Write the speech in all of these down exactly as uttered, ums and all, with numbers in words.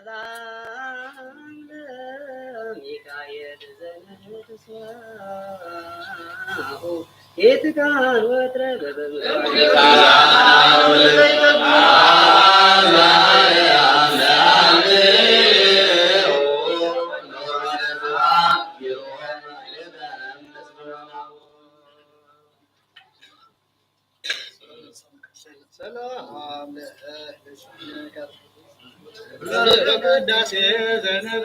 ሰላም ለሚካኤል ዘነትስዋኡ ኢትካን ወትረ በበምድር ሰላም ለቅዳሴ ዘነበ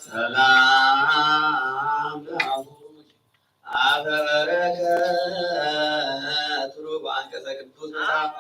ሰላም አበ በረከት ሩብ አንቀጸ ቅዱስ መጽሐፍ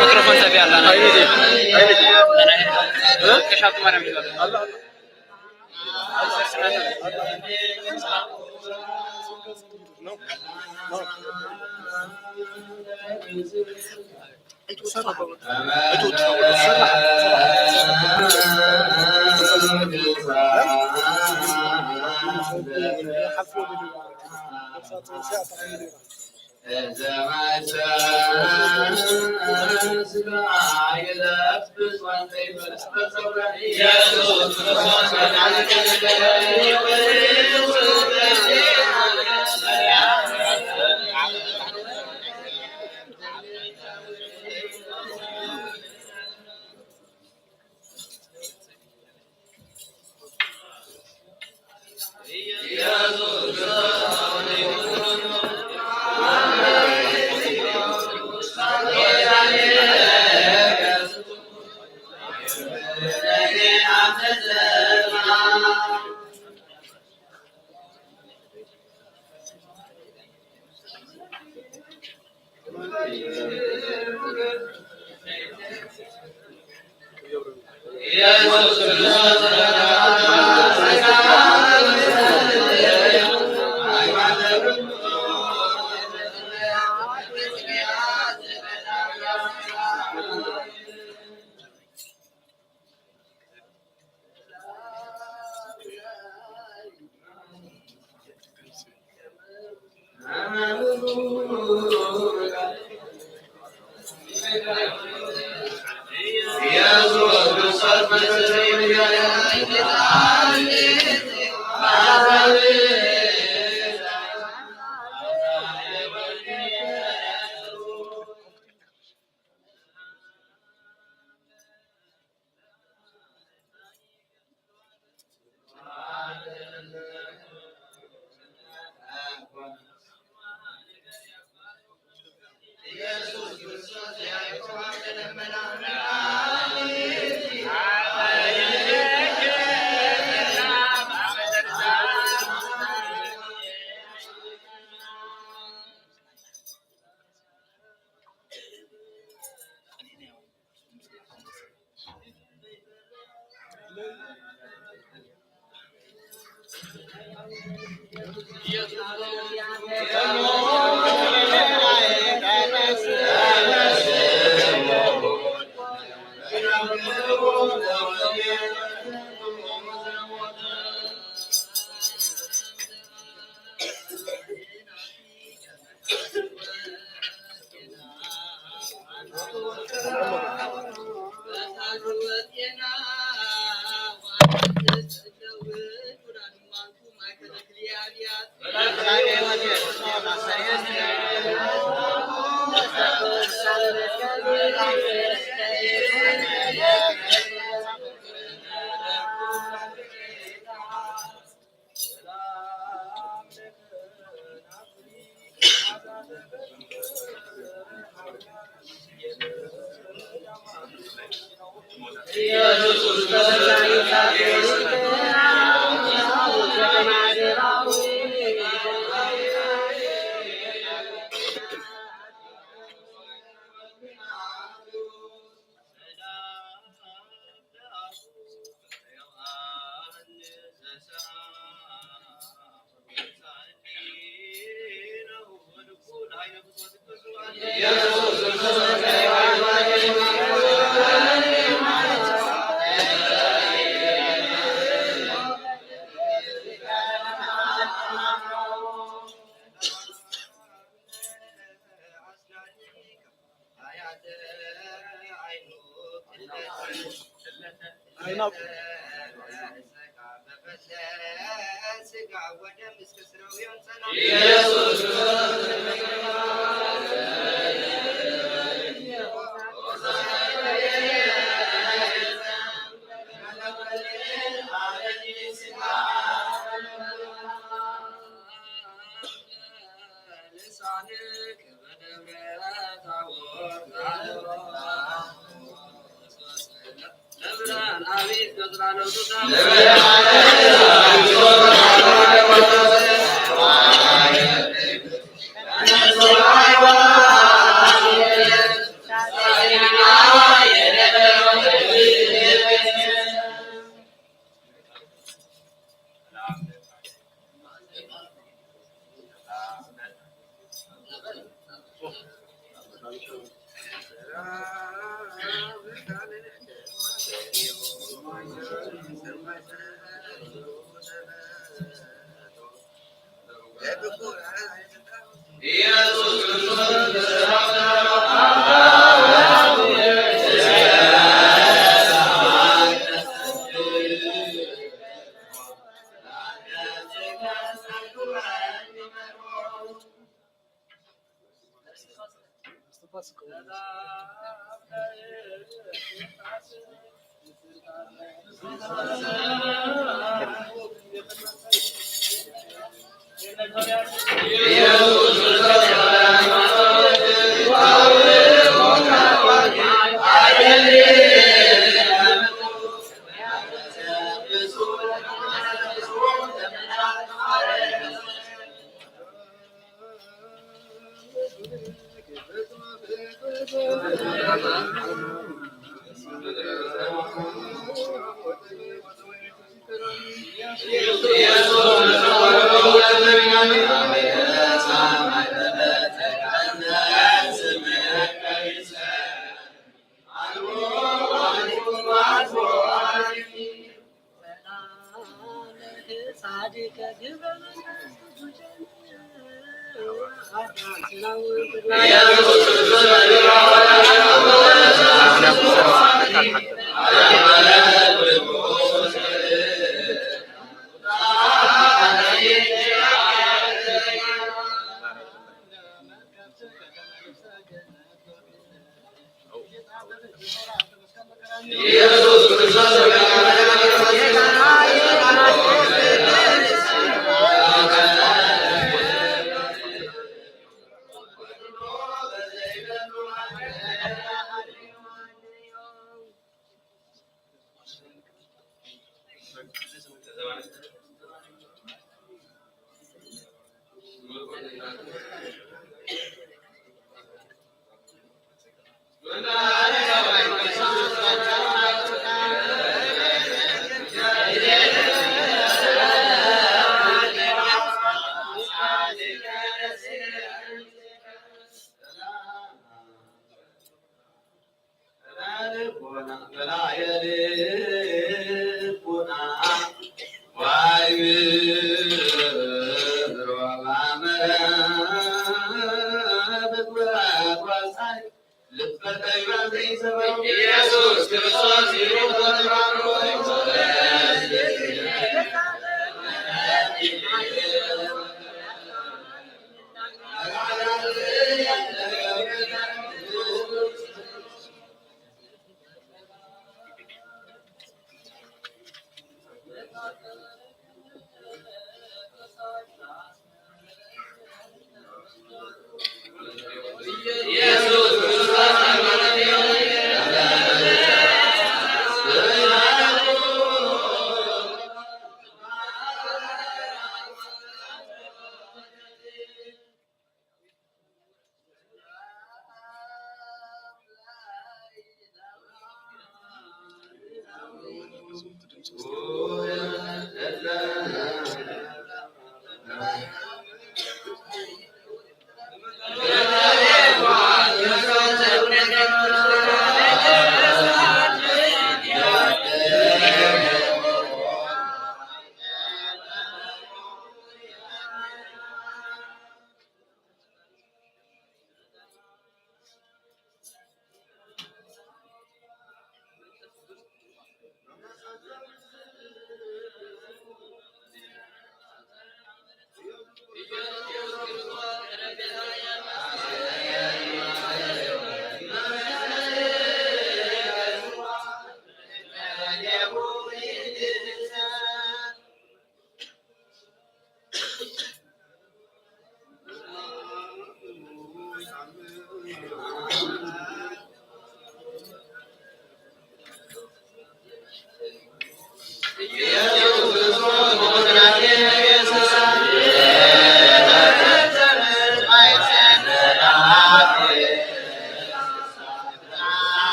Mikrofon tabi Allah'ın. Aynı değil. Aynı değil. Hı? Kaç altı var? Allah Allah. No. No.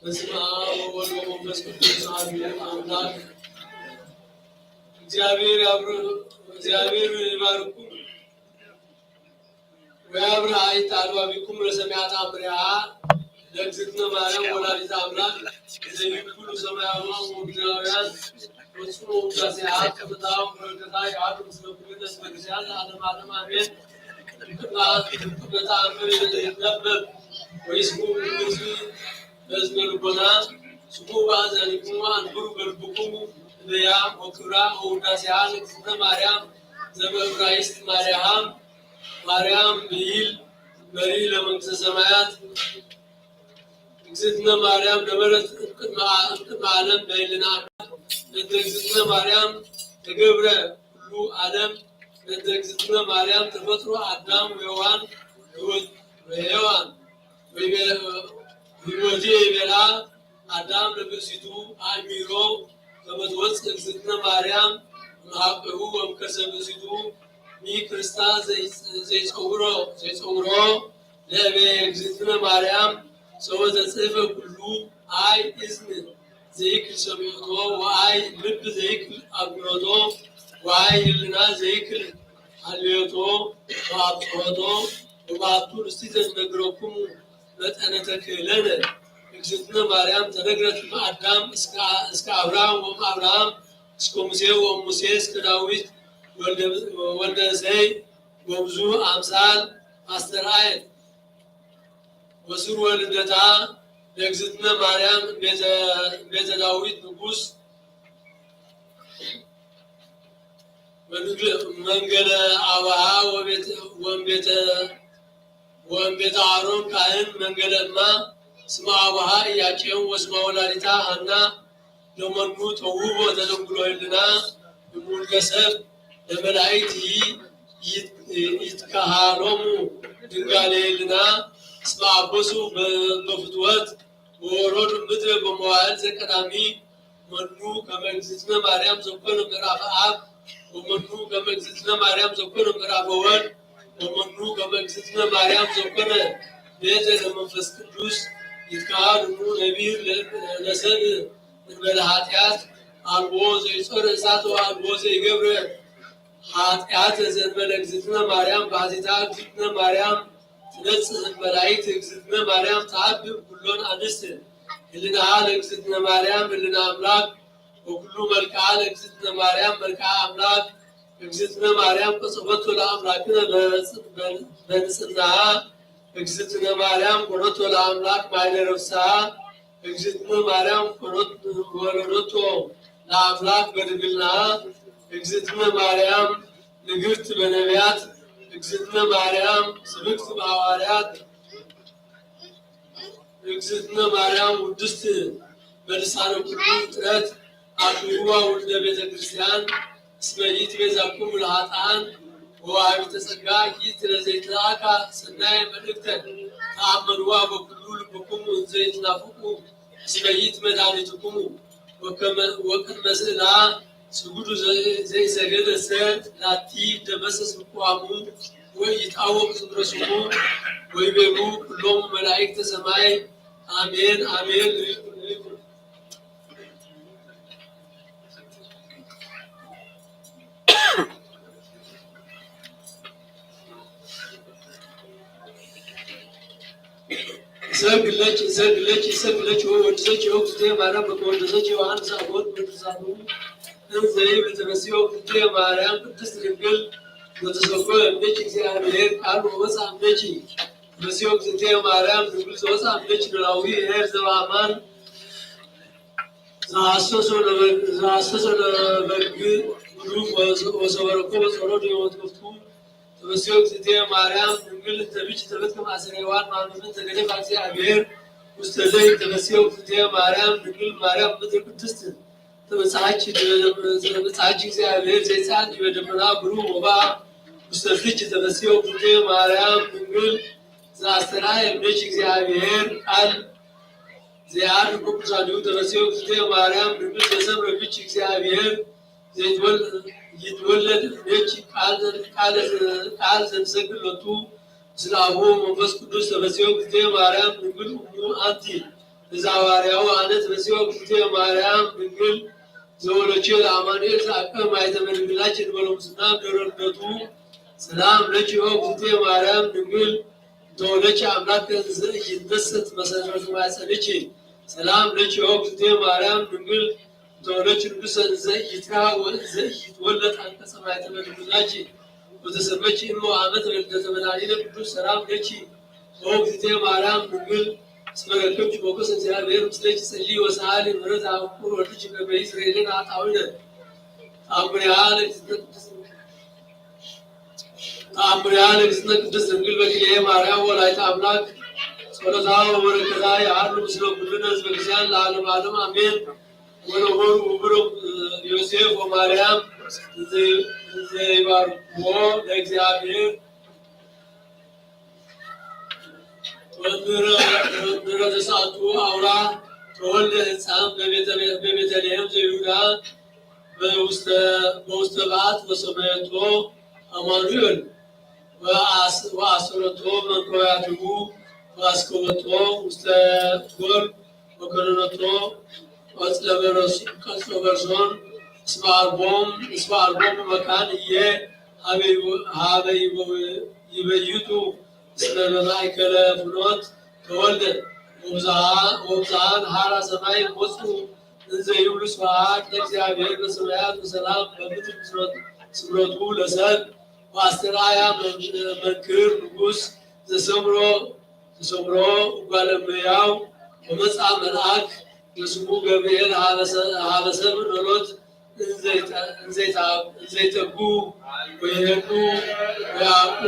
በስመ አብ ወወልድ ወመንፈስ ቅዱስ አሐዱ አምላክ። እግዚአብሔር ያብር-፣ እግዚአብሔር ይባርኩም። ወያብርሃ ይታልዋ ቢኩም ለሰማያት አምሪሃ ለእግዝእትነ ማርያም ወላዲተ አምላክ ዘይኩሉ ሰማያውያን ወምድራውያን ወጽኑ ውዳሴሃ ከፍታ ወበረከታ ይሃሉ ምስለ ኩልነ እስመ ክርስቲያን ለዓለመ ዓለም አሜን። በተአምር ይነበብ ወይስሙ ህዝብ በዝነ ልቦና ስሙ በአዛኒክሙ አንብሩ በልብኩም እበያ ወክብራ ወውዳሴሃ ለእግዝእትነ ማርያም ዘበእብራይስጥ ማርያም ማርያም ብሂል መሪ ለመንግስተ ሰማያት። እግዝእትነ ማርያም ነበረት እምቅድመ አ-፣ እምቅድመ ዓለም በይልና አምላክ። እግዝእትነ ማርያም ተገብረ ኩሉ ዓለም። እግዝእትነ ማርያም ተፈጥሮ አዳም ወሔዋን ህይወት ወሔዋን ወይቤ-፣ ወይቤላ አዳም ለብእሲቱ አእሚሮ ከመ ትወፅእ እግዝእትነ ማርያም እምሃቤሁ ወእምከርሰ ብእሲቱ እምይክርስታ ዘይፀውሮ፣ ዘይፀውሮ ለእበ እግዝእትነ ማርያም ሰወ ተጽሕፈ ኩሉ አይ እዝን ዘይክል ሰሚዖቶ ወአይ ልብ ዘይክል አግብሮቶ ወአይ ህልና ዘይክል ሀልዮቶ ወአብጽሖቶ ወባቱ ርስቲ ዘንነግረኩሙ መጠነ ተክህለነ። እግዝእትነ ማርያም ተነግረት እምአዳም እስከ፣ እስከ አብርሃም ወእምአብርሃም እስከ ሙሴ ወእምሙሴ እስከ ዳዊት ወልደ፣ ወልደ እሴይ ወብዙ አምሳል አስተርአየት። ወስርወ ልደታ ለእግዝእትነ ማርያም እምቤተ፣ እምቤተ ዳዊት ንጉስ ወንግል-፣ መንገለ አባሃ ወቤተ፣ ወንቤተ፣ ወንቤተ አሮን ካህን መንገለ እማ ስማ አባሃ ኢያቄም ወስማ ወላዲታ ሐና ለመኑ ተውቦ ተደንግሎ ህልና እሙልገሰብ ለመላእክት ይ-፣ ይት-፣ ይትከሃሎሙ ድንጋሌ ህልና እስመ አበሱ በ-፣ በፍትወት ወወረዱ ምድረ በመዋዕል ዘቀዳሚ መኑ ከመ እግዝእትነ ማርያም ዘኮነ ምዕራፈ አብ፣ ወመኑ ከመ እግዝእትነ ማርያም ዘኮነ ምዕራፈ ወልድ፣ ወመኑ ከመ እግዝእትነ ማርያም ዘኮነ ቤተ ለመንፈስ ቅዱስ፣ ይትከሃልኑ ነቢር ለ-፣ ለሰብእ እንበለ ኃጢአት፣ አልቦ ዘይጾር እሳት ወአልቦ ዘይገብረ ኃጢአት ዘእንበለ እግዝእትነ ማርያም ባሕቲታ። እግዝእትነ ማርያም ትነጽህ እምመላእክት። እግዝእትነ ማርያም ተአብብ ኩሎን አንስት። ህልናሃ ለእግዝእትነ ማርያም ህልና አምላክ፣ ወኩሉ መልክዓ ለእግዝእትነ ማርያም መልክዓ አምላክ። እግዝእትነ ማርያም ቀጸበቶ ለአምላክነ በጽ-፣ በ-፣ በንጽህናሃ። እግዝእትነ ማርያም ኮነቶ ለአምላክ ማይደረ ፍስሃ። እግዝእትነ ማርያም ወለደቶ ለአምላክ በድንግልና፣ እግዝእትነ ማርያም ንግርት በነቢያት፣ እግዝእትነ ማርያም ስብክት በሐዋርያት፣ እግዝእትነ ማርያም ውድስት በልሳነ ኩሉ ፍጥረት፣ አክብርዋ ውሉደ ቤተ ክርስቲያን እስመ ይእቲ ቤዛክሙ ለኃጥኣን ወወሃቢተ ጸጋ ይእቲ ለዘይትለኣካ ሰናየ መልእክተ ተአመንዋ በኩሉ ልብክሙ እንዘ ይትናፍቁ እስመ ይእቲ መድኃኒትክሙ። ወከመ-፣ ወቅድመ ስእላ ስጉዱ ዘ-፣ ዘኢሰገደ ሰ ላቲ ይደመሰስ ምቅዋሙ ወኢይትአወቅ ዝምረስሙ ወይቤሉ ኩሎሙ መላእክተ ሰማይ አሜን አሜን። እሰግድ ለኪ፣ እሰግድ ለኪ፣ እሰግድ ለኪ ወእወድሰኪ ኦ እግዝእትየ ማርያም በከመ ወደሰኪ ዮሐንስ አፈወርቅ በድርሳኑ እንዘ ይብል ተፈስሒ ኦ እግዝእትየ ማርያም ቅድስት ድንግል ወተሰብሖ እምኔኪ እግዚአብሔር ቃል ወወፅአ እምኔኪ። ተፈስሒ ኦ እግዝእትየ ማርያም ድንግል ዘወፅአ እምኔኪ ኖላዊ ኄር ዘበአማን ዘሐሰሶ ለበግ-፣ ዘሐሰሶ ለበግ ብሩክ ወሰ-፣ ወሰበረኮ በጸሎት የወትወፍቱ። ተፈስሒ ኦ እግዝእትየ ማርያም ድንግል እንተ ብኪ ተፈትከ ማእሰረ ሔዋን ማምምን ተገደፋ እግዚአብሔር ውስተ ዘይት። ተፈስሒ ኦ እግዝእትየ ማርያም ድንግል ማርያም ምድር ቅድስት ተበጽሐኪ ዲበ-፣ ተበጽሐኪ እግዚአብሔር ዘይጸአን ዲበ ደመና ብሩክ ወበአ ውስተ እዝኪ። ተፈስሒ ኦ እግዝእትየ ማርያም ድንግል ዘአስተርአየ እምኔኪ እግዚአብሔር ቃል ዘያዕርግ በቅዱሳኒሁ። ተፈስሒ ኦ እግዝእትየ ማርያም ድንግል ዘሰምረ ብኪ እግዚአብሔር ዘይትወል-፣ ይትወለድ እምኔኪ ቃል፣ ቃል፣ ቃል ዘንሰግድ ሎቱ ምስለ አቡሁ ወመንፈስ ቅዱስ። ተፈስሒ ኦ እግዝእትየ ማርያም ድንግል እሙ አንቲ ለዘሐዋርያሁ አነ። ተፈስሒ ኦ እግዝእትየ ማርያም ድንግል ዘወለድኪ ለአማኑኤል ዘአቅረበ ማኅተመ ድንግልናኪ እንበለ ሙስና እምድኅረ ልደቱ። ሰላም ለኪ ኦ እግዝእትየ ማርያም ድንግል እንተ ወለድኪ አምላከ እንዘ ኢይትነሰት መሰረቱ ማኅፀንኪ። ሰላም ለኪ ኦ እግዝእትየ ማርያም ድንግል እንተ ወለድኪ ንጉሠ እንዘ ኢይትከሀ ወእንዘ ኢይትወለድ አንቀጸ ማኅተመ ድንግልናኪ። ወተሰመኪ እመ ወአመተ ለልደተ መድኃኒነ ቅዱስ። ሰላም ለኪ ኦ እግዝእትየ ማርያም ድንግል እስመ ረከብኪ ሞገሰ እግዚአብሔር ምስሌኪ። ጸልዪ ወሰአሊ ምሕረተ አብ ፍቁር ወልድኪ ከመ ይስረይ ለነ ኃጣውኢነ። ተአምሪሃ ለእግዝእትነ ቅድስት ተአምሪሃ ለእግዝእትነ ቅድስት ድንግል በክልኤ ማርያም ወላዲተ አምላክ። ጸሎታ ወበረከታ ይሃሉ ምስለ ኩልነ ህዝበ ክርስቲያን ለዓለመ ዓለም አሜን። ወለወሩ ውብሮ ዮሴፍ ወማርያም እንዘ-፣ እንዘ ይባርክዎ ለእግዚአብሔር። ወእምድረ፣ ወእምድረ ተስዓቱ አውራህ ተወልደ ሕፃን በቤተ-፣ በቤተልሔም ዘይሁዳ በውስተ፣ በውስተ በዓት ወሰመየቶ አማኑኤል ወአስ-፣ ወአሰረቶ መንኮራኩሩ ወአስከበቶ ውስተ ጎል ወከነነቶ ቀጽለ በረስ-፣ ቀጽለ በርሶን እስመ አልቦም፣ እስመ አልቦሙ መካን ህዬ ሀበ ይበ-፣ ሀበ ይበ-፣ ይበይቱ እስመ በማእከለ ፍኖት ተወልደ። ወብዝሃ-፣ ወብዝሃን ሀራ ሰማይ ወመጽኡ እንዘ ይብሉ ስብሐት ለእግዚአብሔር በሰማያት ወሰላም በምድር ስምረቱ ለሰብ። ወአስተርአያ መን-፣ መንክር ንጉሥ ዘሰምሮ፣ ዘሰምሮ እጓለ እመሕያው። ወመጽአ መልአክ ወስሙ ገብርኤል ሀበ ሰ-፣ ሀበ ሰብእ ኖሎት እንዘይተ-፣ እንዘይተ-፣ እንዘይተጉ ወይሄዱ ወያዕቁ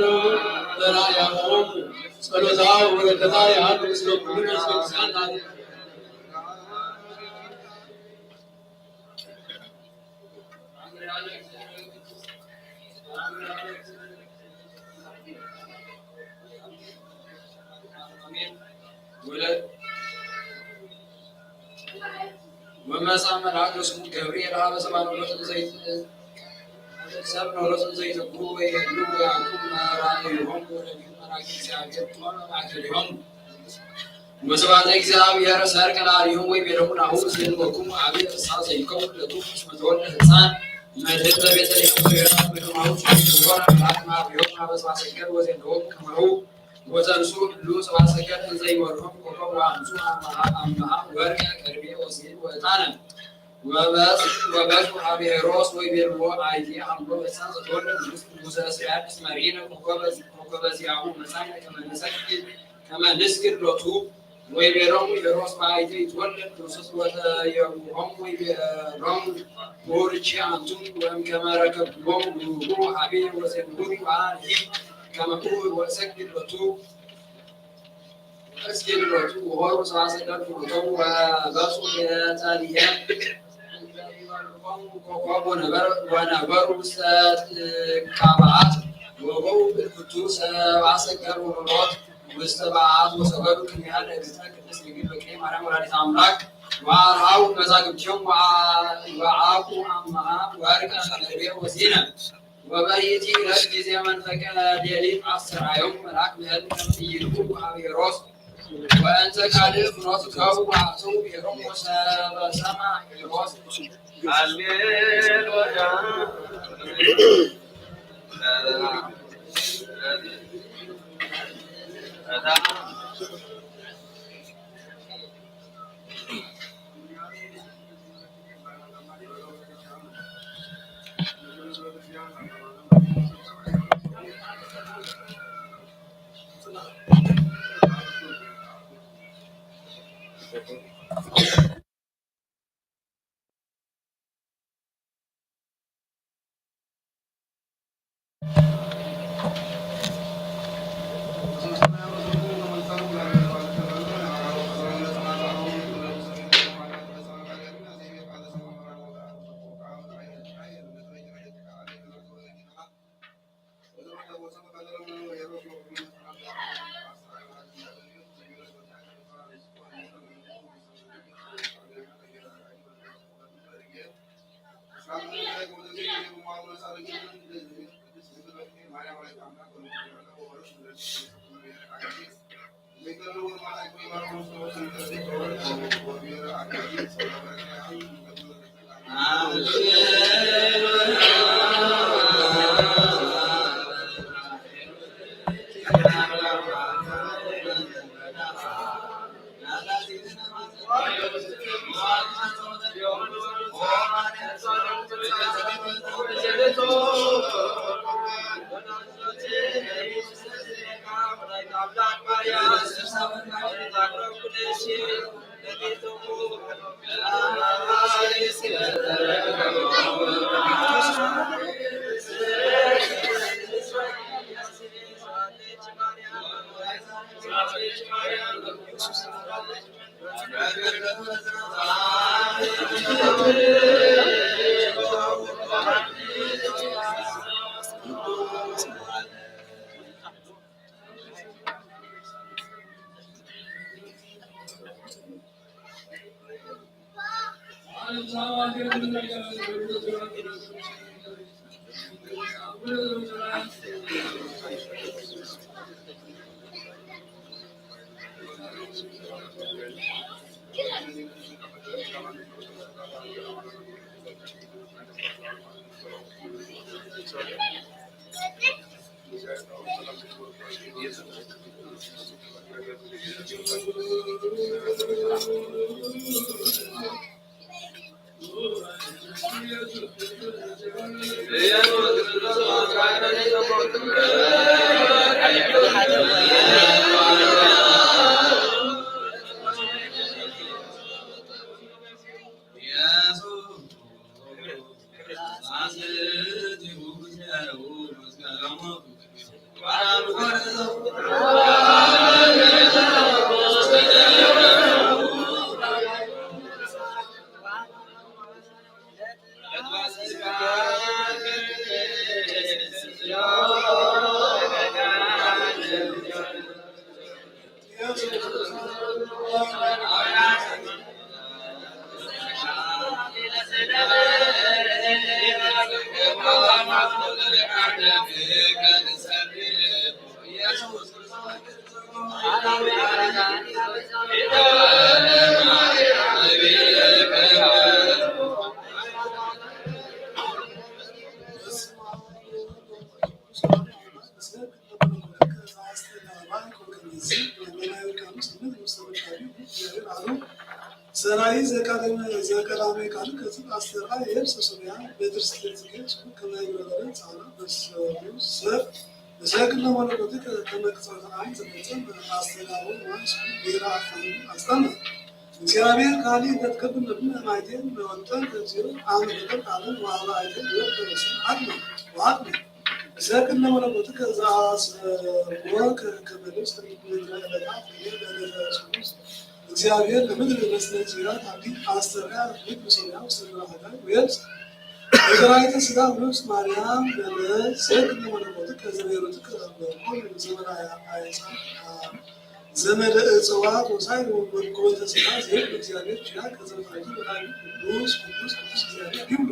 በራእያሆሙ። ጸሎታ ወበረከታ ይሃሉ ምስለ ኩልነ ህዝበ ክርስቲያን። ወመጽአ መልአክ ወስሙ ገብርኤል ሀበ ሰብእ ኖሎት እንዘይት-፣ ሰብእ ኖሎት እንዘይተጉ ወይሄዱ ወያዕቁ በራእይሆሙ ወለሊሁ መልአከ እግዚአብሔር ቆመ ማእከሊሆሙ። ወስብሐት ለእግዚአብሔር ሰርቀ ለአርያም ወይቤሎሙ ናሁ ዜንወክሙ አብየ ፍስሐ ዘይከውን ለክሙ እስመ ተወልደ ሕፃን መድኅን በቤተልሔም ወይሁዳ በከማሁ ትንቢት ወሆረ መልአክ ማርያም ሀበ ሰብአ ሰገል ወዜንወሙ ከማሁ። ወተንሱ እሉ ሰብአ ሰገል እንዘ ይወርሁም ኮከብ ወአምጹ አምሃ ወርቀ ከርቤ ወሴን ወዕጣነ። ወበጽ-፣ ወበጽሑ ሀበ ሄሮድስ ወይቤልዎ አይቴ ሀሎ ሕፃን ዘተወልደ ንጉሥ ንጉሠ እስራኤል እስመ ርኢነ ኮከበ ዚ-፣ ኮከበ ዚአሁ ወመጻእነ ከመ ንሰግድ፣ ከመ ንስግድ ሎቱ። ወይቤሎሙ ሄሮድስ በአይቴ ይትወለድ ክርስቶስ ወተየውሆሙ ወይቤሎሙ ቡሩካን አንቱም እምከመ ረከብክሞሙ ሀቤ ወዜምሩ አነ ከመ እሁር ወእሰግድ ሎቱ። እስኪ ድረሱ ወሆሩ ሰብአ ሰገል ፍኖቶሙ ወበጽሑ ቤተልሔም እንተ ኢይበልዖሙ ኮከብ ወነበሩ ውስተ ጥቀ በዓት ወበው እልክቱ ሰብአ ሰገል ወኖሎት ውስተ በዓት ወሰገዱ ቅድሜሃ ለእግዝእትነ ቅድስት ድንግል በክሌ ማርያም ወላዲተ አምላክ ወአርአዩ መዛግብቲሆሙ ወአብኡ አምሃ ወርቀ ከርቤ ወሲነ። ወበይእቲ ዕለት ጊዜ መንፈቀ ሌሊት አስተርአዮም መልአክ በሕልም ከመ ኢይልኩ ሀበ ሄሮድስ ወእንዘ ካልእ ፍኖት ከቡ ወአተው ብሔሮም ወሰበ ሰምዐ ሄሮድስ። ሃሌሉያ። ሰራይ ዘቀዳሚ ቃል ከዚ አስተርአየ ሰሶንያ በትር ስቴት ዝገ ጽሑፍ ከመ ይብረረ ጻና በሰሩ ሰብ እሰግድ ለመለኮትከ ከመ ቅጽበተ ዓይን ዘፈጸመ አስተጋብኦ ማንሱ ብሔረ አፍአነ አስጠመ። እግዚአብሔር ካልእ እንተ ትከብር መድን ማይቴን መወጠን እግዚኦ አመ ፈጠርክ ዓለም ወአበ አይቴ ወወልድ ወመንፈስ አቅመ ወአቅመ። እሰግድ ለመለኮትከ ዘአስወከ ከመ ልብስ ምድረ ዕለታት እለ ለዕለተ ሱሉስ። እግዚአብሔር ለምድር በስነ ጽያ ታዲ አስተርያ ምድር ሶርያ ውስተ ምድረ ሐጋይ ወየብስ። በዘራይተ ሥጋ ውስጥ ማርያም ለመ እሰግድ ለመለኮትከ ዘበሔሩትከ በኩሉ ዘመደ አዕፃ ዘመደ እፅዋት ወሳይር ወመልኩ በተስፋ ዘይብል እግዚአብሔር ኪያከ ዘበታይቱ በታይቱ ቅዱስ ቅዱስ ቅዱስ እግዚአብሔር ይብሉ።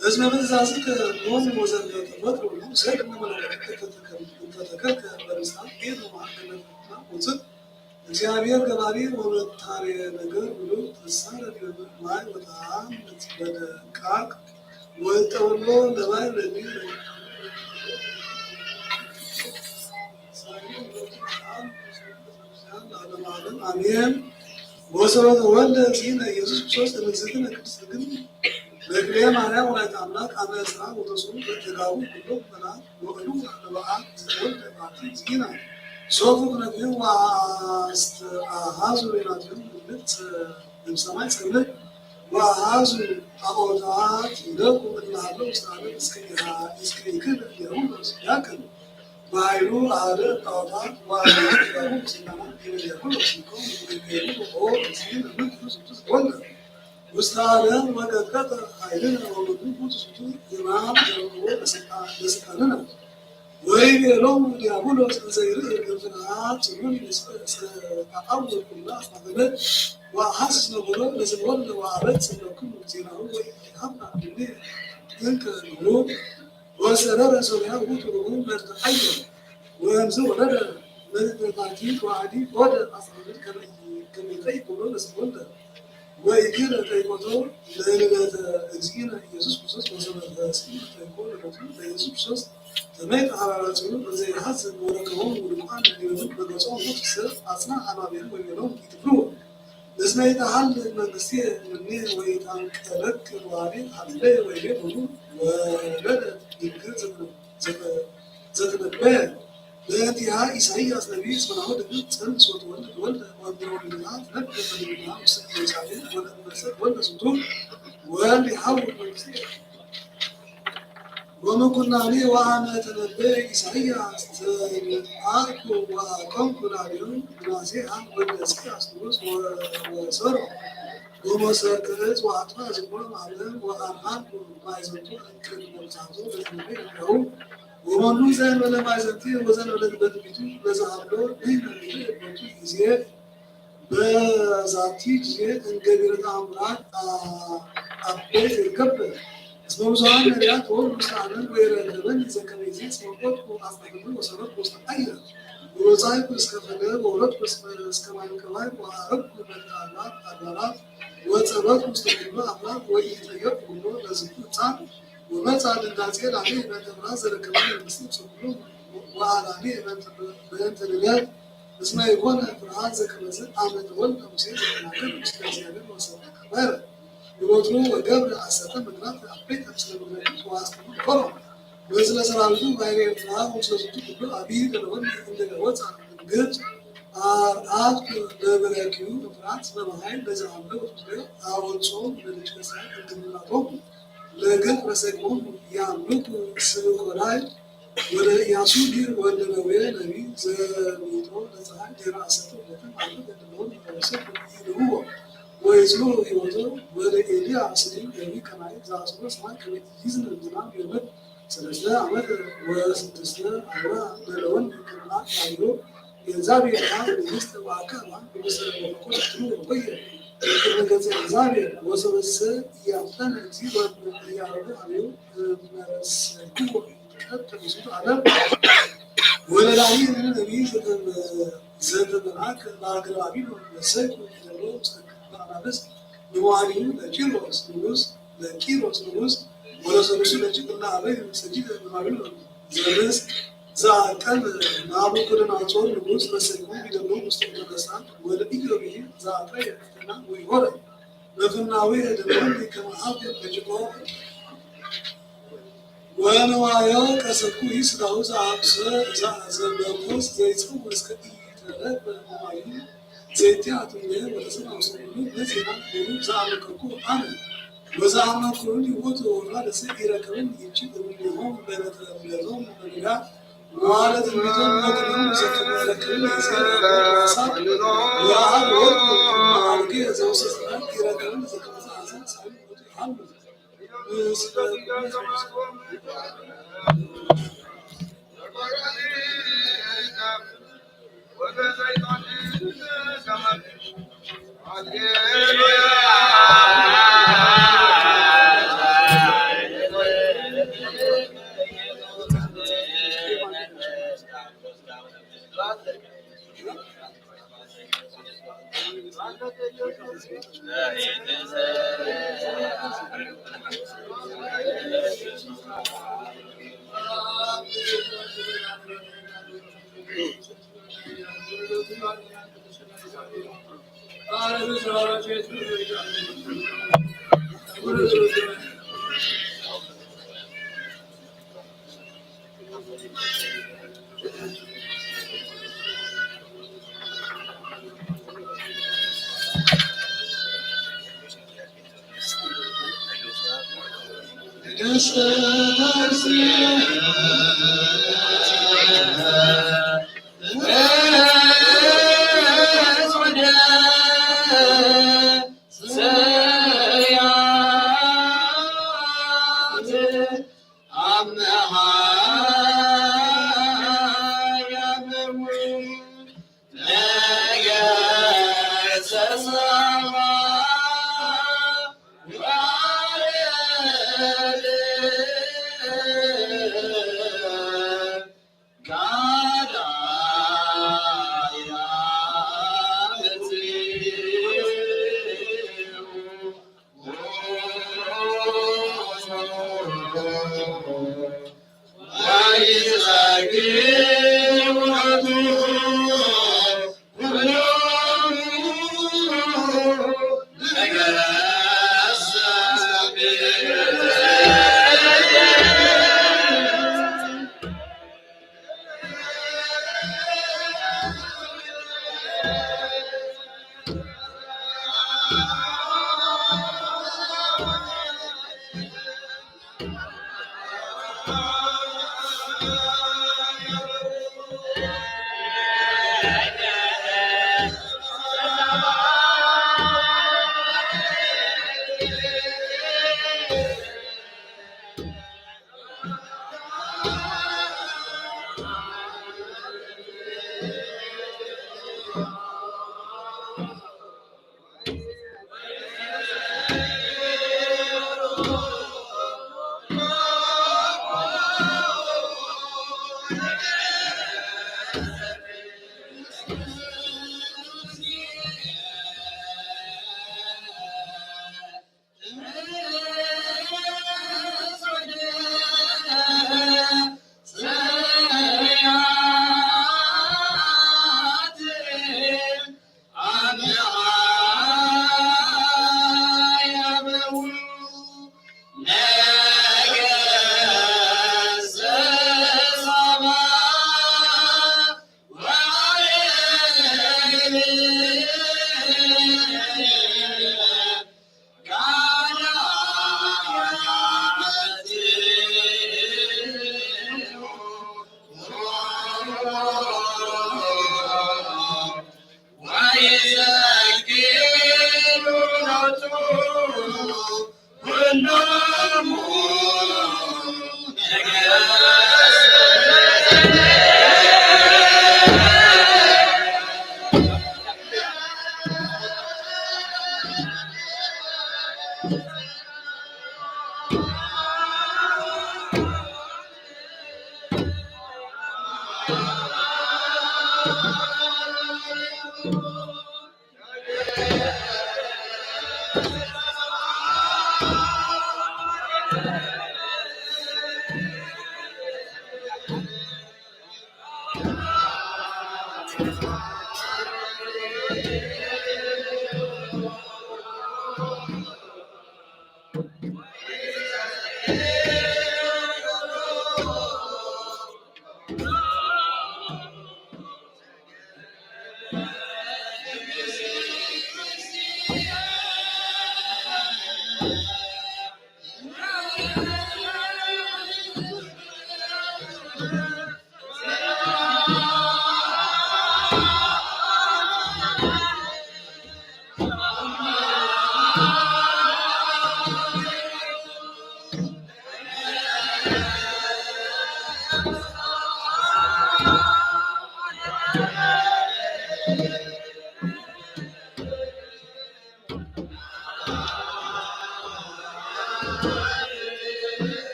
እስመ በትእዛዝከ ኮኑ ወዘተ ተፈጥሩ። እሰግድ ለመለኮትከ እንተ ተከልከ በልሳን ሄዱ ማዕከለ ውፅእ። እግዚአብሔር ገባሪ ወመታሪ ነገር ብሉ ትሳረድ ማይ ወተሃም በደቃቅ ወጠውሎ ለባይ ለሚ አሜን። ወሰበተ ወልደ እግዚእነ ኢየሱስ ክርስቶስ እምእግዝእትነ ቅድስት ድንግል በክልኤ ማርያም ወላዲተ አምላክ አመ እስራ ወተስዑ በተጋቡ ኩሎ መልአክ ወእሉ ለበዓል ዘተወልደ ባቲ እግዚእነ ሶፉ ክነፊሁ ወአስተአሃዙ ሌላቲሁ ምልክት እምሰማይ እስከ ምድር ወአሃዙ ጣዖታት ይደቁ እለ ሀለው ውስተ ዓለም እስከ ኢሃ-፣ እስከ ኢክል ዲያብሎስ ያክል በኃይሉ አሐደ ጣዖታት ወአሃዙ ዲያብሎስ እለ ዲበ ዲያብሎስ ይቆም ወይቤሉ ኦ እግዚእነ ምንቱ ዝንቱ ዘተወልደ ውስተ ዓለም ወቀጥቀጠ ኃይልነ ወምንቱ ውእቱ ዝንቱ ሕማም ዘረከቦ ለስልጣንነ። ወይቤሎሙ ዲያብሎስ እንዘ ይርኢ እም ፍርሃት ጽሉል እስከ አዐውር ኩላ አስማተ ምድር ወአሐስስ ነገሮ ለዘተወልደ ወአበጽሕ እምኔክሙ ዜናሁ ወኢይሃብና እምኔ እንከ ንዑ ወሰረረ ሶርያ ውእቱ በመርትዐዮ። ወእምዝ ወረደ መርትዕታቲ ወአዲ ሆደ አጽናምት ከመ ኢጠይቅ ኩሎ ለዘተወልደ ወኢክለ ጠይቆቶ ለልደተ እግዚእነ ኢየሱስ ክርስቶስ ወሰመ ተስኢሉ ጠይቆ ልደቱ ለኢየሱስ ክርስቶስ ተመይጠ ሀበ አራጺሁ እንዘ ይሐዝን ወረከቦሙ ውሉቃን ዲበ ምድር በገጾሙ ወትፍስህ አጽንዐ አልባቢሆሙ ወይቤሎሙ ኢትፍርሁ እስመ ኢተሐልል መንግስቴ እምኔ ወኢታንቀለቅል ወአዲ ሀለየ ወይቤ ሎሙ ወለደት ድንግል ዘተ-፣ ዘተ-፣ ዘተነበየ በእንቲአሃ ኢሳይያስ ነቢይ እስመ ናሁ ድንግል ትጸንስ ወትወልድ ወልደ ወእምድረ ወልድሃ ትነብር በድንግልናሃ ውስተ ኢየሩሳሌም ወለእመሰ ተወልደ ዝንቱ ወልድ ይሐውር መንግስቴ። ወምኩናኔ ወአመ ተነበየ ኢሳይያስ ተንአኩ ወአቀምኩ ላዕሌሁ ምናሴ አብ ወእስክያስ ንጉሥ ወ-፣ ወሰሮ ወመሰከ ዕፅ ወአጥፍአ ዝክሮ እምዓለም ወአምሃልኩ ማእዘንቱ እምቅድመ ብፅዓቱ ለትነበየ እምኔሁ። ወመኑ ዘእንበለ ማእዘንቴ ወዘእንበለ በትንቢቱ ለዘሀሎ ንሕነ ንርኢ ቦቱ ጊዜ በዛቲ ጊዜ እንገቢረ ተአምራት አ-፣ አበይት ይትከበ። እስመ ብዙኃን ነቢያት ተወልዱ ውስተ ዓለም ወኢረከበኒ ዘከመ ይዜ እስመ ወቀድኩ አጽናፈ ምድር ወሰረርኩ ውስተ አየር ወወጻእኩ እስከ ፈለግ ወወረድኩ እስከ፣ እስከ ማእከለ ባሕር ወዐረግኩ በእንተ አድባራት አድባራት ወጸበጥኩ ውስተ ኩሉ አፍላግ ወኢጠየቅኩ ኩሎ ለዝንቱ ሕፃን ወመጽአ ድንጋጼ ላዕሌ በእንተ ፍርሃት ዘረከበኒ መንግስቴ ምስለ ኩሉ ወአልዓሌ በእንተ፣ በእንተ ልደት እስመ ኢኮነ ፍርሃት ዘከመዝ አመ ተወልደ ሙሴ ዘተናገረ ምስለ እግዚአብሔር ወሰብሐ ባሕረ ወወትሩ ወገብረ ዐሰርተ ምድራት አበይተ ምስለ ምድረ ግብጽ ወአስተምር ፈርዖን ወምስለ ሰራዊቱ ባሕረ ኤርትራ ወምስለ ዝንቱ ኩሉ አብይ ለለወኒ እንደ ወፅአ እምግብጽ አርአይኩ ለበረኪሁ እፍራት እስመ በኃይል ለዘአምለኩ አወፅኦሙ ለደቂቀ እስራኤል እምድንግልናሆሙ ለግብጽ ረሰይኮሙ ያምልኩ ስብኮ ዳይ ወደ ኢያሱ ዲር ወልደ ነዌ ነቢይ ዘሚጦ ለፀሐይ ድህረ ዐሰርተ ወክልኤተ መዓልት እድለወም ለወሰድ ይልውዎ ወይጽሉ ህይወቶ ወደ ኤልያስ ነቢይ ከማይ ዘአጽሎ ሰማይ ከመ ኢይዝነም ዝናም ዮመት ሰለስተ ዓመት ወስድስተ አዋ ለለወን ከመ አብ ያሎ ኤልዛቤል አብ ንግስት ወአካብ አብ ንጉሰ ወፈቆደ ትኑ ወቆየ እምቅድመ ገጸ ኤልዛቤል ወሰበሰ ኢያፍጠነ እግዚእ ወእያረዱ ሀቤሁ እመረሰይክዎ። ወለዳኒ ነቢይ ዘተ-፣ ዘተመልአከ ለሀገረ ባቢሎን ነሰይኩ እደሎ ውስተ ክበ አናብስት ለመዋዕሊሁ ለቂሮስ ንጉስ፣ ለቂሮስ ንጉስ ወለሰሉሱ ደቂቁ እለ አበዩ ሰጊደ በባቢሎን ዘምስ ዘአቀብ ናቡከደነፆር ንጉስ ነሰይኩ እደሎ ውስተ እቶነ እሳት ወለኢዮቤድ ዘአጥረየ ፍና ወኢሖረ በፍናዊ እደሎ ከመ አብ ደቂቆ Ванвай я касаку исрауз апса за за мекос за ицу маска и тараб мамаи. Зетятунле вараса намсулу не зина биру за мекаку ана. Ва за мекаку ни вот орла са иракалын ичи дурулигъон бенатра лезон бенатра. Валад мидон мекаку за кабаракалын за са. Я ар вот маарги за усасна иракалын за кабаракалын за.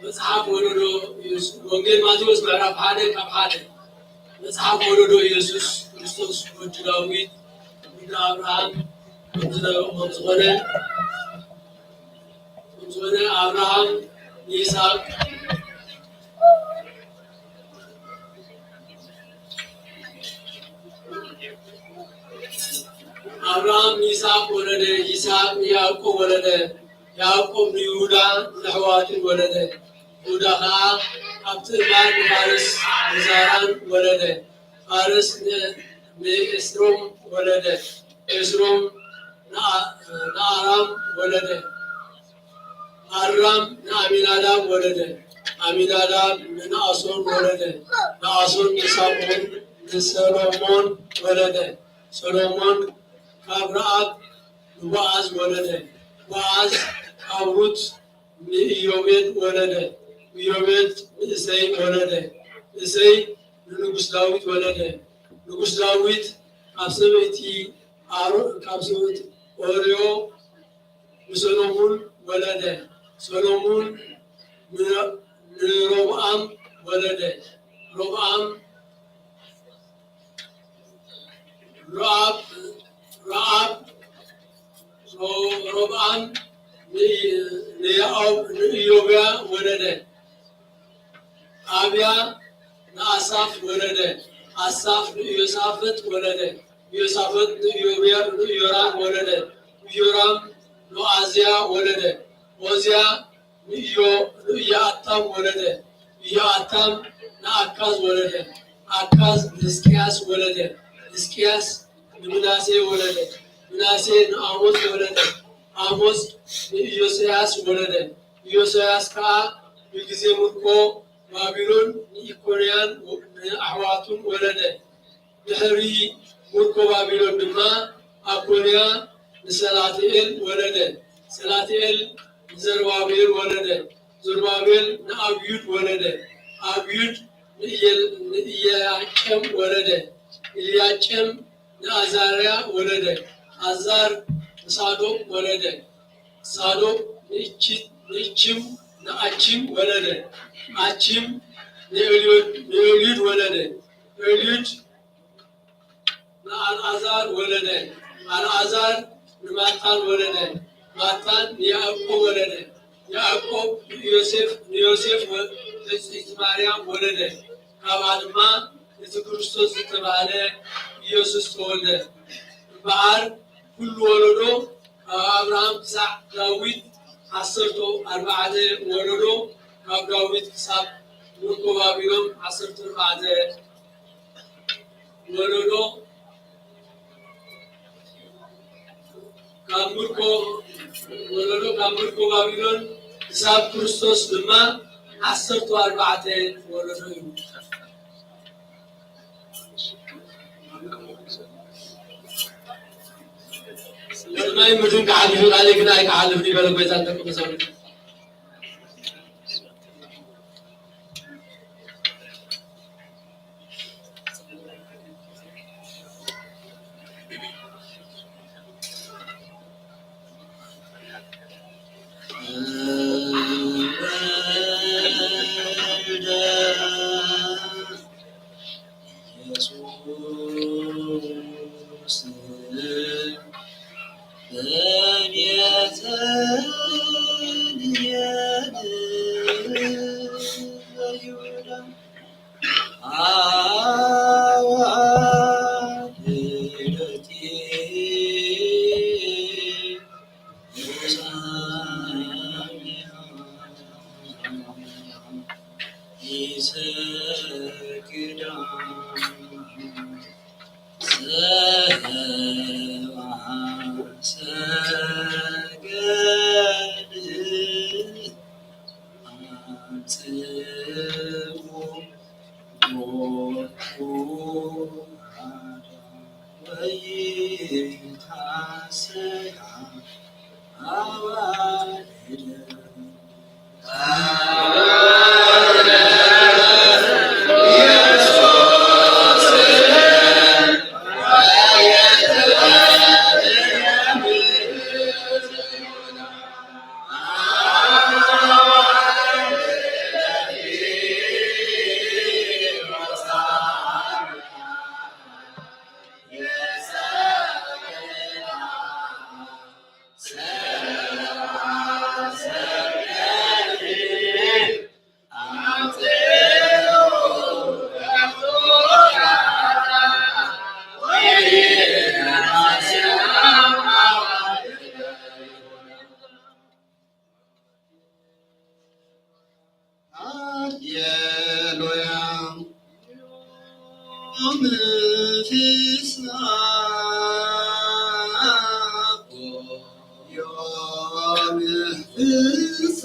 መጽሓፍ ወለዶ ኢየሱስ፣ ወንጌል ማቴዎስ ምዕራፍ ሓደ ካብ ሓደ። መጽሓፍ ወለዶ ኢየሱስ ክርስቶስ ወዲ ዳዊት፣ ወዲ ኣብርሃም፣ ከም ዝነ-፣ ከም ዝኾነ፣ ከም ዝኾነ ኣብርሃም ንይስሐቅ፣ ኣብርሃም ንይስሐቅ ወለደ፣ ይስሐቅ ንያዕቆብ ወለደ፣ ያዕቆብ ንይሁዳ ንኣሕዋቱን ወለደ። ይሁዳ ኸዓ ካብ ትእማር ንፋርስ ንዛራን ወለደ። ፋርስ ን-፣ ንኤስሮም ወለደ። ኤስሮም ንኣ-፣ ንኣራም ወለደ። አራም ንአሚናዳብ ወለደ። አሚናዳብ ንነአሶን ወለደ። ነአሶን ንሳሙኤል ንሰሎሞን ወለደ። ሰሎሞን ካብ ረአብ ንቦአዝ ወለደ። ቦአዝ ካብ ሩት ንኢዮቤድ ወለደ። ኢዮቤድ ንእሴይ ወለደ። እሴይ ንንጉስ ዳዊት ወለደ። ንጉስ ዳዊት ካብ ሰበይቲ ኣሮ-፣ ካብ ሰበይቲ ኦርዮ ንሰሎሙን ወለደ። ሰሎሙን ን-፣ ንሮብዓም ወለደ። ሮብዓም፣ ሮአብ-፣ ሮአብ-፣ ሮ-፣ ሮብዓም ን-፣ ንያኦብ-፣ ንኢዮብያ ወለደ። አብያ ንአሳፍ ወለደ። አሳፍ ንኢዮሳፍጥ ወለደ። ኢዮሳፍጥ ንኢዮብያ-፣ ንኢዮራም ወለደ። ኢዮራም ንኦዝያ ወለደ። ኦዝያ ንኢዮ-፣ ንኢዮአታም ወለደ። ኢዮአታም ንአካዝ ወለደ። አካዝ ንሕዝቅያስ ወለደ። ሕዝቅያስ ንምናሴ ወለደ። ምናሴ ንአሞጽ ወለደ። አሞጽ ንኢዮስያስ ወለደ። ኢዮስያስ ከኣ በጊዜ ምርኮ ባቢሎን ንኢኮንያን ንኣሕዋቱን ወለደ። ድሕሪ ምርኮ ባቢሎን ድማ ኣኮንያ ንሰላትኤል ወለደ። ሰላትኤል ንዘሩባቤል ወለደ። ዘሩባቤል ንኣብዩድ ወለደ። ኣብዩድ ንእየ-፣ ንእየያቄም ወለደ። እልያቄም ንኣዛርያ ወለደ። ኣዛር ንሳዶቅ ወለደ። ሳዶቅ ንእቺ-፣ ንእቺም፣ ንኣቺም ወለደ። ኣቺም ንኤልዩድ፣ ንኤልዩድ ወለደ። ኤልዩድ ንኣልዓዛር ወለደ። ኣልዓዛር ንማታን ወለደ። ማታን ንያዕቆብ ወለደ። ያዕቆብ ንዮሴፍ፣ ንዮሴፍ ወ-፣ ንጽይት ማርያም ወለደ። ካብኣ ድማ እቲ ክርስቶስ ዝተባህለ ኢየሱስ ተወልደ። እምበኣር ኩሉ ወለዶ ካብ ኣብርሃም ክሳዕ ዳዊት ዓሰርተ ኣርባዕተ ወለዶ፣ ካብ ዳዊት ክሳብ ምርኮ ባቢሎን ዓሰርተ ኣርባዕተ ወለዶ፣ ካብ ምርኮ፣ ወለዶ ካብ ምርኮ ባቢሎን ክሳብ ክርስቶስ ድማ ዓሰርተ ኣርባዕተ ወለዶ እዩ። ሰማይን ምድርን ክሓልፍ እዩ፣ ቃለይ ግን ኣይክሓልፍን እዩ በለ ጎይታ ንደቀ መዛሙርቱ። ሃሌሉያ። ዮም ፍስሐ፣ ዮም ፍስሐ።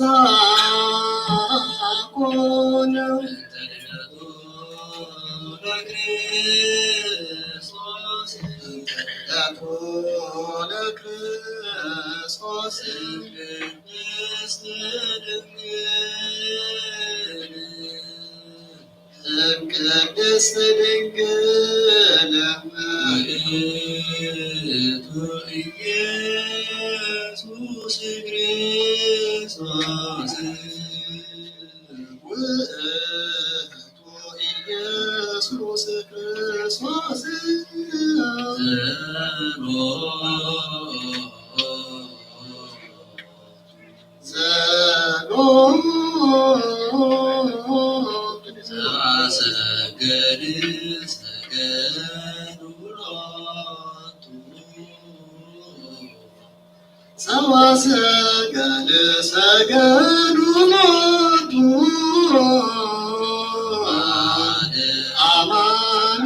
እም ቅድስት ድንግል ውእቱ ኢየሱስ ክርስቶስ። ውእቱ ኢየሱስ ክርስቶስ። ዘሎ ዘሰገድ ሰገዱ ሎቱ። ዘሰገድ ሰገዱ ሎቱ። አማን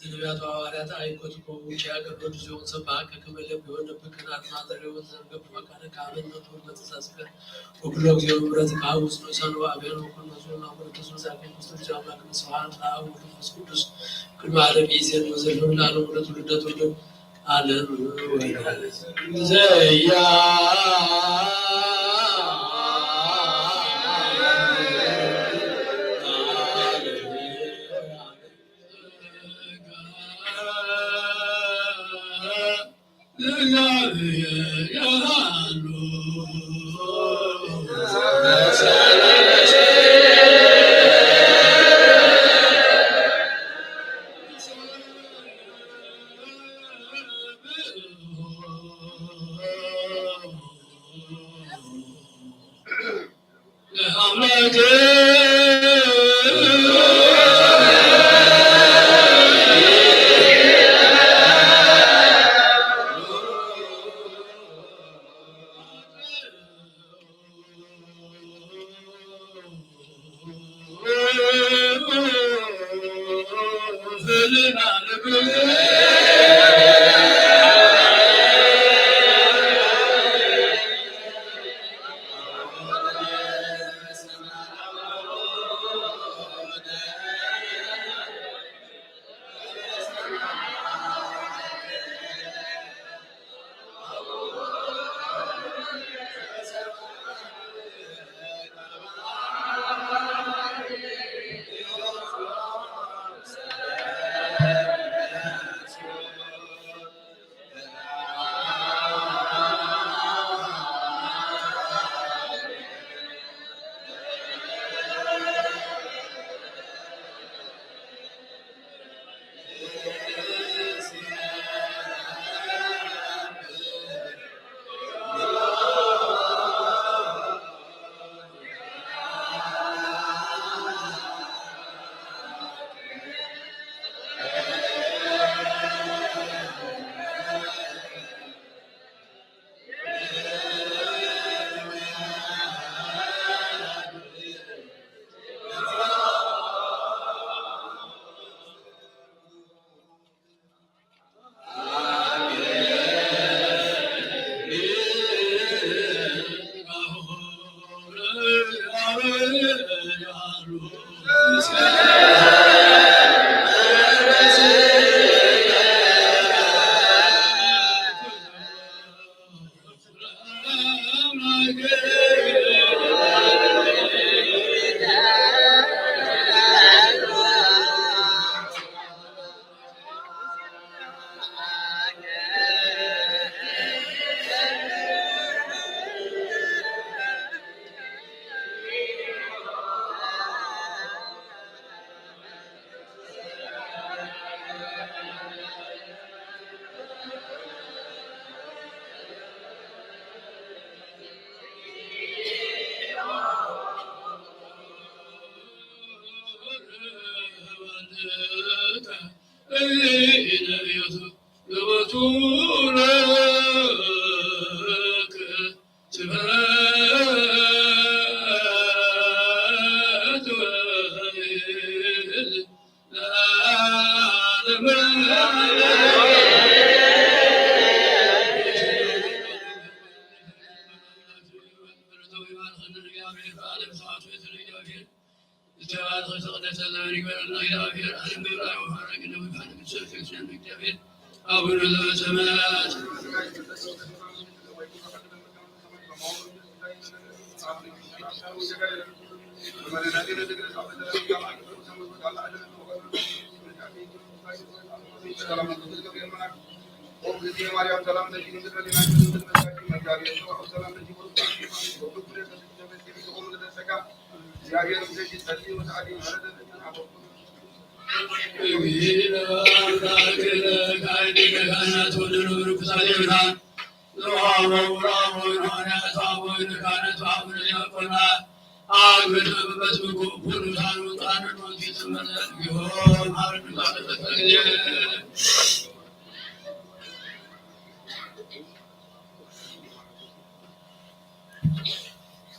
ዘነቢያት ወሐዋርያት አይኮትኮቡ ኪያከ በብዙ ወንሰ ባከ ከመለ ቢሆን ነብከ ናት ማዘር ወዘርገ ፈካነ ካህን ነቱር በተሳስከ ወኩሎ ጊዜ ምሕረት ከአብ ውስጥ ወሳን ወአብያን ወኩሎ ዞን አምረ ተስመ ዛከ ክርስቶስ አምላክ ስብሐት ለአብ ወመንፈስ ቅዱስ ቅድመ ዓለም ይእዜን ወዘልፈ ለዓለም ወለትውልደ ትውልድ ዓለም ወለዓለም። ዘያ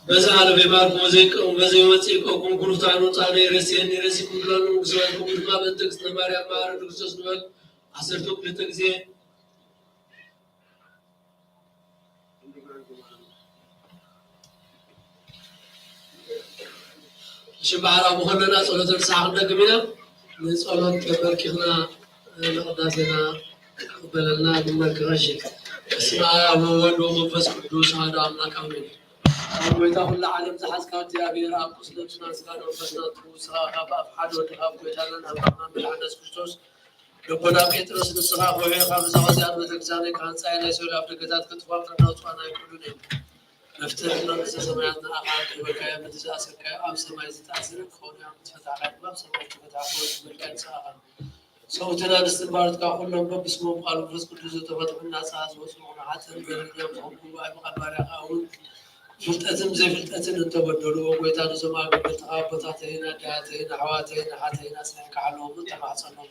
በዘ አለፈ ይማርኩም ወዘይቀውም በዘ ይወጽእ ይቀውም ኩሉ ፍትሐኑ ጻነ ይረስየኒ ይረስይኩም ኩላኑ መንግስተ ሰማያት ክቡር ድማ በእንተ እግዝእትነ ማርያም መሐረነ ክርስቶስ ንበል ዐሰርተ ክልተ ግዜ። እሺ፣ በሐራ ብኮለና ጸሎተ ንስሐ ክንደግም ኢና። ንጸሎት ተንበርኪኽና ንቅዳሴና ይቅበለልና። ንመርክኻ። እሺ። በስመ አብ ወወልድ ወመንፈስ ቅዱስ አሐዱ አምላክ አሜን። አብ ጎይታ ኩሉ ዓለም ዝሓዝካ እግዚኣብሔር አብ ቁስለ ነፍስና ስጋና መንፈስና ትውስኻ ካብ አብ ሓደ ወድኻ አብ ጎይታናን አምላኽናን መድሓኒና ኢየሱስ ክርስቶስ ልቦና ጴጥሮስ ንስኻ ሆሄኻ ብዛዕባ እዚኣ ቤተክርስቲያን ካህን ጻይ ናይ ሰው ልጅ አብ ደገታት ክትፎም ተናውጽዋና ይኩሉን እዮም። መፍትሕ መንግስተ ሰማያት ንኣኻ ክህበካ እየ። በቲ ዝኣሰርካዮ ኣብ ሰማይ ዝተኣስረ ክኸውን እዩ፣ ኣብ ዝፈታሕካዮ ድማ ኣብ ሰማይ ዝተፈትሐ ክኸውን እዩ። መልክዕ ንስኻ ሰብኡትን ኣንስትን ባሮትካ ኩሎም በብስሞም ብቃል መንፈስ ቅዱስ ዝተፈትሑ ናጻ ዝወጹ ይኹኑ። ሓጥእን በደለኛን ዝኾንኩ ጉባኤ ብቃል ባርያኻ እውን ብፍልጠትን ብዘይፍልጠትን እንተበደሉ፣ ኦ ጎይታ፣ ነዞም ኣገልገልትኻ ኣቦታተይን ኣዴታተይን ኣሕዋተይን ኣሓተይን ኣጽኒዕካ ሓልዎም፣ ተማሕጸኖም።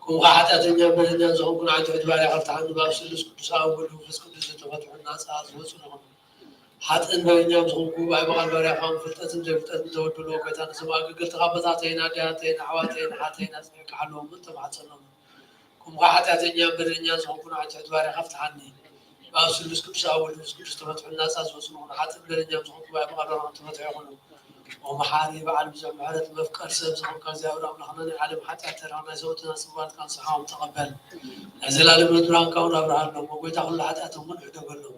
ከምኡ ኸኣ ሓጢኣተኛን በደለኛን ዝኾንኩ ንዓይ ትሑት ባርያኻ ፍትሓኒ። ብኣብ ስሉስ ቅዱስ ኣብ ወልድ መንፈስ ቅዱስ ዝተፈትሑ ናጻ ዝወጹ ይኹኑ። ሓጥእን በደለኛን ዝኾንኩ ብኣይ ብቃል ባርያኻ ብፍልጠትን ዘይፍልጠትን ተበድሎ። ጎይታ፣ ነዞም ኣገልገልትኻ ኣቦታተይን ኣዴታተይን ኣሕዋተይን ኣሓተይን ኣጽኒዕካ ሓልዎም፣ ተማሕጸኖም። ከምኡ ኸኣ ሓጢኣተኛን በደለኛን ዝኾንኩ ንዓይ ትሑት ባርያኻ ፍትሓኒ። ብኣብ ስሉስ ቅዱስ ኣብ ወልድ መንፈስ ቅዱስ ተፈትሑ ናጻ ዝወጹ ይኹኑ። ሓጥእን በደለኛን ዝኾንኩ ብኣይ ብቃል ባርያኻ ተፈትሑ ይኹኑ። ኦ መሓሪ በዓል ብዙሕ ምሕረት መፍቀር ሰብ ዝኾንካ እግዚኣብሔር ኣምላኽና፣ ናይ ዓለም ሓጢኣት ተረኽና፣ ናይ ሰውእትና ጽንባትካ ንስኻ ተቐበል። ናይ ዘላለም ሕይወት ብርሃንካ እውን ኣብርሃሎም። ኦ ጎይታ፣ ኩሉ ሓጢኣቶም እውን ሕደገሎም።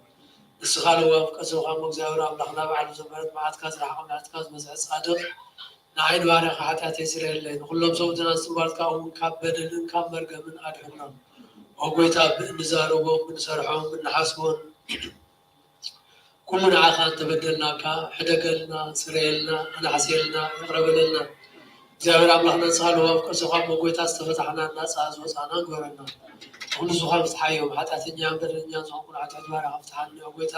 ንስኻ ለዋህ ፍቀር ሰብ ኻሞ እግዚኣብሔር ኣምላኽና፣ በዓል ብዙሕ ምሕረት መዓትካ ዝረሓቐ ምሕረትካ ዝበዝሐ ጻድቕ፣ ንዓይ ንባርያኻ ሓጢኣተይ ስረየለይ። ንኹሎም ሰውእትና ጽንባትካ እውን ካብ በደልን ካብ መርገምን ኣድሕኖም። ኦ ጎይታ፣ ብእንዛረቦን ብንሰርሖን ብንሓስቦን ኩሉ ንዓኻ እንተበደልናካ፣ ሕደገልና፣ ስረየልና፣ ኣናሕስየልና፣ ይቕረ በለልና። እግዚኣብሔር ኣምላኽና፣ ንስኻ ለዋህ ፍቀር ሰብ ኻሞ ጎይታ፣ ዝተፈታሕናን ናጻ ዝወጻእናን ግበረና። ንኹሉ ዝኻን ፍትሓዮም። ሓጢኣተኛን በደለኛን ዝኾንኩ ንዓይ ትሑት ባርያኻ ፍትሓኒ። ኦ ጎይታ፣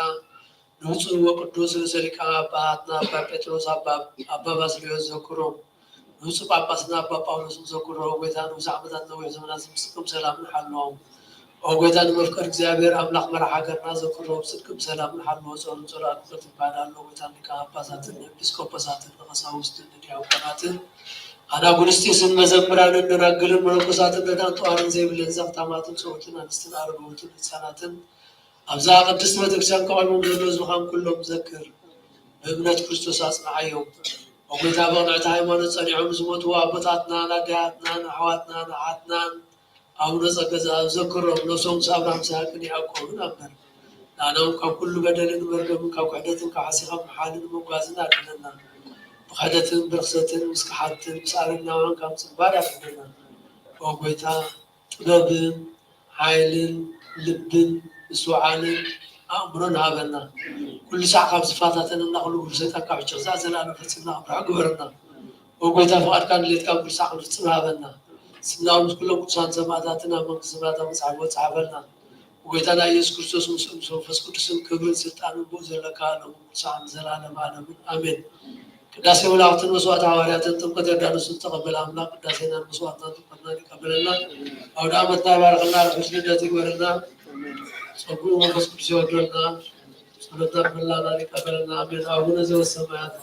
ንብፁዕ ወቅዱስ ርእሰ ሊቃነ ጳጳሳትና ኣባ ጴጥሮስ ኣባ፣ ኣባ ባስልዮስ ዘክሮም። ንብፁዕ ጳጳስና ኣባ ጳውሎስን ዘክሮ። ኦ ጎይታ፣ ንብዙሕ ዓመታት ነዊሕ ዘመናት ብጽድቅን ብሰላምን ሓልዎም። ኦ ጎይታ፣ ንመፍቀር እግዚኣብሔር ኣምላኽ መራሕ ሃገርና ዘክሮ፣ ብጽድቅን ብሰላምን ሓልዎ። ጾሩን ጾሩ ኣክብር ትባል ኣሎ። ጎይታ፣ ንሊቃነ ጳጳሳትን ንኤጲስቆጶሳትን ንቀሳውስትን ንዲያቆናትን ኣናጉንስጢስን መዘምራንን ደናግልን መነኮሳትን ደናን ጠዋርን ዘይብለን ዘኽታማትን ሰውእትን ኣንስትን ኣረጋውትን ህጻናትን ኣብዛ ቅድስት ቤተክርስቲያን ከቐርቦም ዘሎ ህዝብኻን ኩሎም ዘክር፣ ብእምነት ክርስቶስ ኣጽንዓዮም። ኦ ጎይታ፣ ብቕንዕቲ ሃይማኖት ጸኒዖም ዝሞቱ ኣቦታትናን ኣዴታትናን ኣሕዋትናን ኣሓትናን ኣቡነ ጸገ ዘኣብ ዘክሮም፣ ነፍሶም ምስ ኣብርሃም ይስሐቅን ያዕቆብን ኣንብር። ንኣና እውን ካብ ኩሉ በደልን መርገምን ካብ ክሕደትን ካብ ሓሲኻ ምሓልን ምጉዓዝን ኣድሕነና። ብክሕደትን ብርኽሰትን ምስ ከሓድትን ምስ ኣረማውያንን ካብ ምጽንባር ኣድሕነና። ኦ ጎይታ፣ ጥበብን ሓይልን ልብን ምስትውዓልን ኣእምሮን ሃበና። ኩሉ ሳዕ ካብ ዝፈታተነና ኩሉ ግብሪ ሰይጣን ካብ ሕጂ ክሳዕ ዘላለም ፈጺምና ክንርሕቕ ግበረና። ኦ ጎይታ፣ ፍቓድካን ድሌትካን ኩሉ ሳዕ ክንፍጽም ሃበና። ስምና እውን ምስ ኩሎም ቅዱሳን ሰማእታትን ኣብ መንግስተ ሰማያት ኣብ መጽሓፍ ጻሓፈልና። ጎይታና ኢየሱስ ክርስቶስ ምስኡ ምስ መንፈስ ቅዱስን ክብርን ስልጣንን ብኡ ዘለካ ለምን ቅዱሳን ዘላለም ኣለምን ኣሜን። ቅዳሴ መላእክትን መስዋዕተ ሃዋርያትን ጥምቀተ ዮርዳኖስን ዝተቐበለ ኣምላኽ ቅዳሴናን መስዋዕትናን ጥምቀትናን ይቀበለልና። ኣውደ ዓመትና ይባርኽልና፣ ርሑስ ልደት ይግበረልና። ጸግኡ መንፈስ ቅዱስ የውርደልና። ጸሎትና ኩላና ይቀበለልና። ኣሜን። ኣቡነ ዘበሰማያት።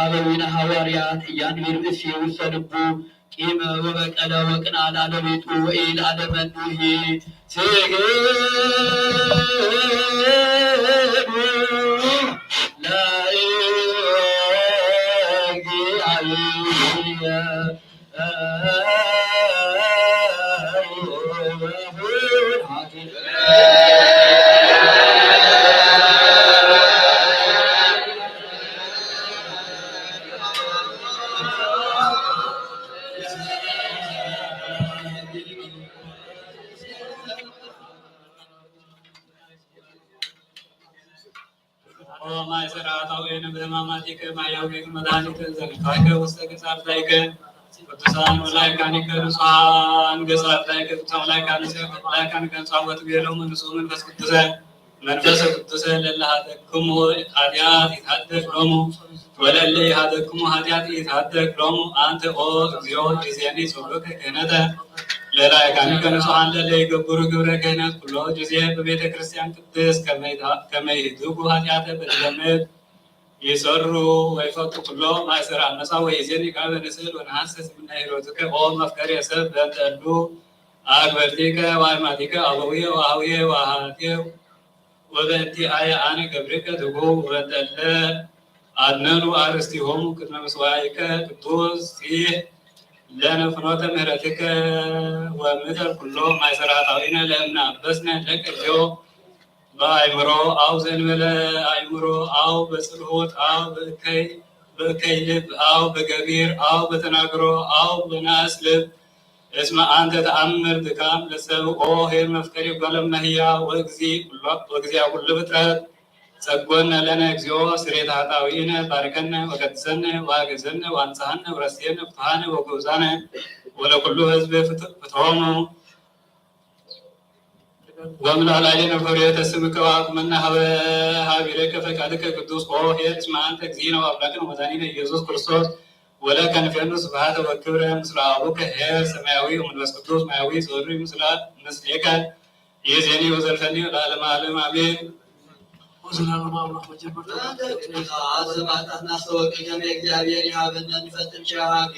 አበዊነ ሐዋርያት ኢያንብር ብእሲ ውስተ ልቡ ቂመ ወበቀለ ወቅንአ ለአለዊቱ ወኢለአለመኑ ይትግቡ ለእግዚአብሔር። ኦ ማእሰረ ኃጣውኢነ በሕማማቲከ ማሕያዊከ መድኃኒከ ዘነፋከ ውስተ ገጸ አርዳኢከ ቅዱሳን ወላእካኒከ ንጹሐን ገጸ አርዳኢከ ቅዱሳን ወላእካኒከ ንጹሐን ወትቤሎሙ ንሱ መንፈስ ቅዱሰ መንፈስ ቅዱሰ ለለሀደግክሙ ኃጢአት ይትሐደግ ሎሙ ወለእለ ኢሀደግክሙ ኃጢአት ኢትሐደግ ሎሙ። አንተ ኦ እግዚኦ ይዜኒ ጸሎተ ክህነተ ለላእካኒከ ንጹሐን ለለይገብሩ ግብረ ክህነት ኩሎ ጊዜ በቤተ ክርስቲያን ቅድስት ከመ ይዳ- ከመ ይህድጉ ኃጢአተ በዲበ ምድር ይሰሩ ወይፈቱ ኩሎ ማእሰረ አመፃ። ወይዜኒ ከመ ንስእል ወነሐስስ እምነ ሂሮትከ ኦ መፍቀሬ ሰብ በእንተ እሉ አግበርቲከ ወአማቲከ አበውየ ወአሃውየ ወአሃትየ ወበእንቲአየ አነ ገብርከ ትጉህ ወበእንተ እለ አድነኑ አርእስቲሆሙ ቅድመ ምስዋኢከ ቅዱስ ጺሕ ለነ ፍኖተ ምህረትከ ወምጠር ኩሎ ማእሰረ ኃጣውኢነ ለእምነ አበስነ ለከ እግዚኦ በአእምሮ አው ዘእንበለ አእምሮ አው በጽልኦት አው በእከይ በእከይ ልብ አው በገቢር አው በተናግሮ አው በናእስ ልብ እስመ አንተ ተአምር ድካም ለሰብ። ኦ ኄር መፍቀሬ እጓለ እመሕያው ወእግዚእ ኩሎ ወእግዚአ ኩሉ ፍጥረት ጸግወነ ለነ እግዚኦ ስርየተ ኃጣውኢነ ባርከነ ወቀድሰነ ወአግዕዘነ ወአንጽሐነ ወረስየነ ፍቱሐነ ወግኡዛነ ወለኩሉ ሕዝብ ፍት- ፍትሖሙ ወምልአ ላዕሌነ ፍሬተ ስምከ ወአቁመነ ሀበ ሀቢረከ ፈቃድከ ቅዱስ ኦ ኄር እስመ አንተ እግዚእነ ወአምላክነ ወመድኃኒነ ኢየሱስ ክርስቶስ ወለከ ንፌኑ ስብሐተ ወክብረ ምስለ አቡከ ኄር ሰማያዊ ወመንፈስ ቅዱስ ማያዊ ዘወሪ ምስለ ምስሌከ ይእዜኒ ወዘልፈኒ ለዓለመ ዓለም አሜን። ወዘላለሙ አምላክ መጀመርታ በእንተ ኃጢአት ሰማዕታትና አስተወቀ ከመ እግዚአብሔር ይሃበነ ንፈጽም ሸሃግተ።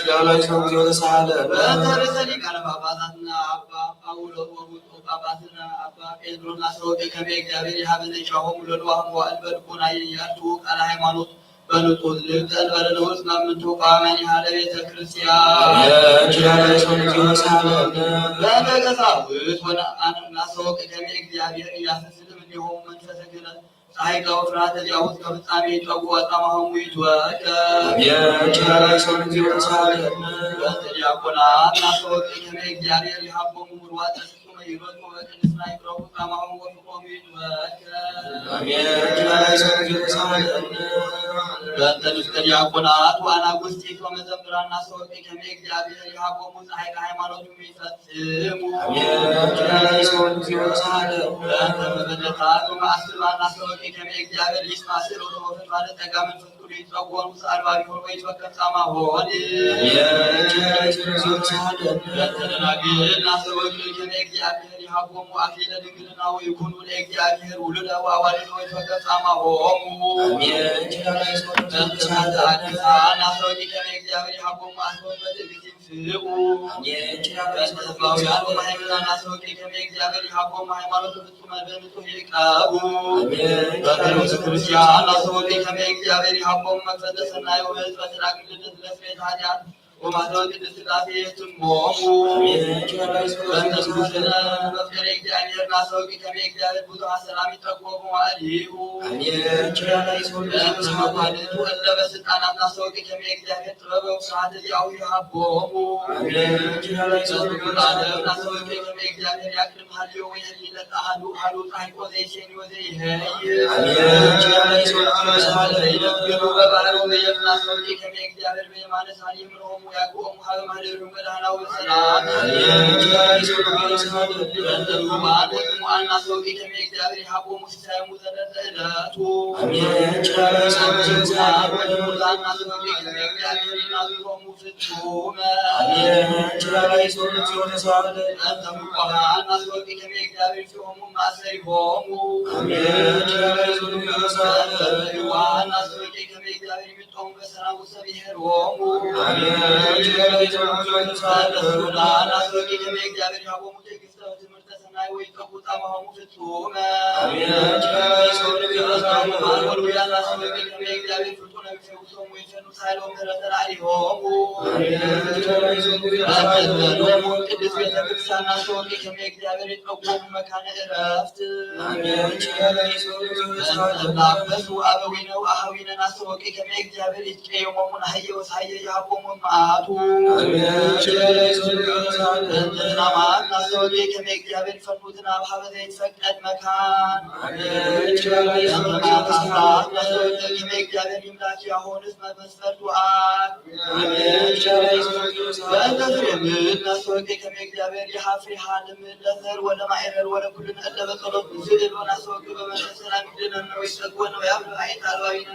ያላይ ሰው ጊዜ ወተሳለ በእንተ ርእሰ ሊቃነ ጳጳሳትና አባ ጳውሎስ ወውጡ ጳጳስና አባ ጴጥሮስ አስተወቀ ከመ እግዚአብሔር ይሃበነ ሻሆሙ ለልዋም ወእልበ ልቦና ያርቱ ቃለ ሃይማኖት በንጹህ ልብ ዘእንበለ ነውር ምንቱ ቋመን ያህለ ቤተ ክርስቲያን። አሜን። ችላለ ሰው ልጅ ይወሳለን። በመንፈሳዊ ሆነ አን-፣ እናስተዋውቅ ከመ እግዚአብሔር እያስተስልም እንዲሆን መንፈሰ ክህነት ጸሐይ ከወፍራት እዚያ ውስጥ ከፍጻሜ ይጠጉ ወጣማሆሙ ይትወከ። አሜን። ችላለ ሰው ልጅ ይወሳለን። በእንተ ዲያቆናት እናስተዋውቅ ከመ እግዚአብሔር ይሃቦሙ ምርዋተ ስጡመ ይሮጡ በቅድስና ይቅረቡ ጣማሆሙ ወፍቆሙ ይትወከ። አሜን። ችላለ ሰው ልጅ ይወሳለን። በእንተ ንስከ ዲያቆናት ወአናጉስጢስ ወመዘምራን እናስተዋውቅ ከመ እግዚአብሔር ይሃቦሙ ጸሐይ ከሃይማኖቱ ይፈጽሙ። አሜን። ችላለ ሰው ልጅ ይወሳለን። በእንተ መበለታት ወመአስባን እናስተዋውቅ ከመ እግዚአብሔር ይስፋስል ወለወፈት ማለት ጸጋ መንፈስ ቅዱስ ይጸጎን ውስጥ አልባ ቢሆን ወይ ይትወከል ጻማ ሆን። አሜን። ችላለ ሰው ልጅ ይወሳለን። በእንተ ደናግል እናስተዋውቅ ከመ እግዚአብሔር ይሃቦሙ አክሊለ ድንግልና ወይኩኑ ለእግዚአብሔር ውሉደ ወአዋልድ ወይትወከል ጻማሆሙ። አሜን። ችላለ ሰው ልጅ ይወሳለን። በእንተ አቅሳ እናስተዋውቅ ከመ እግዚአብሔር ይሃቦሙ አስበው በትዕግስት ይንስኡ። አሜን። ችላለ ሰው ልጅ ይወሳለን። በእንተ ተስፋውያን ወማህበራን እናስተዋውቅ ከመ እግዚአብሔር ይሃቦሙ ሃይማኖተ ፍጹመ በንጹህ ይዕቀቡ። አሜን። በጸሎተ ክርስቲያን እናስተዋውቅ ከመ እግዚአብሔር ይሃቦሙ መክፈተ ሰናይ ወበሕጽበተ ዳግም ልደት ለስርየተ ኃጢአት ወማህፀን ቅድስት ሥላሴ የትሞሙ። አሜን። በእንተ ስሉስነ መፍቀሬ እግዚአብሔር እናስተውቅ ከመ እግዚአብሔር ብዙኃ ሰላም ይጠግቦሙ አሊሁ። አሜን። በእንተ መኳንንቱ እለ በስልጣናት እናስተውቅ ከመ እግዚአብሔር ጥበበ ወስብሐተ ዚአሁ ይሃቦሙ። አሜን። በእንተ ስልጣነ እናስተውቅ ከመ እግዚአብሔር ያቅድም ሀልዮ ወየሊ ለጣ ሀሉ ሀሉ ጻይቆ ዘይሴኒ ወዘይሄይ። አሜን። በእንተ ዘይነግሩ በባህሩ በየብስ እናስተውቅ ከመ እግዚአብሔር በየማነ ሳልም ሮሙ ያዕቆብ ሀበ ማህደሩ መድኃኒነ ወሰላም። አሜን። በእንተ ሕሙማን ወጽሙአን እናስተውቅ ከመ እግዚአብሔር ይሃቦሙ ሲሳዮሙ ዘለለ ዕለቱ። አሜን። በእንተ ሙታን እናስተውቅ ከመ እግዚአብሔር ይናዝሮሙ ፍጹመ። አሜን። በእንተ ምቆሃን እናስተውቅ ከመ እግዚአብሔር ይፍጽሖሙ ማእሰሪሆሙ። አሜን። በእንተ ሕያዋን እናስተውቅ ከመ እግዚአብሔር ይምጦሙ በሰላም ውስተ ብሔሮሙ። አሜን። በእንተ ስሉላን እናስተውቅ ከመ እግዚአብሔር ይሃቦሙ ትዕግስተ ወትምህርተ ሰናይ ወይጠጉ ጻማሆሙ ፍጹመ። አሜን። በእንተ ማርያም ወልውላን እናስተውቅ ከመ እግዚአብሔር ፍጡነ ቢፈውሶሙ ወይፈኑ ሳይሎ ምህረተ ላዕሌሆሙ። አሜን። በእንተ ሎሙ ቅድስት ቤተ ክርስቲያን እናስተውቅ ከመ እግዚአብሔር ይጠጉ መካነ ዕረፍት። አሜን። በእንተ አበዊነ ወአሃዊነ እናስተውቅ ከመ እግዚአብሔር ይትቀየሞሙ ሀየ ወሳየ ይሃቦሙ መዓቱ። አሜን። በእንተ ሕማማት እናስተውቅ ከመ እግዚአብሔር ይፈኑ ዝናም ሀበ ዘይትፈቀድ መካን። አሜን። በእንተ መዓት አስራት እናስተውቅ ከመ እግዚአብሔር ይምላክ ያሆንስ መመስፈርቱ አብ። አሜን። በእንተ ፍሬ ምድር እናስተውቅ ከመ እግዚአብሔር ይሃፍሪ ሀልም ለዘር ወለማዕረር ወለኩልነ እለ በጸሎት ምስል ወናስተውቅ በመንፈስ ሰላም ይግደለነ ወይሰግወነ ወያብርሃ አይት አልባቢነ።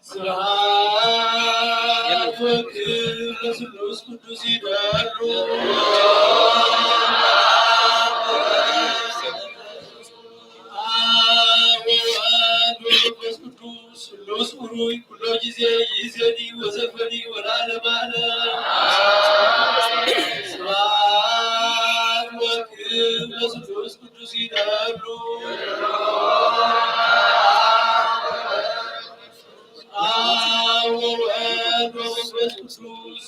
ስብሐት ወክብር ለስሉስ ቅዱስ ይደሉ። አብ ወወልድ ወመንፈስ ቅዱስ ስሉስ ቡሩክ ኩሎ ጊዜ ይእዜኒ ወዘልፈኒ ወለዓለመ ዓለም። ስብሐት ወክብር ለስሉስ ቅዱስ ይደሉ። አብ ወወልድ ወመንፈስ ቅዱስ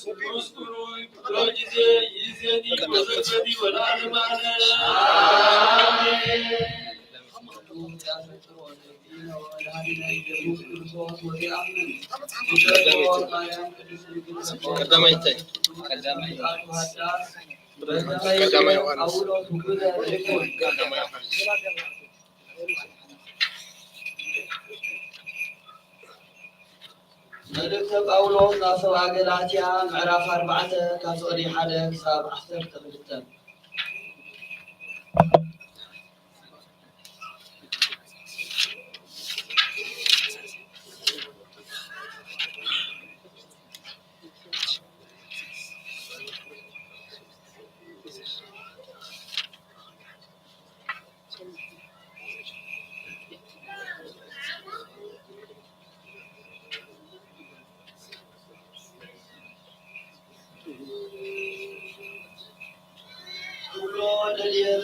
ስሉስ ቡሩክ ኩሎ ጊዜ ይእዜኒ ወዘልፈኒ ወለዓለመ ዓለም። አሜን። ቀዳማይ ታይ? ቀዳማይ ዮሐንስ። ቀዳማይ ዮሐንስ። መልእክተ ጳውሎስ ናብ ሰብኣ ገላትያ ምዕራፍ ኣርባዕተ ካብ ፍቕዲ ሓደ ክሳብ ዓሰርተ ክልተ።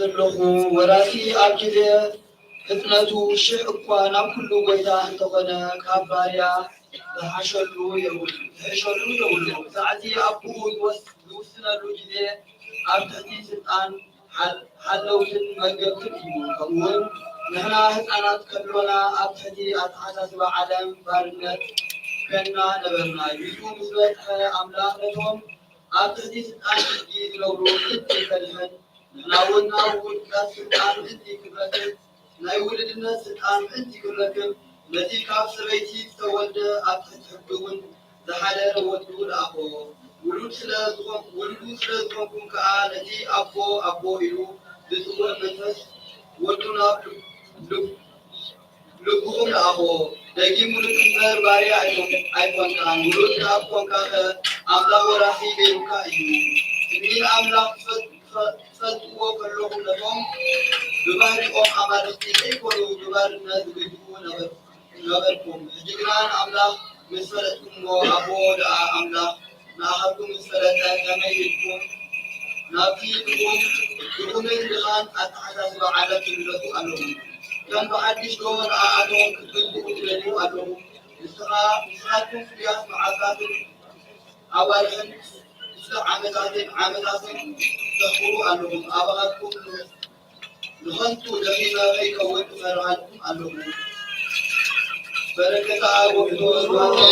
ኣለኹ፣ ወራሲ ኣብ ግዜ ህጽነቱ ሽሕ እኳ ናብ ኩሉ ጎይታ እንተኾነ፣ ካብ ባርያ ዝሓሸሉ የብሉ፣ ዝሕሸሉ የብሉ። ብዛዕቲ ኣቦኡ ዝወስ-፣ ዝውስነሉ ግዜ ኣብ ትሕቲ ስልጣን ሓል-፣ ሓለውትን መገብትን እዩ። ከምኡውን ንሕና ህጻናት ከሎና ኣብ ትሕቲ ኣተሓሳስባ ዓለም ባርነት ኮይንና ነበርና። ግዜኡ ምስ በጽሐ ኣምላኽ ነቶም ኣብ ትሕቲ ስልጣን ሕጊ ዝነብሩ ፍትሕ ይፈልሕን፣ ንሕና እውን ናብ ውድቀት ስልጣን ምእንቲ ክንረክብ፣ ናይ ውሉድነት ስልጣን ምእንቲ ክንረክብ፣ ነቲ ካብ ሰበይቲ ዝተወልደ ኣብ ትሕቲ ሕጊ እውን ዝሓደረ ወዱ ለኣኾ። ውሉድ ስለ ዝኾን-፣ ውሉዱ ስለ ዝኾንኩም ከኣ ነቲ ኣቦ ኣቦ ኢሉ ዝጽውዕ መንፈስ ወዱ ናብ ልብ-፣ ልብ-፣ ልብኹም ለኣኾ። ደጊም ውሉድ እምበር ባርያ ኣይኮን-፣ ኣይኮንካን። ውሉድ ካብ ኮንካኸ ኣምላኽ ወራሲ ገይሩካ እዩ። ትንቢት ኣምላኽ ትፈ-፣ ትፈ-፣ ትፈልጥዎ ከለኹም ነቶም ብባህሪኦም ኣማልኽቲ ዘይኮኑ ብባርነት ዝገዝኡ ነበርኩም። ነበርኩም። ሕጂ ግና ንኣምላኽ ምስ ፈለጥኩምዎ፣ ኣቦ ደኣ ኣምላኽ ንኣኻትኩም ምስ ፈለጠ፣ ከመይ ኢልኩም ናብቲ ድኹም፣ ድኹምን ድኻን ኣተሓሳስባ ዓለም ትምለሱ ኣለኹም? ከም ብሓድሽ ዶ ንኣኣቶም ክትግዝኡ ትደልዩ ኣለኹም? ንስኻ፣ ንስኻትኩም ፍሉያት መዓልታትን ኣዋርሕን፣ ክፍለ ዓመታትን ዓመታትን ተኽብሩ ኣለኹም። ኣባኻትኩም ንኸንቱ ደኺመ ከይከውን እፈርሃልኩም ኣለኹ። በረከት ኣብ ወወልድ ወመንፈስ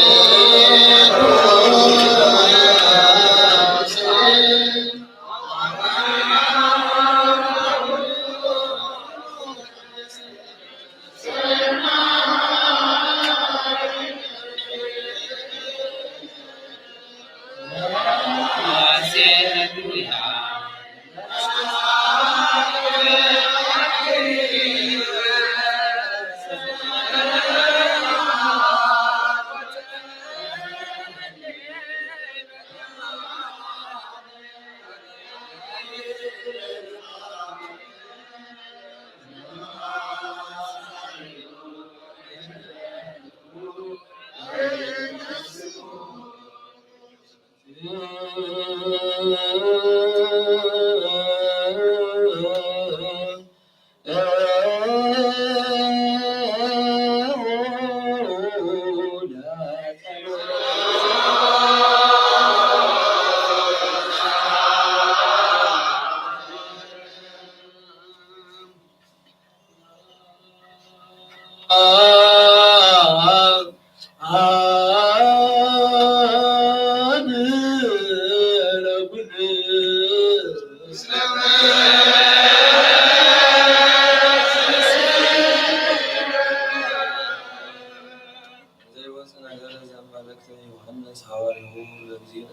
ዘይወጽእ ነገር ዘመልክተ ዮሐንስ ሐዋርያሁ ለእግዚእነ፣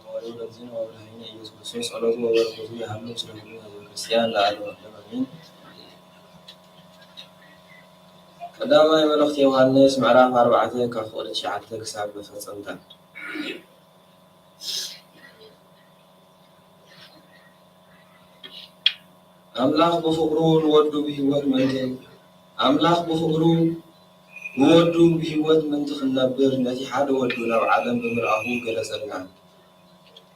ሐዋርያሁ ለእግዚእነ ወመድኃኒነ ኢየሱስ ክርስቶስ ጸሎቱ ወበረከቱ ይሃሉ ምስለ ኩልነ ህዝበ ክርስቲያን ለዓለመ ዓለም አሜን። ቀዳማይ መልእኽት ዮሐንስ ምዕራፍ ኣርባዕተ ካብ ፍቕሪ ትሽዓተ ክሳብ መፈጸምታ። ኣምላኽ ብፍቕሩ ንወዱ ብህይወት ምእንቲ፣ ኣምላኽ ብፍቕሩ ንወዱ ብህይወት ምእንቲ ክንነብር ነቲ ሓደ ወዱ ናብ ዓለም ብምልኣኹ ገለጸልና።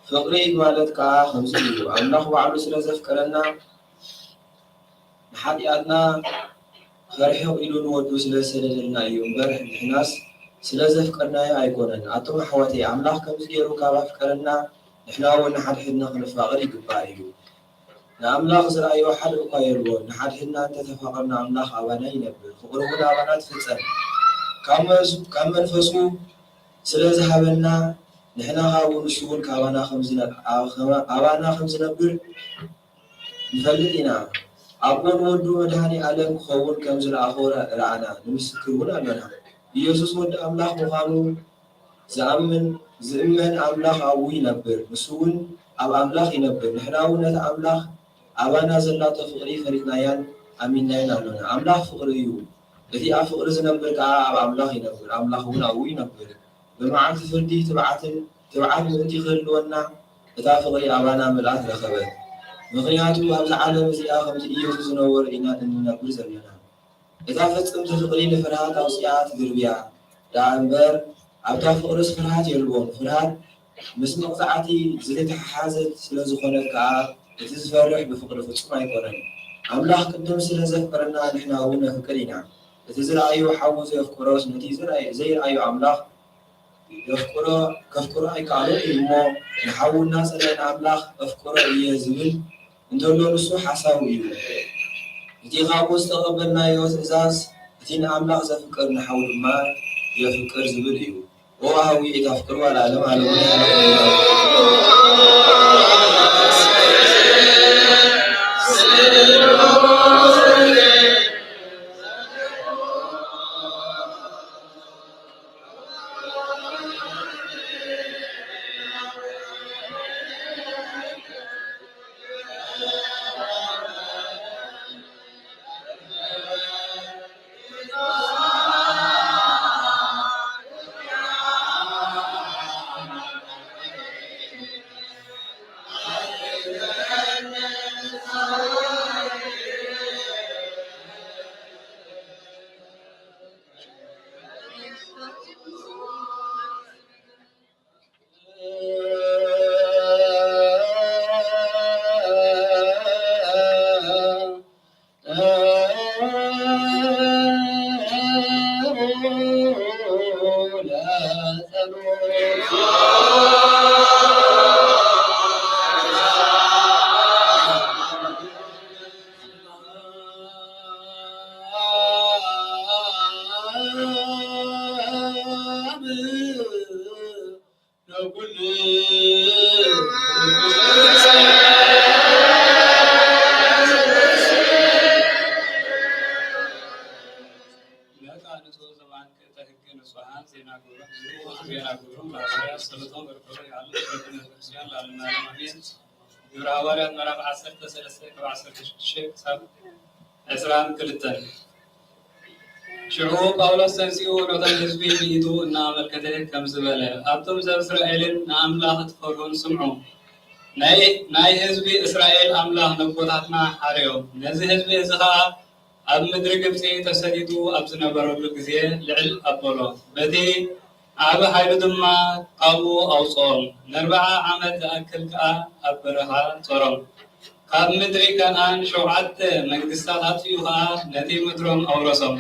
ፍቕሪ ማለት ከኣ ከምዚ እዩ። ኣምላኽ ባዕሉ ስለ ዘፍቀረና ንሓጢኣትና ከርሕቕ ኢሉ ንወዱ ስለ ዝሰደደልና እዩ እምበር፣ ንሕናስ ስለ ዘፍቀርናዮ ኣይኮነን። ኣቱም ኣሕዋተይ፣ ኣምላኽ ከምዚ ገይሩ ካብ ኣፍቀረና፣ ንሕና እውን ንሓድሕድና ክንፋቐር ይግባእ እዩ። ንኣምላኽ ዝረኣዮ ሓደ እኳ የልቦን። ንሓድሕድና እንተ ተፋቐርና፣ ኣምላኽ ኣባና ይነብር፣ ፍቕሩ እውን ኣባና ትፍጸም። ካብ መዝ-፣ ካብ መንፈሱ ስለ ዝሃበና፣ ንሕና ካብኡ፣ ንሱ እውን ካባና ከም ዝነ-፣ ኣ-፣ ከማ-፣ ኣባና ከም ዝነብር ንፈልጥ ኢና። ኣቦ ንወዱ መድኃኔ ዓለም ክኸውን ከም ዝለኣኾ ረ-፣ ረኣና፣ ንምስክር እውን ኣሎና። ኢየሱስ ወዲ ኣምላኽ ምዃኑ ዝኣምን፣ ዝእመን ኣምላኽ ኣብኡ ይነብር፣ ንሱ እውን ኣብ ኣምላኽ ይነብር። ንሕና እውን ነቲ ኣምላኽ ኣባና ዘላቶ ፍቕሪ ፈሊጥናያን ኣሚንናዮን ኣሎና። ኣምላኽ ፍቕሪ እዩ። እቲ ኣብ ፍቕሪ ዝነብር ከኣ ኣብ ኣምላኽ ይነብር፣ ኣምላኽ እውን ኣብኡ ይነብር። ብመዓልቲ ፍርዲ ትብዓትን፣ ትብዓት ምእንቲ ክህልወና፣ እታ ፍቕሪ ኣባና ምልኣት ረኸበት። ምኽንያቱ፣ ኣብዛ ዓለም እዚኣ ከምቲ ኢየሱስ ዝነበሮ ኢና እንነብር ዘለና። እታ ፍጽምቲ ፍቕሪ ንፍርሃት ኣውጺኣ ትድርብያ ደኣ እምበር፣ ኣብታ ፍቕርስ ፍርሃት የልቦን። ፍርሃት ምስ መቕጻዕቲ ዝተተሓሓዘት ስለ ዝኾነት ከኣ፣ እቲ ዝፈርህ ብፍቕሪ ፍጹም ኣይኮነን። ኣምላኽ ቅድም ስለ ዘፍቀረና ንሕና እውን ነፍቅር ኢና። እቲ ዝረኣዮ ሓዉ ዘየፍቅሮስ ነቲ ዝረኣይ-፣ ዘይረኣዮ ኣምላኽ የፍቅሮ፣ ከፍቅሮ ኣይከኣሎን እዩ እሞ፣ ንሓዉ እናጸልአ ንኣምላኽ እፍቅሮ እየ ዝብል እንተሎ ንሱ ሓሳዊ እዩ። እቲ ካብኡ ዝተቐበልናዮ ትእዛዝ፣ እቲ ንኣምላኽ ዘፍቅር ንሓዉ ድማ የፍቅር ዝብል እዩ። ኦ ኣሃዊ ኢታፍቅርዋ ለዓለም ዓለምን። ግብረ ሃዋርያት ምዕራፍ ዓሰርተ ሰለስተ ካብ ዓሰርተ ሽዱሽተ ክሳብ ዕስራን ክልተን። ሽዑ ጳውሎስ ተንሲኡ ነቶም ህዝቢ ብኢዱ እናኣመልከተ ከምዚ በለ፣ ኣቱም ሰብ እስራኤልን ንኣምላኽ እትፈርሁን ስምዑ። ናይ፣ ናይ ህዝቢ እስራኤል ኣምላኽ ነቦታትና ሓረዮም። ነዚ ህዝቢ እዚ ኸኣ ኣብ ምድሪ ግብጺ ተሰዲዱ ኣብ ዝነበረሉ ግዜ ልዕል ኣበሎ። በቲ ዓቢ ሓይሉ ድማ ካብኡ ኣውጽኦም። ንኣርብዓ ዓመት ዝኣክል ከኣ ኣብ በረኻ ጾሮም። ካብ ምድሪ ከነኣን ሸውዓተ መንግስታት ኣጥፊኡ ከኣ ነቲ ምድሮም ኣውረሶም።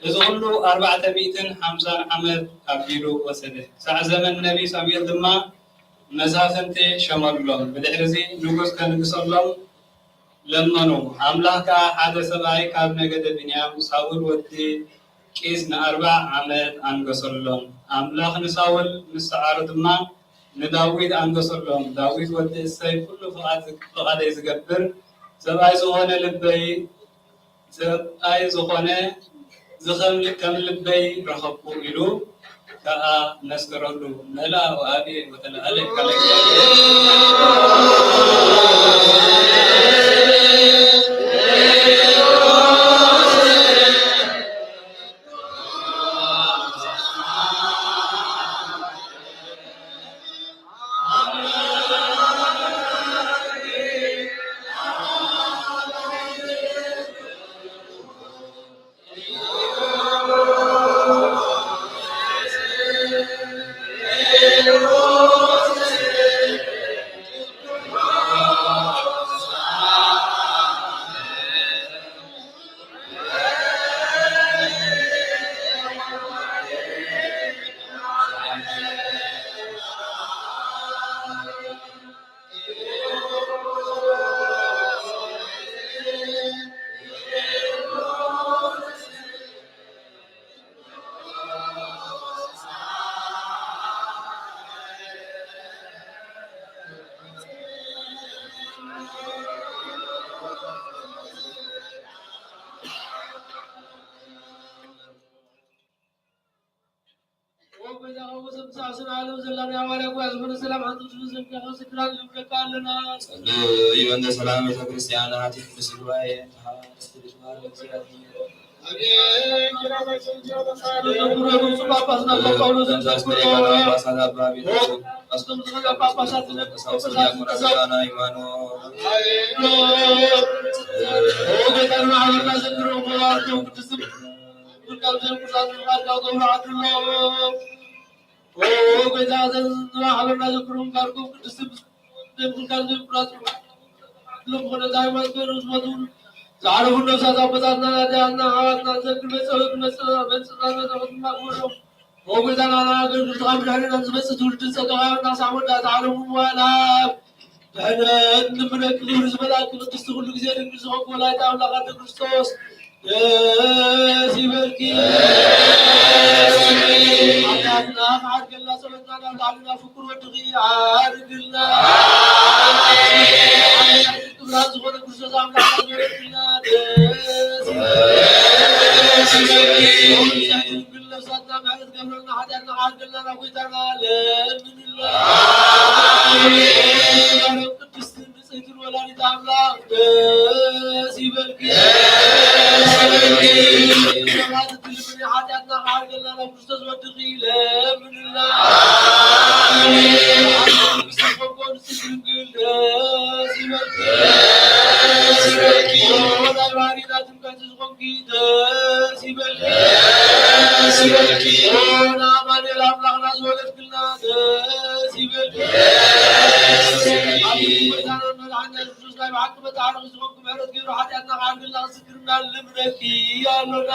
እዚ ኹሉ ኣርባዕተ ሚእትን ሓምሳን ዓመት ኣቢሉ ወሰደ። ክሳዕ ዘመን ነቢ ሳሙኤል ድማ መሳፍንቲ ሸመሎም። ብድሕርዚ ንጉስ ከንግሰሎም ለመኑ። ኣምላኽ ከኣ ሓደ ሰብኣይ ካብ ነገደ ብንያም ሳውል ወዲ ቂስ ንኣርብዓ ዓመት ኣንገሰሎም። ኣምላኽ ንሳውል ምስ ሰዓሮ ድማ ንዳዊት ኣንገሰሎም። ዳዊት ወዲ እሰይ ኩሉ ፍቓድ፣ ፍቓደይ ዝገብር ሰብኣይ ዝኾነ ልበይ፣ ሰብኣይ ዝኾነ ዝኸም-፣ ከም ልበይ ረኸብኩ ኢሉ ከኣ መስከረሉ። መላእ ወኣቤ ወተለዓለ ቃለ ጸልዩ በእንተ ሰላም ቤተ ክርስቲያን አቲ ቅድስት ጉባኤ። ዳርቡን ነፍሳት አበታትና ናዳያና ሐዋትና ዘክር በጸሎት መጸ-፣ መጸ-፣ መጸ-፣ መጸ-፣ መ-፣ ኦጉዛና ናገር ግርታ ምዳሪ ናዝበጽ ትውልድ ሰቀራ ናሳሙዳ ዳርቡን ዋላ በእንምነክ ልብዝ መልአክ ቅድስት ሁሉ ጊዜ ድንግል ዝኾንክ ወላዲተ አምላክ አደ ክርስቶስ ደስ ይበልኪ። ኃጢአትና መዓት ገላ ጸሎትና ናብ ላዕልና ፍቁር ወድኺ አርግልና። ክብራን ዝኾነ ክርስቶስ አምላክ አዝወረድልና ደስ ይበልኪ። ድንግል ነፍሳትና ምሕረት ገብረልና ኃጢአትና መዓት ገላ ናብ ጌታና ለምንላ። አሜን። ቅድስት ንጽሕት ወላዲተ አምላክ ደስ ይበልኪ። ደስ ይበልኪ። ሰባት ትልምን ኃጢአትና ከአርገና ለክርስቶስ ወድቂ ለምንላ። አሜን። ንጽሕት ድንግል ደስ ይበልኪ። ደስ ይበልኪ። ወላዲተ አምላክ ደስ ይበልኪ። ደስ ይበልኪ። ኦ አማኑኤል አምላክና ዝወለድክልና ደስ ይበልኪ። ደስ ይበልኪ። አቤቱ ጌታና መድኃኒታችን ኢየሱስ ናይ ብሓቂ መጣዕርቂ ዝኾንክ ምሕረት ገይሩ ኃጢአትና ከዓርግልና ክዝክርና ልምነኪ እያሎና።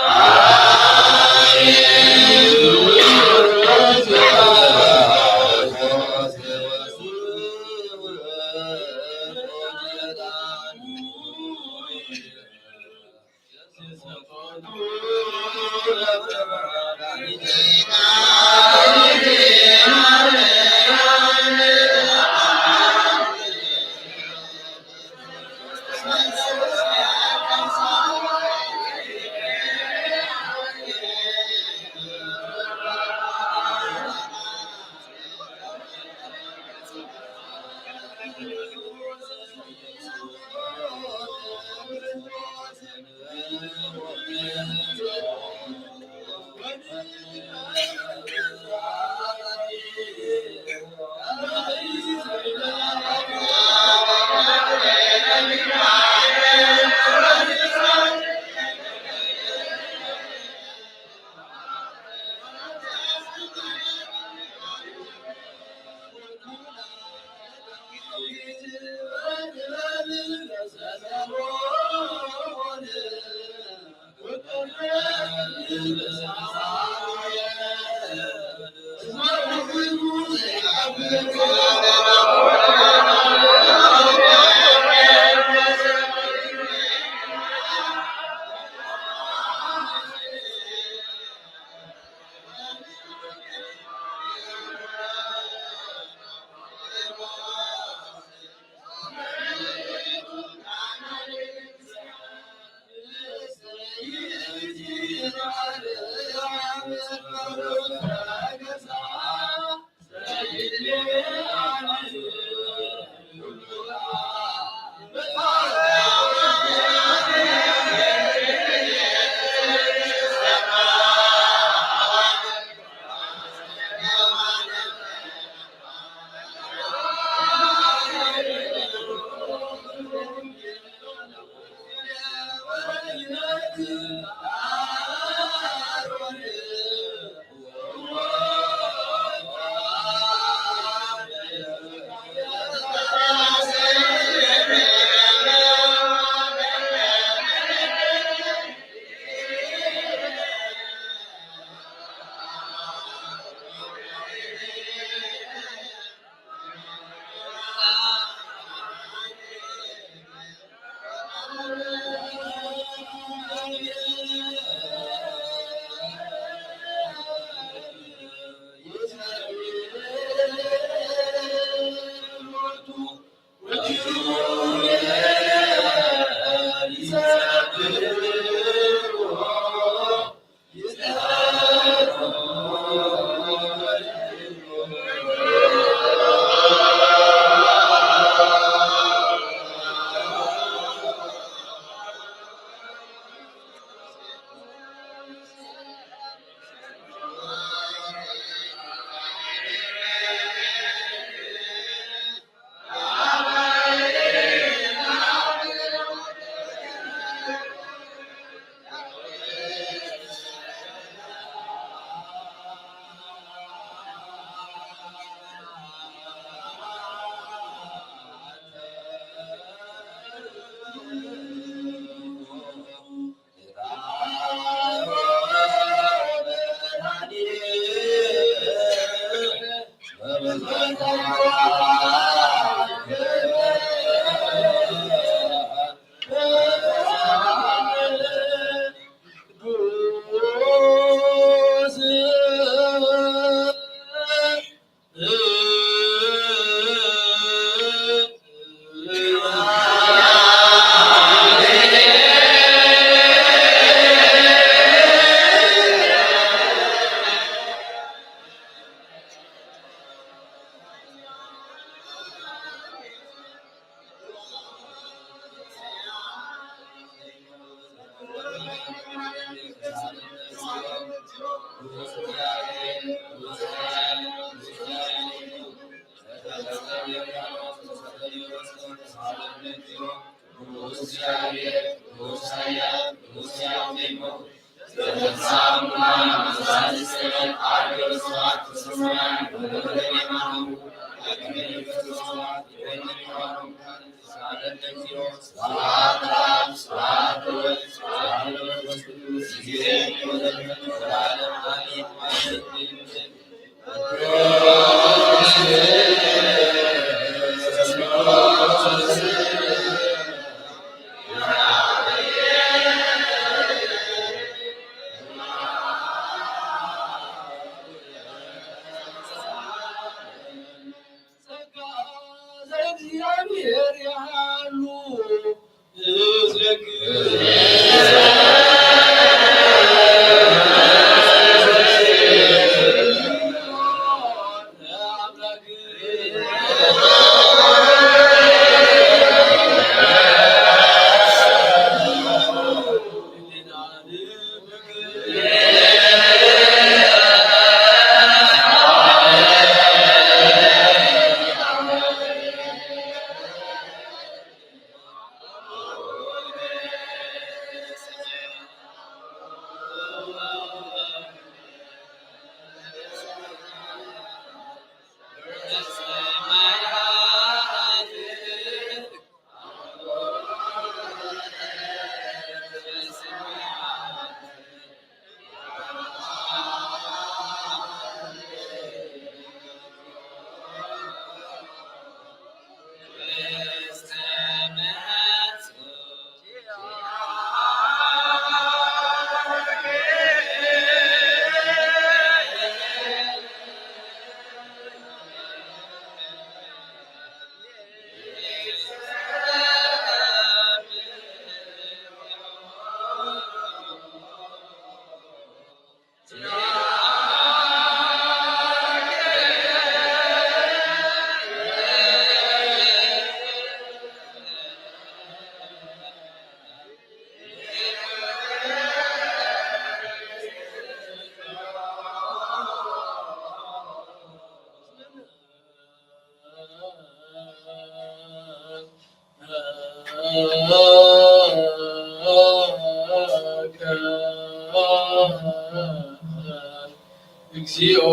እግዚኦ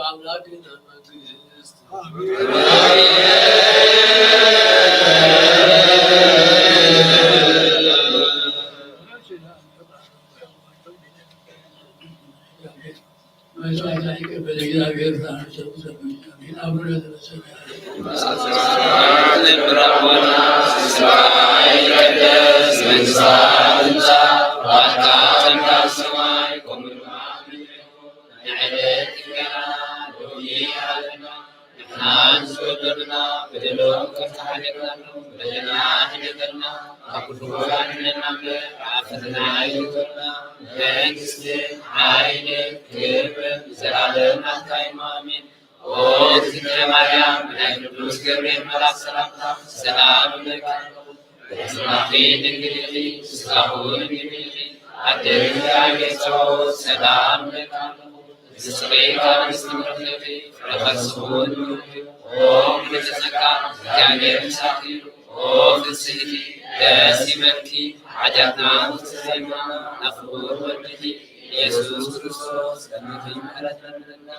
አምላክነ መንግስት። መስዋዕታችን ይቀበል እግዚአብሔር። አቡነ ዘበሰማያት። ይትቀደስ ስምከ፣ ትምጻእ መንግስትከ፣ ፈቃድከ በከመ በሰማይ ከማሁ በምድር። ንሕና ንበድል በደለና፣ በደለና ይቅር በል እምነ፣ በደልና ይቅር በል እምነ፣ ካብ ኩሉ አድነና እምነ፣ ካብ ፈተና አትግበና፣ መንግስት፣ ኃይል፣ ክብር፣ ለዘለዓለም ናትካ እዩ፣ አሜን። ኦ እግዝእትየ ማርያም፣ ብናይ ቅዱስ ገብርኤል መልአክ ሰላምታ ሰላም እብለኪ፣ በሕፅንኪ ድንግል ኢኺ፣ በስጋኪ እውን ድንግል ኢኺ፣ አደይ እግዚአብሔር ጸባኦት ሰላም እብለኪ፣ ብፅሬ ካብ ኣንስቲ ምርኽቲ ፍረ ከርስኺ እውን ብሩኽ እዩ። ኦ ምልዕተ ጸጋ፣ እግዚኣብሔር ምሳኺ እዩ። ኦ ፍስሕቲ፣ ደስ ይበልኪ፣ ኃጢኣትና ኣስተሰርየልና፣ ናብ ፍቁር ወድኺ ኢየሱስ ክርስቶስ ከመ ምሕረትነ ለምነና።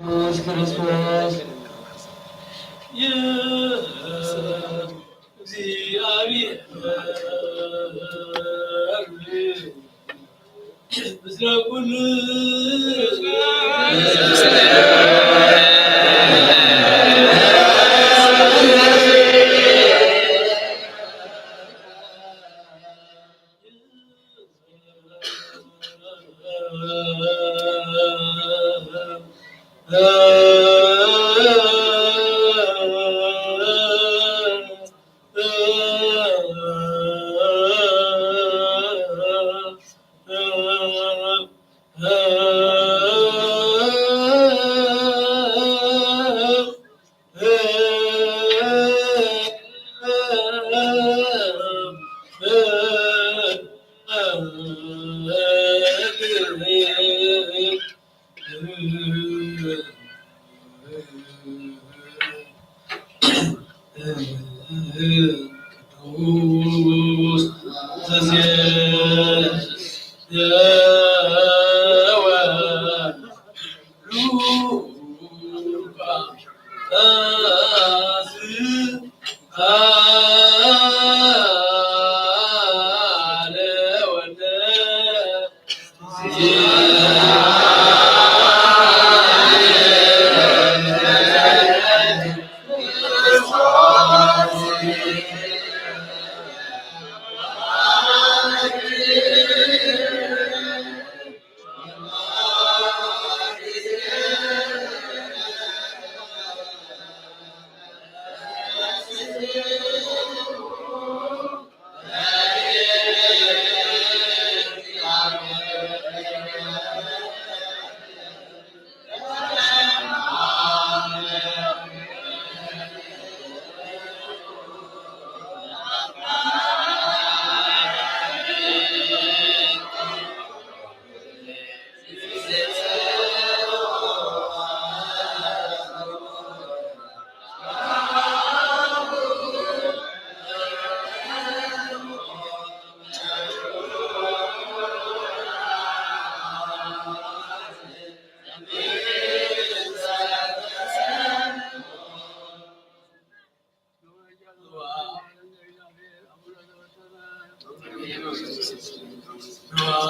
ኢየሱስ ክርስቶስ እግዚአብሔር ምስለ ኩሉ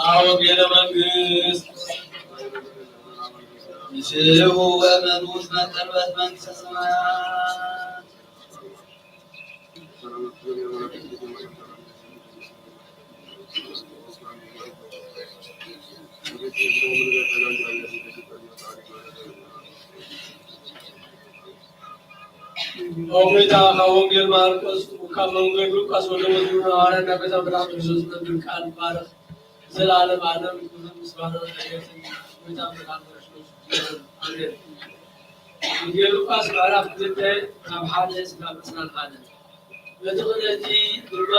አዎ፣ ቤተ መንግስት ይስቡ ወመኑስ መቀርበት መንግስተ ሰማያት። ኦ ጌታ፣ ከወንጌል ማርቆስ፣ ከወንጌል ሉቃስ ወደ መዝሙር ሐዋርያ እና ከዛ ብርሃን ክርስቶስ መዝሙር ቃል ባርክ። ዘላለም ዓለም ክብርን ምስጋናን ይድረሰው። ጌታ አምላክ ክርስቶስ ይመስገን። አሜን። ወንጌል ሉቃስ ምዕራፍ ክልተ ካብ ሓደ እስካብ ዕስራን ሓደን። በቲ ክእለቲ ድማ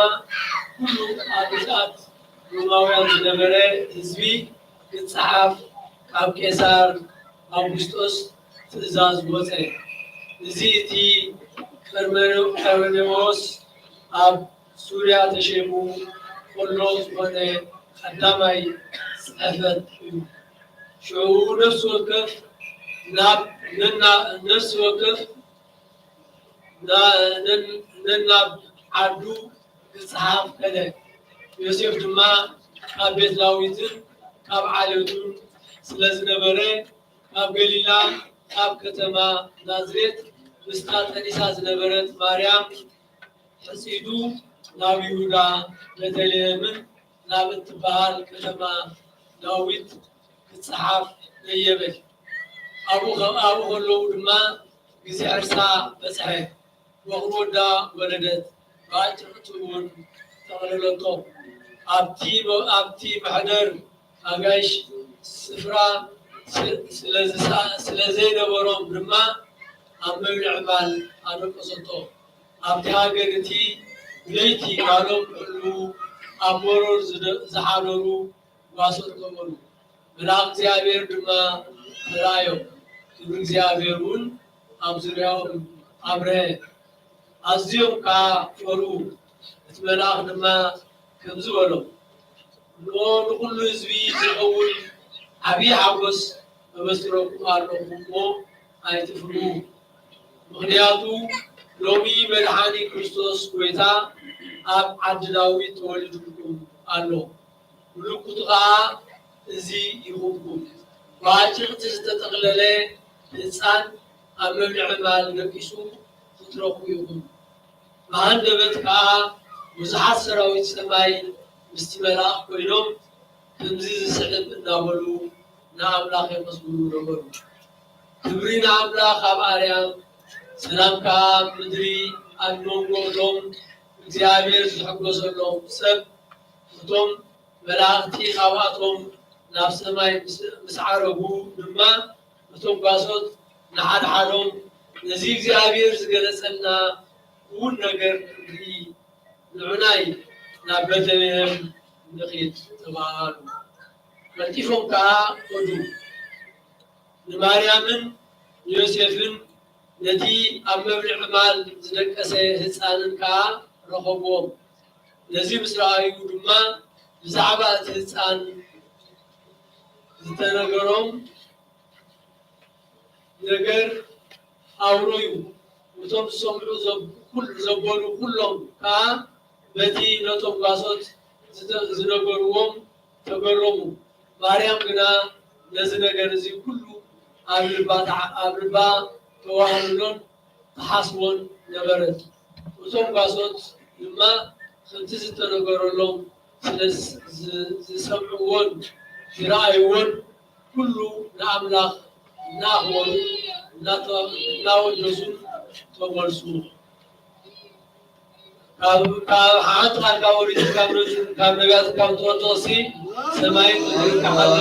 ኩሉ ኣብ ግዝኣት ሮማውያን ዝነበረ ህዝቢ ክጸሓፍ ካብ ቄሳር ኣውጉስጦስ ትእዛዝ ወጸ። እዚ እቲ ቀርሜሎ-፣ ቀርሜሌዎስ ኣብ ሱርያ ተሼሙ ከሎ ዝኾነ ቀዳማይ ጽሕፈት እዩ። ሽዑ ነፍሲ ወከፍ ናብ ነና-፣ ነፍሲ ወከፍ ና-፣ ነን-፣ ነናብ ዓዱ ክጸሓፍ ከደ። ዮሴፍ ድማ ካብ ቤት ዳዊትን ካብ ዓሌቱን ስለ ዝነበረ፣ ካብ ገሊላ፣ ካብ ከተማ ናዝሬት፣ ምስታ ጠኒሳ ዝነበረት ማርያም ሕጺዱ ናብ ይሁዳ ቤተልሔምን ናብ እትበሃል ከተማ ዳዊት ክጸሓፍ ደየበ። ኣብኡ ከ-፣ ኣብኡ ከለዉ ድማ ግዜ ሕርሳ በጽሐ። ወቕት ወዳ ወለደት፣ ብኣጭቕቲ እውን ጠቕለለቶ። ኣብቲ መ-፣ ኣብቲ መሕደር ኣጋይሽ ስፍራ ስ-፣ ስለ ዝሳ-፣ ስለ ዘይነበሮም ድማ ኣብ መብልዒ ማል ኣደቀሰቶ። ኣብቲ ሃገር እቲ ብለይቲ ማሎም ክሕልዉ ኣብ መሮር ዝደ-፣ ዝሓደሩ ጓሶት ነበሩ። መልኣኽ እግዚኣብሔር ድማ ተራእዮም፣ ክብሪ እግዚኣብሔር እውን ኣብ ዙርያኦም ኣብርሀ። ኣዝዮም ከኣ ፈርሁ። እቲ መልኣኽ ድማ ከምዚ በሎም፣ እንሆ፣ ንኹሉ ህዝቢ ዝኸውን ዓብዪ ሓጎስ እበስረኩም ኣለኹ እሞ ኣይትፍርሁ። ምኽንያቱ ሎሚ መድሓኒ ክርስቶስ ጐይታ ኣብ ዓዲ ዳዊት ተወሊዱልኩም ኣሎ። ምልክቱ ኸኣ እዚ ይኹንኩም፣ ብኣጭቕቲ ዝተጠቕለለ ህጻን ኣብ መብልዒ ማል ደቂሱ ክትረኽቡ ኢኹም። ብሃንደበት ከኣ ብዙሓት ሰራዊት ሰማይ ምስቲ መልኣኽ ኮይኖም ከምዚ ዝስዕብ እናበሉ ንኣምላኽ የመስግኑ ነበሩ። ክብሪ ንኣምላኽ ኣብ ኣርያም፣ ሰላም ከኣ ኣብ ምድሪ ኣብ መንጎ እቶም እግዚኣብሔር ዝሕጎሰሎም ሰብ። እቶም መላእኽቲ ካብኣቶም ናብ ሰማይ ምስ፣ ምስ ዓረጉ ድማ፣ እቶም ጓሶት ንሓድሓዶም፣ ነዚ እግዚኣብሔር ዝገለጸልና ክውን ነገር ክንርኢ፣ ንዑናይ ናብ ቤተልሔም ንኺድ ተባሃሉ። ቀልጢፎም ከኣ ከዱ። ንማርያምን ንዮሴፍን ነቲ ኣብ መብልዒ ማል ዝደቀሰ ህጻንን ከኣ ረኸብዎም። ነዚ ምስ ረኣዩ ድማ ብዛዕባ እቲ ህጻን ዝተነገሮም ነገር ኣውረዩ። እቶም ዝሰምዑ ዘብ-፣ ኩል-፣ ዘበሉ ኩሎም ከኣ በቲ ነቶም ጓሶት ዝተ-፣ ዝነገርዎም ተገረሙ። ማርያም ግና ነዚ ነገር እዚ ኩሉ ኣብ ልባ ተዓ-፣ ኣብ ልባ ተዋህልሎን ትሓስቦን ነበረት። እቶም ጓሶት ድማ ከምቲ ዝተነገረሎም ስለ ዝ-፣ ዝ-፣ ዝሰምዕዎን ዝረኣይዎን ኩሉ ንኣምላኽ እናኽበሩ እናተ-፣ እናወደሱን ተመልሱ። ካብ፣ ካብ ሓንቲ ቃል ካብ ኦሪት ካብ ነ-፣ ካብ ነቢያት ካብ ትወጽእ ሲ ሰማይን ምድርን ክሓልፍ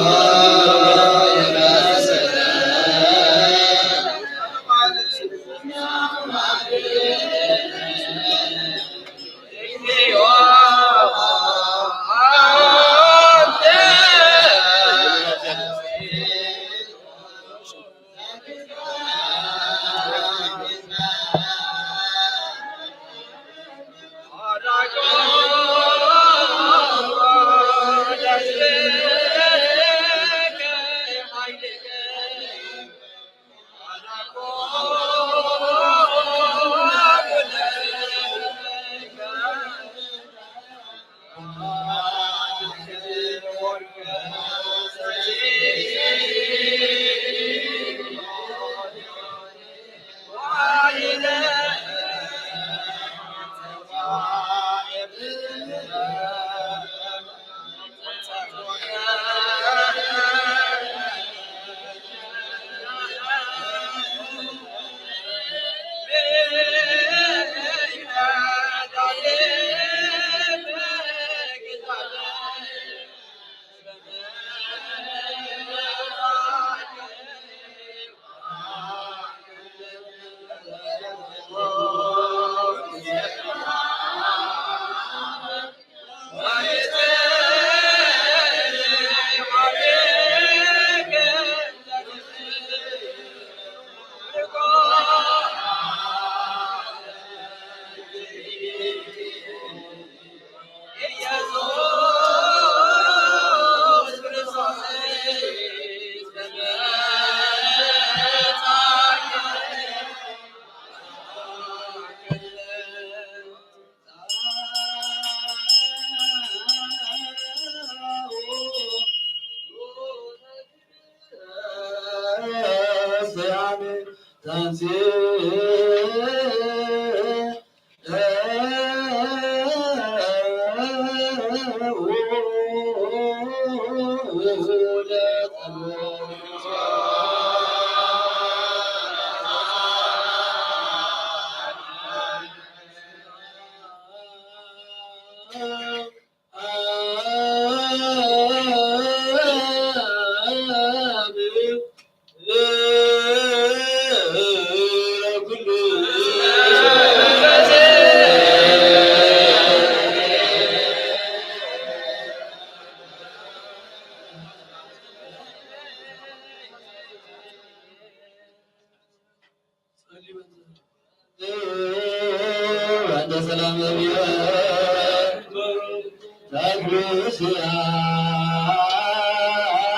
ወንተ ሰላም ነቢያት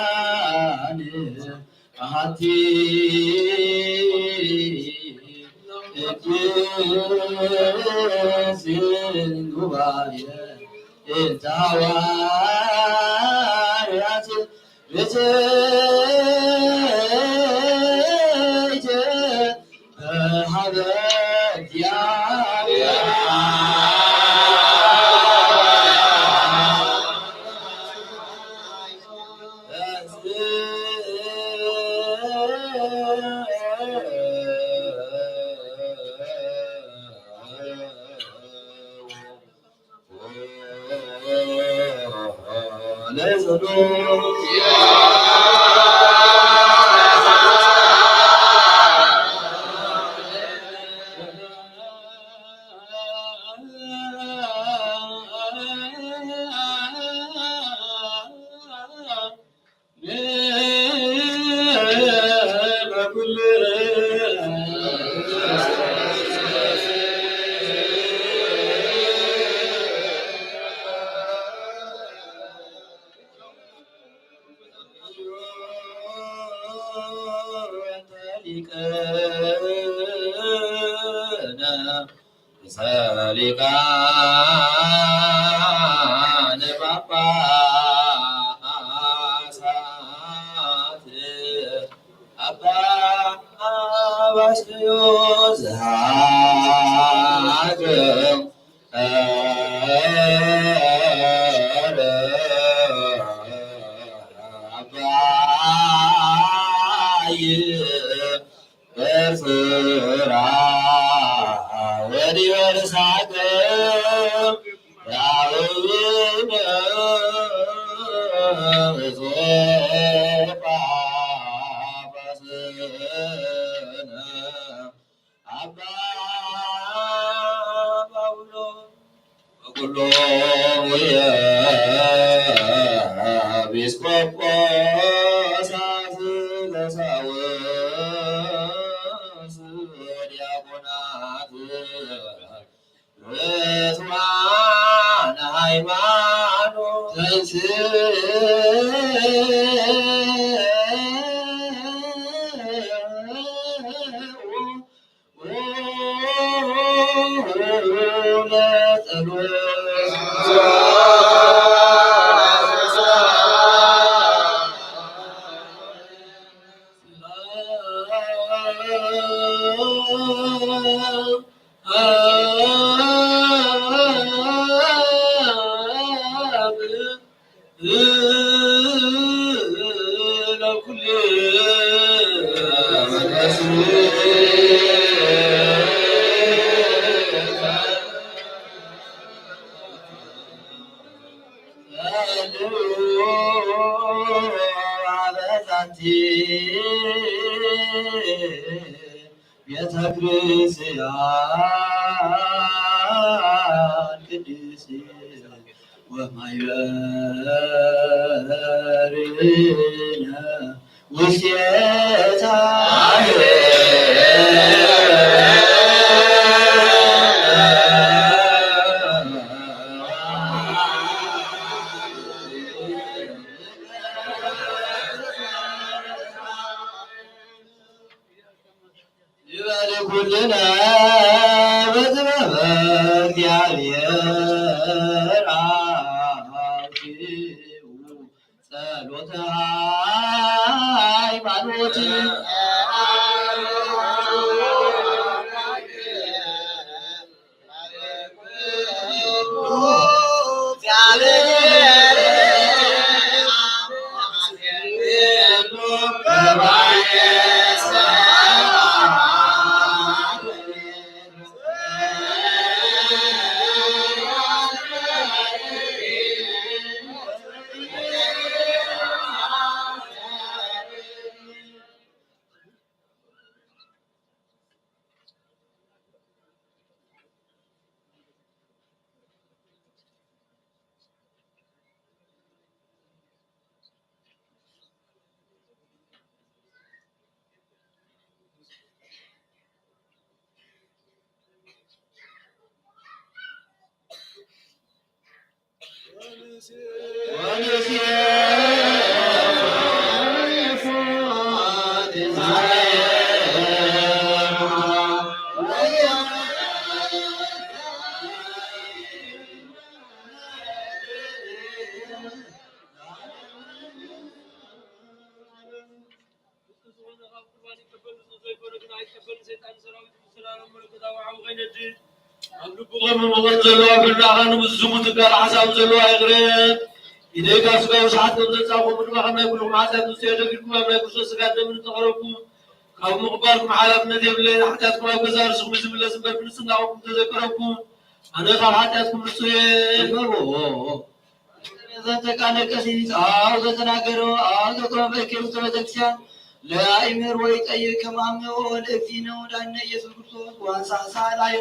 ተክርስቲያን አሐቲ ቅድስት ጉባኤ እንተ ሐዋርያት ርትዕት በሀበ እግዚአብሔር። ሊቀነ ርእሰ ሊቃነ ጳጳሳት አባ ባስልዮስ ዘሀገር አባይ በስራ ወዲበ ርሳገ ያውይነ ብፁዕ ጳጳስነ አባ ጳውሎስ ወኩሎሙ ኤጲስቆጶሳት ቀሳውስት ወዲያቆናት ርቱዓነ ሃይማኖት ተንሥኡ ለጸሎት። ቤተክርስቲያን ቅድስት ወማይበርነ ውስቴታ። ይባርኩልነ በጥበበ እግዚአብሔር አውኪው ጸሎተ ሃይማኖት። ቁርባን ይቀበል፣ ንጹህ ዘይኮነ ግን ኣይቀበልን። ሰይጣን ሰራዊት ምስለ ዓለም መለኮታዊ ሓው ኸይነድድ፣ ኣብ ልቡ ኸም መቐት ዘለዋ ብልናኻን ምስ ዝሙት ጋር ሓሳብ ዘለዋ ይቕረት። ኢደይ ካብ ስጋኡ ሸሓት ከም ዘንጻኹም፣ ድማ ከም ናይ ኩልኹም ሓጢኣት ንጹህ እየ። ደጊምኩም ኣብ ናይ ክርስቶስ ስጋን ደምን እንተቐረብኩም፣ ካብ ምቕባልኩም ሓላፍነት የብለይን። ሓጢኣትኩም ኣብ ገዛእ ርእስኹም እዩ ዝምለስ እምበር፣ ብንጽህናኹም እንተዘይቀረብኩም፣ ኣነ ካብ ሓጢኣትኩም ንጹህ እየ። እነሆ ዘንተ ቃለ ቀሲስ አው ዘተናገረው አው ዘቆመ በእከይ ውስተ ቤተክርስቲያን ለያእምር ወይጠይቅ ከማምኦ ለእግዚእነ ወዳነ ኢየሱስ ክርስቶስ ወአንሳሳ ላዩ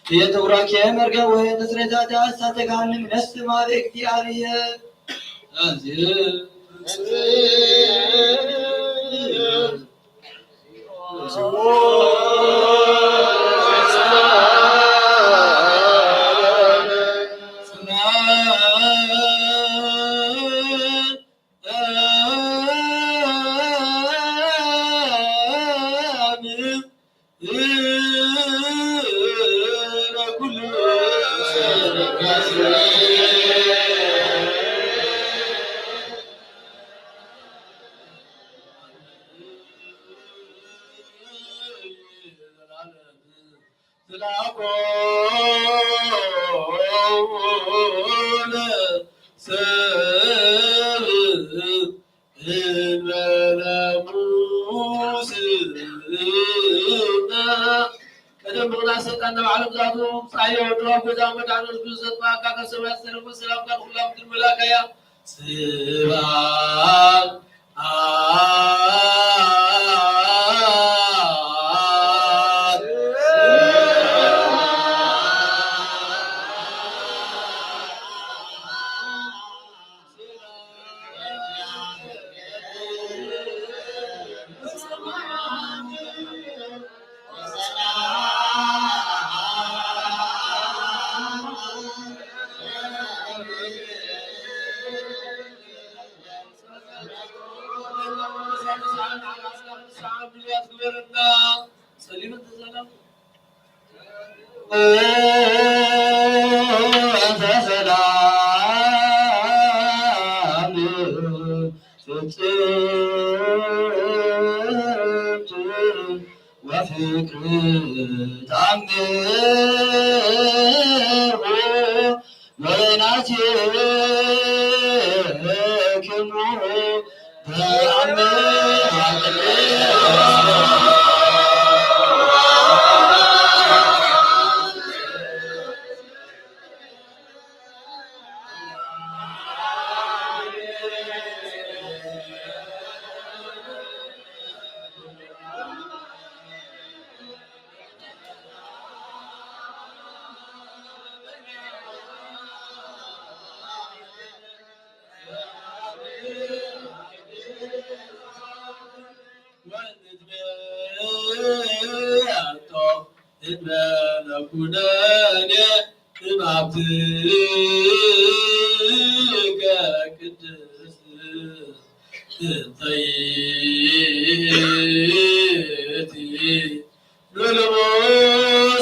እየተውራኬ መርገም ወእንተ ስሬታተ አሳተ ገሃነም ነፍስ ማበ እግዚአብሔር። ቀደም ምኽንያት ሰይጣን ናብ ዓለም ዝኣተወ፣ ምጻእዮ ድሮ ኣብ ገዛ መድኃኒት ብዙ ዘጥፋእካ፣ ካብ ሰማያት ዝተረፈ ሰላምታ ንኹላ ምድር መላእካ እያ። ስብሐት ለዓለመ ዓለም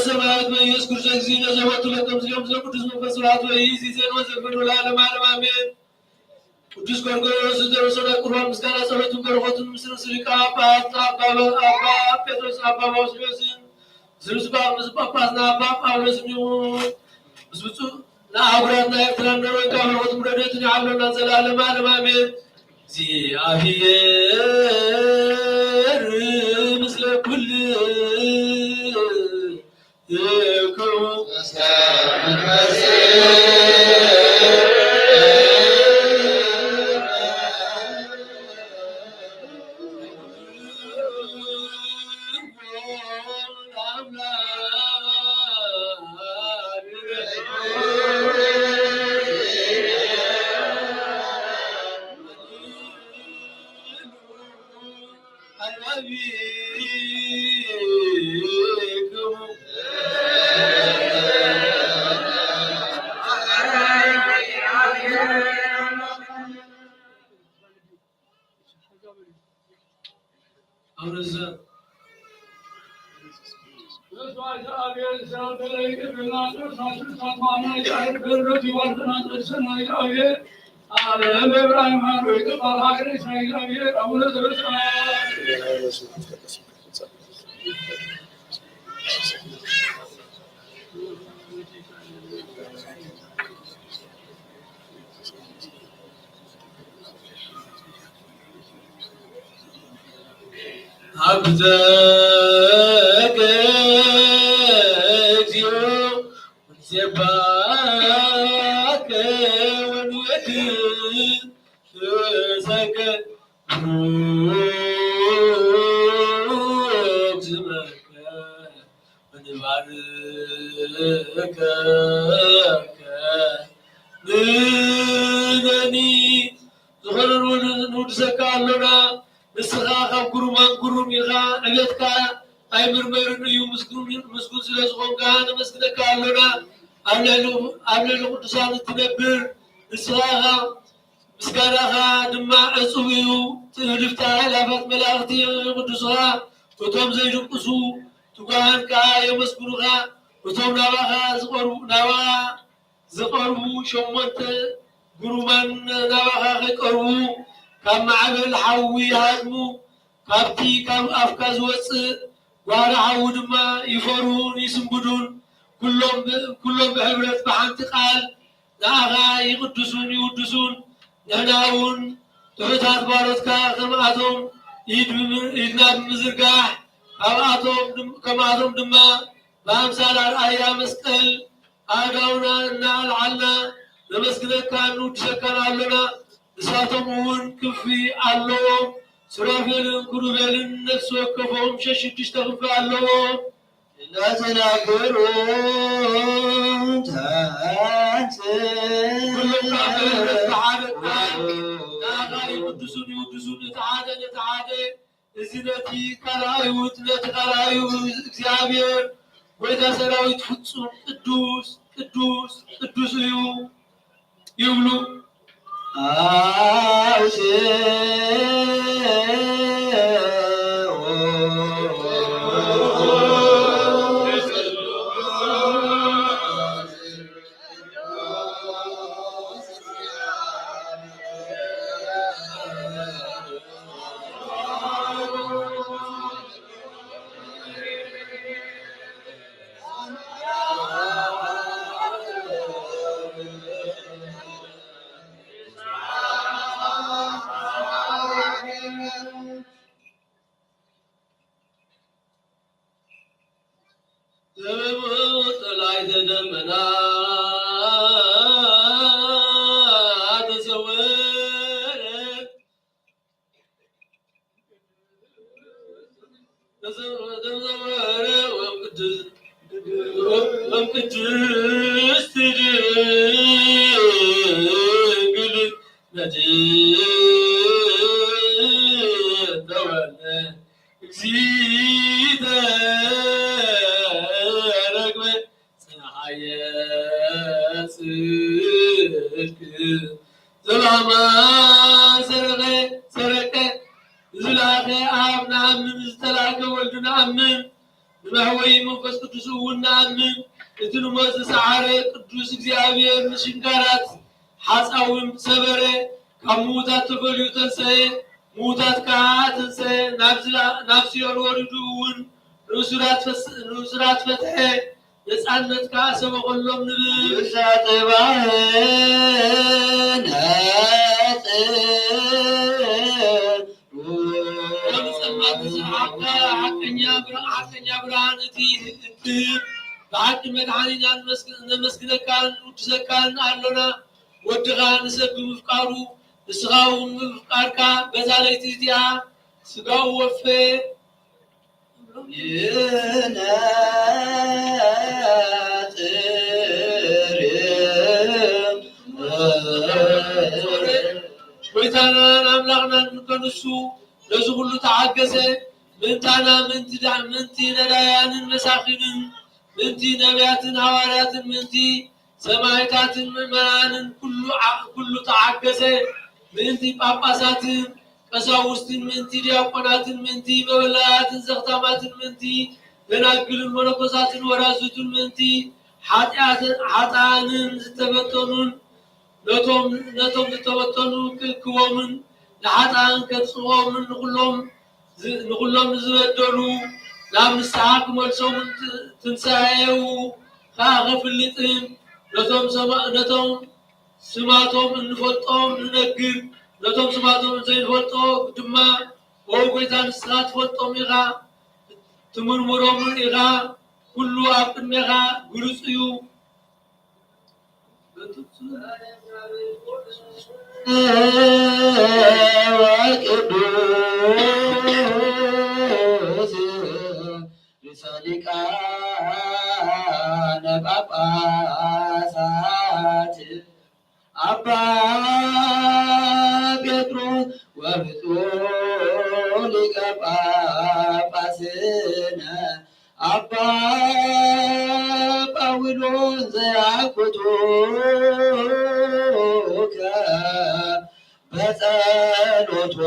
ሰማያት በኢየሱስ ክርስቶስ እግዚእነ ዘወቱ ለከምስሌሁ ምስለ ቅዱስ መንፈስ ስብሐት ወይእዜሰ ወዘልፈን ወለዓለመ ዓለም አሜን። ቅዱስ ጎርጎርዮስ ዘደረሰው ናይ ቁርባን ምስጋና ጸሎቱን በረከቱን ምስ ርእሰ ሊቃነ ጳጳሳት አባ፣ አባ ጴጥሮስ አባ ባስልዮስን፣ ምስ ርእሰ ጳጳስና አባ ጳውሎስን ይሁን። ምስ ብፁዕ ንአህጉራትና ኤርትራን ኖርዌን በረከቱን ረድኤቱን ይሃልወና ዘለዓለመ ዓለም አሜን። እግዚአብሔር ምስለ ኩልክሙ። ሀብተከ እግዚኦ ወንሴባከ ወንወድሰከ ቡሩክ ስመከ ወንባርከከ ንሕነኒ ዝኾነ ንውድሰካ ኣሎና። ንስኻ ካብ ግሩማን ግሩም ኢኻ፣ ዕቤትካ ኣይምርመርን እዩ። ምስጉን፣ ምስጉን ስለ ዝኾንካ ነመስግነካ ኣሎና። ኣብ ልዕሊ፣ ኣብ ልዕሊ ቅዱሳን እትነብር ንስኻ ኢኻ። ምስጋናኻ ድማ ዕጹው እዩ። ትእልፍቲ ኣእላፋት መላእኽቲ የቕድሱኻ፣ እቶም ዘይድቅሱ ትጉሃን ከኣ የመስግኑኻ። እቶም ናባኻ ዝቐርቡ፣ ናባኻ ዝቐርቡ ሸሞንተ ግሩማን ናባኻ ከይቀርቡ፣ ካብ ማዕበል ሓዊ ይሃድሙ። ካብቲ ካብ ኣፍካ ዝወጽእ ጓህሪ ሓዊ ድማ ይፈርሁን ይስንብዱን። ኩሎም ብ-፣ ኩሎም ብሕብረት ብሓንቲ ቃል ንኣኻ ይቕድሱን ይውድሱን። ንሕና እውን ትሑታት ባሮትካ ከምኣቶም ኢድ ብም-፣ ኢድና ብምዝርጋሕ ካብኣቶም ድም-፣ ከምኣቶም ድማ ብኣምሳል ኣርኣያ መስቀል ኣእዳውና እናኣልዓልና ነመስግነካን ንውድሰካን ኣሎና። ንሳቶም እውን ክንፊ ኣለዎም። ሱራፌልን ክሩቤልን ነፍሲ ወከፎም ሸሽዱሽተ ክንፊ ኣለዎም። እናተናገሩ ተንስ። ኩሎም ከዓ ብሕብረት ብሓደ ቃል ንኣኻ ይቅድሱን ይውድሱን፣ እቲ ሓደ ነቲ ሓደ፣ እዚ ነቲ ካልኣዩ፣ እቲ ነቲ ካልኣዩ። እግዚኣብሔር ጐይታ ሰራዊት ፍጹም ቅዱስ፣ ቅዱስ፣ ቅዱስ እዩ ይብሉ። ጥላይተ ደመና ተሰወረ። ተሰወረ ወቅድስ ወቅድስት ድንግል መድን ተወልደ እግዚእተ ረግበ ፀሐየ ጽድቅ ዘበአማን ሰረቀ፣ ሰረቀ። ንዝለኣኸ ኣብ ነኣምን፣ ዝተላእከ ወልድ ነኣምን፣ ንመሕወዪ መንፈስ ቅዱስ እውን ነኣምን። እቲ ንሞት ዝሰዓረ ቅዱስ እግዚኣብሔር ንሽንካራት ሓጻውን ሰበረ፣ ካብ ምዉታት ተፈልዩ ተንሰኤ፣ ምዉታት ከኣ ተንሰኤ፣ ናብ ዝላ-፣ ናብ ሲኦል ወሪዱ እውን ንእሱራት ፈስ-፣ ንእሱራት ፈትሐ፣ ነጻነት ከኣ ሰበኸሎም ንብል። ብዛተ ባህነ ጽድቁ። ኦ ንጸልማት ዝሰሓብካ ሓቀኛ ብር-፣ ሓቀኛ ብርሃን እቲ እትህብ ብሓቂ መድሓኒና ንመስግ-፣ ነመስግነካን ንውድሰካን ኣሎና። ወድኻ ንሰብ ብምፍቃሩ፣ ንስኻ እውን ብምፍቃርካ፣ በዛ ለይቲ እቲኣ ስጋኡ ወፈየ። ጎይታናን ኣምላኽናን ከንሱ ነዚ ኩሉ ተሓገሰ። ምእንታና፣ ምእንቲ ዳ-፣ ምእንቲ ነዳያንን መሳኪንን፣ ምእንቲ ነቢያትን ሃዋርያትን፣ ምእንቲ ሰማዕታትን ምእመናንን ኩሉ ዓ-፣ ኩሉ ተሓገሰ። ምእንቲ ጳጳሳትን ቀሳውስትን ምእንቲ፣ ዲያቆናትን ምእንቲ፣ መበለያትን ዘኽታማትን ምእንቲ፣ ደናግልን መነኮሳትን ወራዙትን ምእንቲ፣ ሐጢኣትን፣ ሐጥኣንን ዝተበተኑን፣ ነቶም፣ ነቶም ዝተበተኑ ክእክቦምን፣ ንሓጥኣን ከጽድቆምን፣ ንኹሎም ዝ-፣ ንኹሎም ንዝበደሉ ናብ ንስሓ ክመልሶምን፣ ት-፣ ትንሳኤኡ ኸኣ ከፍልጥን፣ ነቶም ሰማ-፣ ነቶም ስማቶም እንፈልጦም ንነግር፣ ነቶም ስማቶም ዘይንፈልጦ ድማ፣ ኦ ጐይታ፣ ንስኻ ትፈልጦም ኢኻ፣ ትምርምሮምን ኢኻ፣ ኩሉ ኣብ ቅድሜኻ ግሉጽ እዩ። ወቅዱስ ርእሰ ሊቃነ ጳጳሳት አባ ጴጥሮስ ወብፁዕ ሊቀ ጳጳስነ አባ ጳውሎስ ዘያኩቱከ በጸሎቶሙ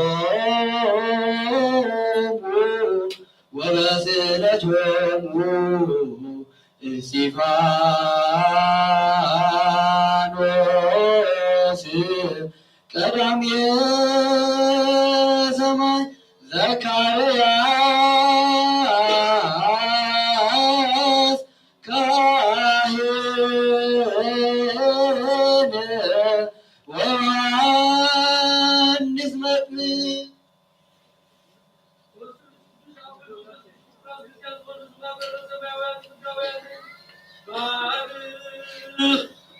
ወበስእለቶሙ እስጢፋኖስ ቀዳሜ ሰማይ ዘካርያስ ካህን ወዮሐንስ መጥምቅ።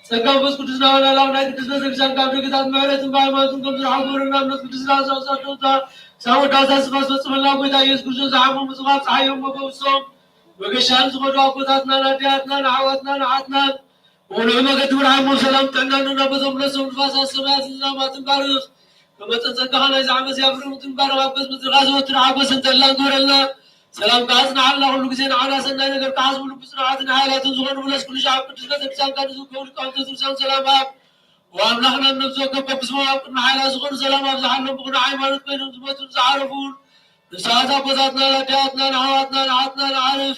ጸጋ መንፈስ ቅዱስ ናበልና ላም ናይ ቅድስት ቤተክርስቲያን ካብ ደገታት ምሕረትን ብሃይማኖትን ከም ዝረሓ ግበረና። እምነት ቅድስና ሳውሳቶታ ሳወዳሳ ስፋስ ፈጽመልና። ጐይታ ኢየሱስ ክርስቶስ ዝሓሙ ምጽዋት ጸሓዮም መፈውሶም መገሻን ዝኸዱ ኣቦታትናን ኣዴታትናን ኣሕዋትናን ኣሓትናን ብቕኑዕ መገዲ ምርሓሞም ሰላም ጥዕናን ናብ ቦቶም ምለሶም። ንፋሳት ሰማያትን ዝናማትን ባርኽ። ከም መጠን ጸጋኻ ናይዚ ዓመት ያፍርሙትን ባርኽ። ኣብ ገጽ ምድርኻ ዘወትር ሓጎስን ተድላን ግበረልና። ሰላምካ ኣጽንሓልና። ኩሉ ግዜ ንዓና ሰናይ ነገር ክሓስቡ ልቢ ጽኑዓትን ሓያላትን ዝኾኑ ብለስ ኩሉ ሻዕ ኣብ ቅድስት ቤተክርስቲያንካ ንዝርከቡ ሊቃውንተ ቤተክርስቲያን ሰላም ሃብ። ወኣምላኽና ነብዚ ወከፍ በብስሞም ኣብ ቅድሚ ሓይላ ዝኾኑ ሰላም ኣብዝሓሎም። ብቕኑዕ ሃይማኖት ኮይኖም ዝሞቱን ዝዓረፉን ንስሓት ኣቦታትናን ኣዴታትናን ኣሕዋትናን ኣሓትናን ኣዕርፍ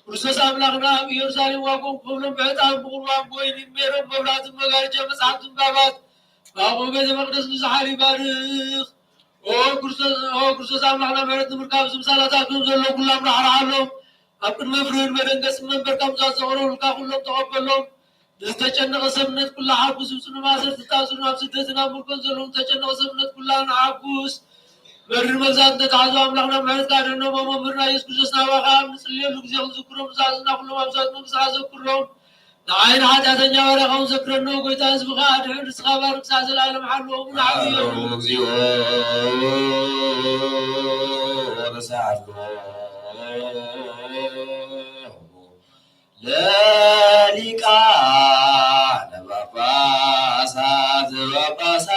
ክርስቶስ ኣምላኽና ኣብ ኢየሩሳሌም ዋጋኦም ክኸፍሎም ብዕጣን ብቑርባን ብወይኒ ሜሮን መብራህትን መጋረጃ መጽሓፍትን ባባት ብኣቕሑ ቤተ መቕደስ ንዝሓር ይባርኽ። ኦ ክርስቶስ፣ ኦ ክርስቶስ ኣምላኽና ምሕረት ንምርካብ ዝምሳላታት ከም ዘሎ ኩሎም ራሕርሓሎም። ኣብ ቅድሚ ፍርህን መደንገጽን መንበርካ ምጻእ ዘቕረቡልካ ኩሎም ተቐበሎም። ንዝተጨነቐ ሰብነት ኩላ ሓጉስ፣ ብጽኑ ማእሰርቲ ዝታእስሩ፣ ኣብ ስደትን ኣብ ምርኮን ዘለዉ ዝተጨነቐ ሰብነት ኩላ ንሓጉስ። መሪር መግዛእቲ እንተተሓዙ ኣምላኽና ምሕረትካ ኣድሕኖም። መምህርና ኢየሱስ ክርስቶስ ናባኻ ኣብ ንጽልየሉ ግዜ ክንዝክሮም ንዝሓዝና ኩሎም ኣብዛት መንግስትኻ ዘክሮም። ንዓይን ሓጢኣተኛ ባርያኻ ዘክረኖ ጐይታ ህዝብኻ ኣድሕን ርስኻ ባርክ ክሳዕ ዘለዓለም ሓልዎም ንዓብዮም። እግዚኦ ወበሰዓት ለሊቃነ ጳጳሳት ጳጳሳት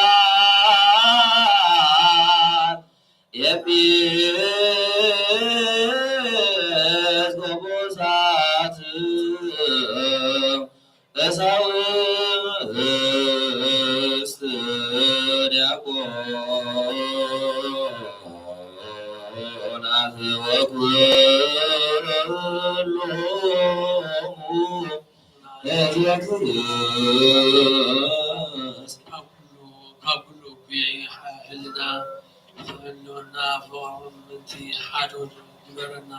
ኤጲስቆጶሳት ቀሳውስት ዲያቆናት ወኩሎሙ ለዘክርስ። ካብ ኩሉ፣ ካብ ኩሉ እኩይ ሕልና ተመልወና፣ ፍቕሮም ምእንቲ ሓደ ግበረና።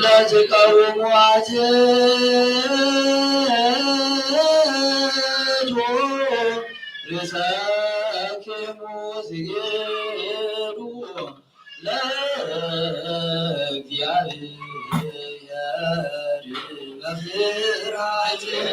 لا تقوم عجل رزقك مزيد لك يا ريال الخير عجل.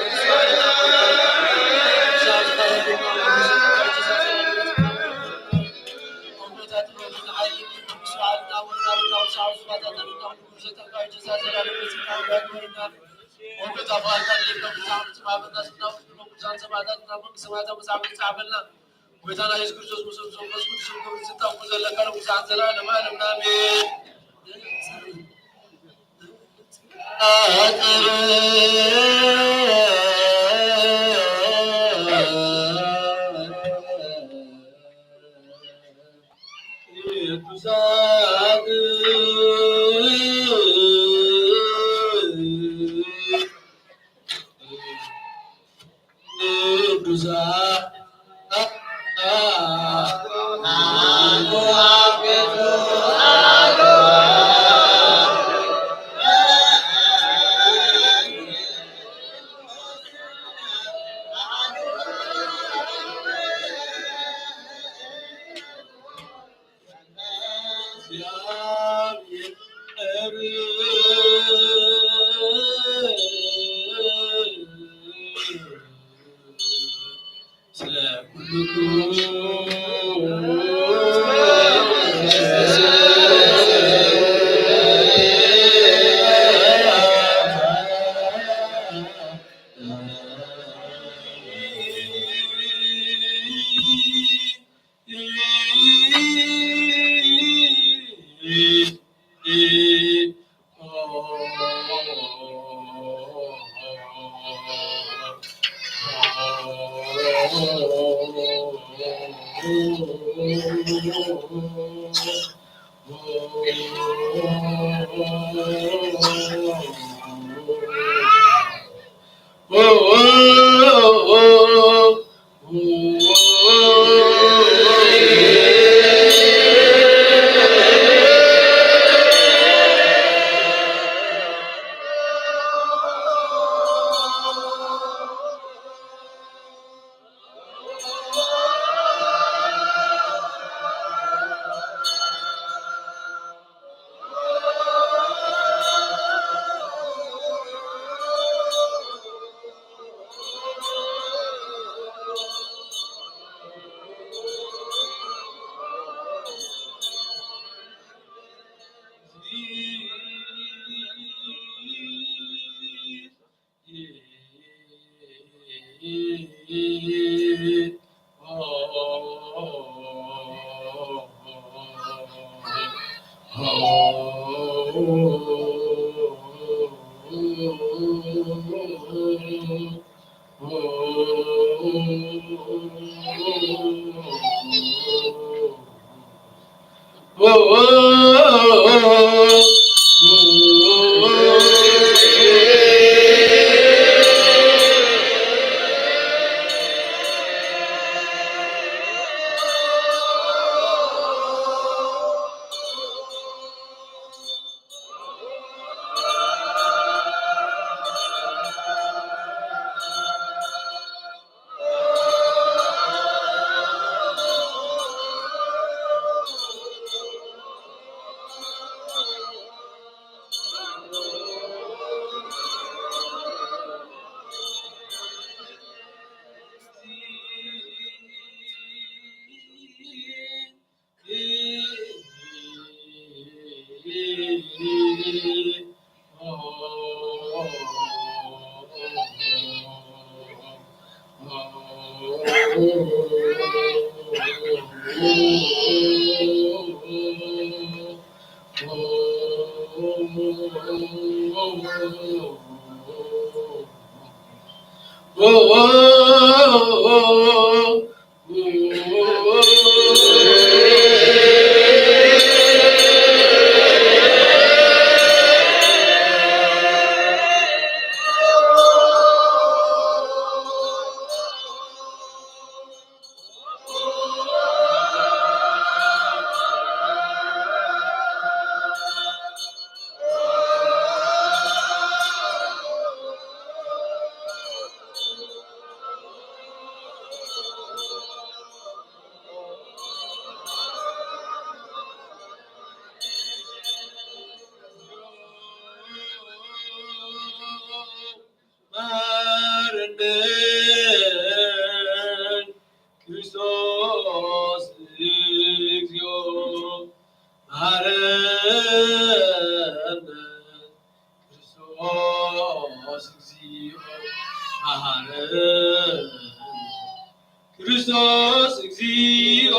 ክርስቶስ እግዚኦ።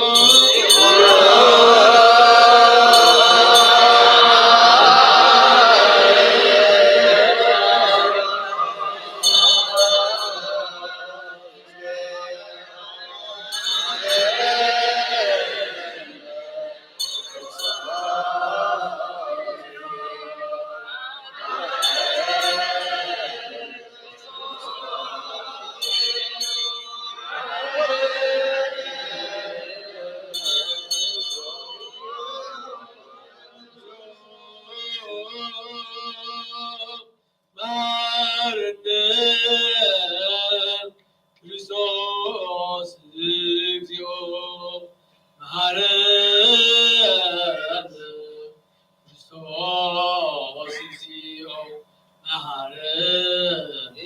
መሐረነ ክርስቶስ እግዚኦ መሐረነ ክርስቶስ እግዚኦ መሐረነ።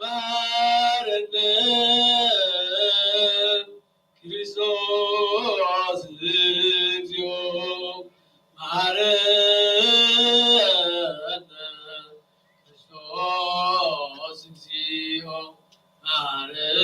መሐረነ ክርስቶስ እግዚኦ መሐረነ። ክርስቶስ እግዚኦ መሐረነ።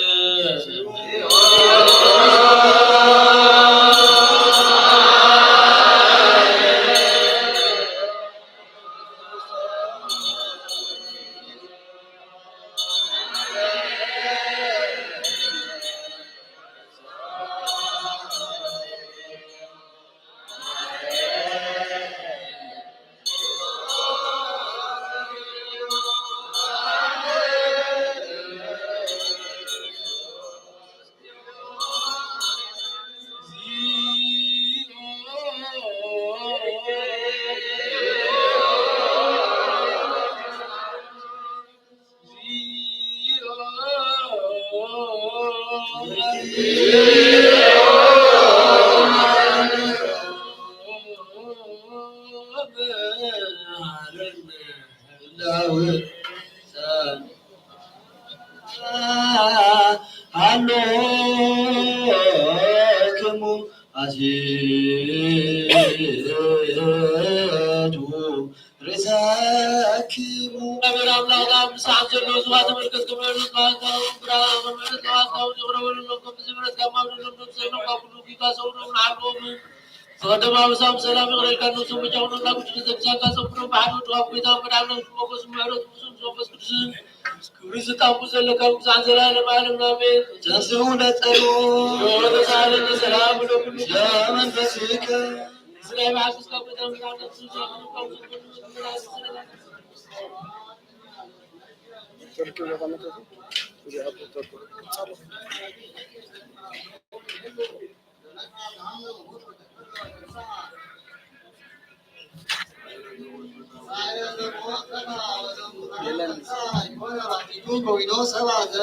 ሀሎክሙ አዜቱ ርእሰክሙ። እግዚአብሔር አምላክ አብ ምሳን ዘሎ ዝዋ ተመልከት ከመ ርዕስ ማንታው ብርሃን መመልከት ለዋታው ጀግረ ወለሎ ከም ዝምረት ከማም ለሎም ሰብ ነው ካኩሉ ጊጋ ሰው ነው ናሎም። ዘቀደማ ምሳም ሰላም ይቅረልካ ነው ሰው መጫው ነው እና ቅዱስ ዘግዛጋ ሰው ነው ባህል ወደ አኩይታ መዳም ነው ሞገስ ምሕረት ሙሱም መንፈስ ቅዱስን ክብር ስልጣን ዘለካ ቅዱሳን ዘላለም ዓለም አሜን። ተንሥኡ ለጸሎት ወተሳለነ ሰላም ለኩሉ ለመንፈስከ።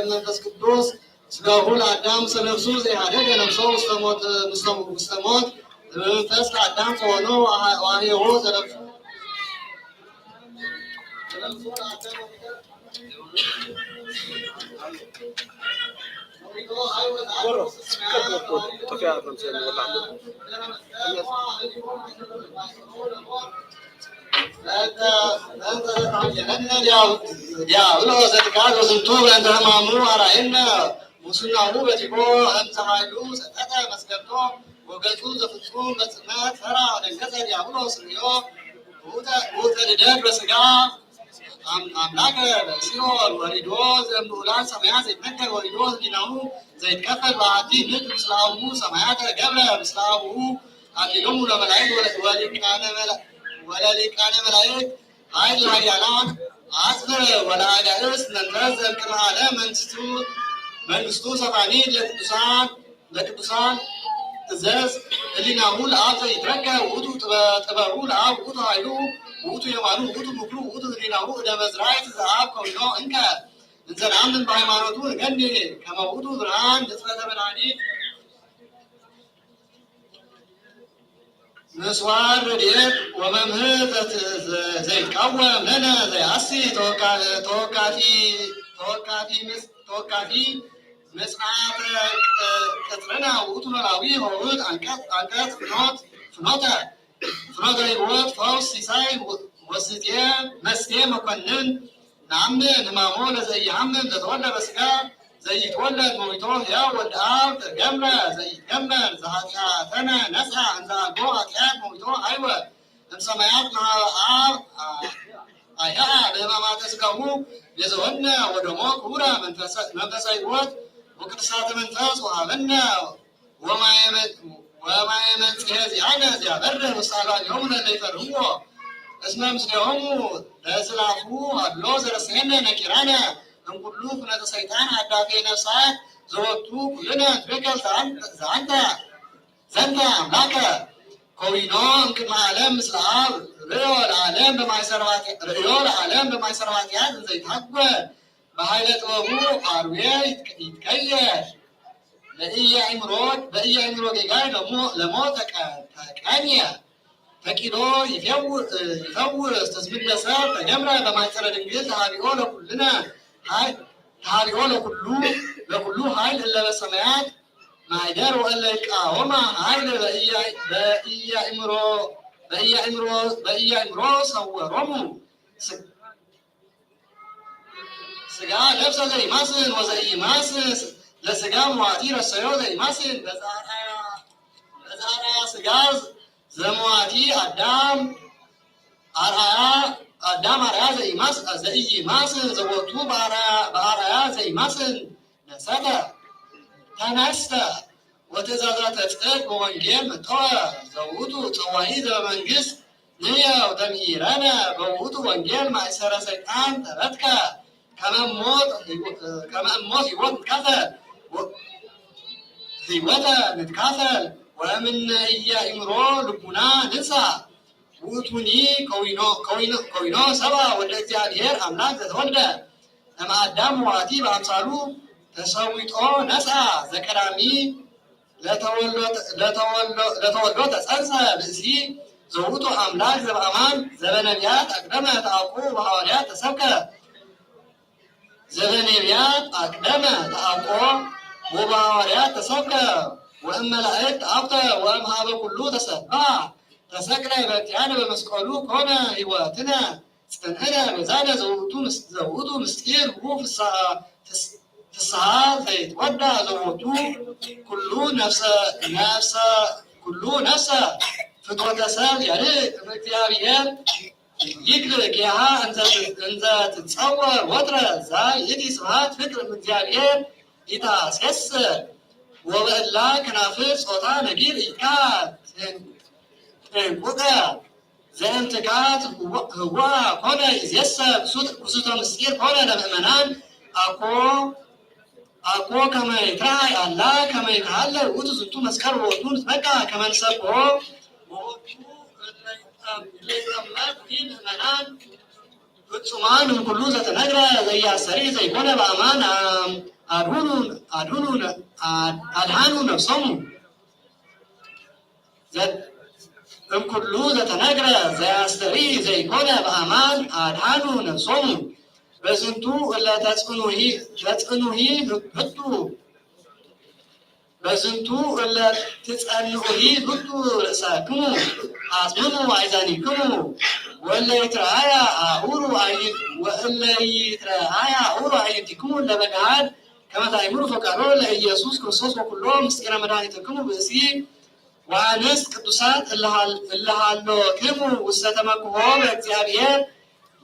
መንፈስ ቅዱስ ስጋሁ ለአዳም ሰለብሱ ዘይሃደገ ነፍሶ ውስተ ሞት፣ ውስተ ሞት፣ መንፈስ ለአዳም ጸወኖ ወአህየዎ ዘለብሱ። ዲያብሎስ ዘትካዘ ዝንቱ በእንተ ሕማሙ አርአየነ ሙስናሁ በቲቦ እንተ ኃይሉ ጸቀጠ መስገብቶ ወገጹ ዘፍጹም በጽልመት ፈራ ወደንገጸ ዲያብሎስ ርእዮ ውእተ ልደት በሥጋ አም-፣ አምላከ በሲኦል ወሪዶ ዘእምልዑላን ሰማያት ዘይትነገር ወሪዶ ህሊናሁ ዘይትከፈል በአሐቲ ምድር ምስለ አቡሁ ሰማያተ ገብረ ምስለ አቡሁ አክሊሎሙ ለመላእክት ወለ-፣ ወሊቃነ መላ-፣ ወለሊቃነ መላእክት ኃይል ለኃያላን አጽብር ወለአጋእዝት መንፈስ ዘእምቅድመ ዓለም መንግሥቱ፣ መንግሥቱ ሰፋኒ ለቅዱሳን ለቅዱሳን እዘዝ ህሊናሁ ለአብ ዘይትረከብ ውእቱ ጥበ-፣ ጥበቡ ለአብ ውእቱ ኃይሉ ውእቱ የማኑ፣ ውእቱ ምክሩ፣ ውእቱ ህሊናሁ፣ እደ መዝራይት ዘአብ ከዊኖ እንከ፣ እንዘ ነአምን በሃይማኖቱ ንገኒ፣ ከመ ውእቱ ብርሃን ንጽረተ መድኃኒት፣ ምስዋር ረድኤት ወመምህር ዘት-፣ ዘ-፣ ዘይትቃወም ለነ ዘይአሲ ተወካ-፣ ተወካፊ፣ ተወካፊ ምስ-፣ ተወካፊ ምጽአተ ቅ-፣ ቅጽርነ ውእቱ ኖላዊ ሆህት አንቀጽ፣ አንቀጽ ፍኖት፣ ፍኖተ፣ ፍኖተ ሕይወት ፈውስ ሲሳይ ወ-፣ ወስቴ መስቴ መኮንን ነአምን ሕማሞ ለዘኢሐምም ዘተወልደ በሥጋ ዘይትወለድ መዊቶ ሕያው ወልደ አብ ተገምረ ዘይትገመር ዘኃጢአተነ ነስአ እንዘ አልቦ ኃጢአት መዊቶ ሀይወ እምሰማያት መሃበ አብ አ-፣ አይሃ ለሕማማተ ሥጋሁ ቤዘወነ ወደሞ ክቡረ መንፈሰ፣ መንፈሰ ሕይወት ወቅድሳተ መንፈስ ወሀበነ ወማየ መ-፣ ወማየ መንጽሔ ዚአነ ዚያበርህ ውስተ አልባቢሆሙ ለእለ ይፈርህዎ። እስመ ምስሌሆሙ ለዝላፉ ሀሎ ዘረስየነ ነኪራነ እምኩሉ ኩነተ ሰይጣን ሀዳፌ ነፍሳት ዘወቱ ኩልነ ንትቤከል ዘአን-፣ ዘአንተ፣ ዘንተ አምላከ ከዊኖ እምቅድመ ዓለም ምስለ አብ ርእዮ ለዓለም በማእሰረ ኃጢ-፣ ርእዮ ለዓለም በማእሰረ ኃጢአት እንዘ ይትሐጎል በኃይለ ጥበቡ አርዌ ይትቀ-፣ ይትቀየር። ለኢያእምሮ፣ በኢያእምሮ ጌጋይ ለሞ-፣ ለሞት ተቀ-፣ ተቀንየ። ፈቂዶ ይፈው-፣ ይፈውስ ተስብለሰ ተገምረ በማይጸረ ድንግል ተሃቢኦ ለኩልነ ኃይል፣ ተሃቢኦ ለኩሉ፣ ለኩሉ ኃይል እለ በሰማያት ማይደር ወእለ ይቃወማ ኃይል በኢያ-፣ በኢያእምሮ፣ በኢያእምሮ፣ በኢያእምሮ ሰወሮሙ። ስ-፣ ሥጋ ለብሰ ዘይማስን ወዘኢይማስን ለሥጋ መዋቲ ረሰዮ ዘይማስን በዛ አርአያ፣ በዛ አርአያ ሥጋ ዘመዋቲ አዳም አርአያ፣ አዳም አርአያ ዘይማስ-፣ ዘኢይማስን ዘቦቱ በአርአያ፣ በአርአያ ዘይማስን ነሰተ፣ ተነስተ፣ ወትእዛዛተ ጽድቅ ወወንጌል መጠወ፣ ዘውቱ ጸዋኢ ዘበመንግስት ንየው ደምሂረነ በውቱ ወንጌል ማእሰረ ሰይጣን ተበትከ፣ ከመ ሞት ህይወ-፣ ከመ እሞት ህይወት ንትካፈል፣ ወ-፣ ህይወተ ንትካፈል፣ ወእምነ ኢያእምሮ ልቡና ንንሳ። ውእቱኒ ከዊኖ፣ ከዊኖ፣ ከዊኖ ሰብአ ወልደ እግዚአብሔር አምላክ ዘተወልደ እምአዳም ወአቲ በአምሳሉ ተሰዊጦ ነስአ ዘቀዳሚ ለተወልዶ፣ ለተወልዶ፣ ለተወልዶ ተጸንሰ ብእሲ ዘውቱ አምላክ ዘበአማን ዘበነቢያት አቅደመ ተአውቆ ወሐዋርያት ተሰብከ። ዘበነቢያት አቅደመ ተአውቆ ወበሐዋርያት ተሰብከ ወእም መላእክት አብተ ወእም ሀበ ኩሉ ተሰብሐ ተሰቅለ በእንቲአነ በመስቀሉ ኮነ ሕይወትነ ጽንዕነ ቤዛነ ዘውቱ ምስ-፣ ዘውቱ ምስጢር ሁ ፍስሐ፣ ፍስ-፣ ፍስሐ ዘይትወዳ ዘቦቱ ኩሉ ነፍሰ፣ ነፍሰ፣ ኩሉ ነፍሰ ፍጥረተ ሰብ ያርቅ እምእግዚአብሔር ይክል ኪያሃ እንዘ፣ እንዘ ትጸወር ወትረ ዛይ እቲ ስብሐት ፍቅር እምእግዚአብሔር ኢታሴስር ወበእላ ከናፍር ጾታ ነጊር ኢካ ቴንቁቀ ዘእንትካት ህዋ-፣ ህዋ ኮነ ይዜሰ ክሱት-፣ ክሱተ ምስጢር ኮነ ለምእመናን አኮ፣ አኮ ከመ ይትረአይ አላ ከመ ይትሃለ ውእቱ ዝንቱ መስቀል ወቱ ንትመካ ከመ ንሰብኮ ወወቱ እለ ይጠም-፣ እለ ይጠመቅ ምእመናን ፍጹማን እምኩሉ ዘተነግረ ዘያስተሪ ዘይኮነ በአማን አም-፣ አድሁኑ፣ አድሁኑ ነ-፣ አድ-፣ አድሃኑ ነፍሶሙ። ዘ-፣ እምኩሉ ዘተነግረ ዘያስተሪ ዘይኮነ በአማን አድሃኑ ነፍሶሙ። በዝንቱ እለ ተጽዕኑሂ፣ ተጽዕኑሂ ህቱ። በዝንቱ እለ ትጸንዑሂ ህቱ ርእሰክሙ አጽምሙ አእዛኒክሙ ወእለ ይትረአያ አእሩ አይ-፣ ወእለ ይትረአያ አእሩ አዕይንቲክሙ እለ በገሃድ ከመ ታእምሩ ፈቃዶ ለኢየሱስ ክርስቶስ ወኩሎ ምስጢረ መድኃኒትክሙ ብእሲ ወአንስት ቅዱሳት እለ ሀል-፣ እለ ሀሎክሙ ውስተ ተመክሖ በእግዚአብሔር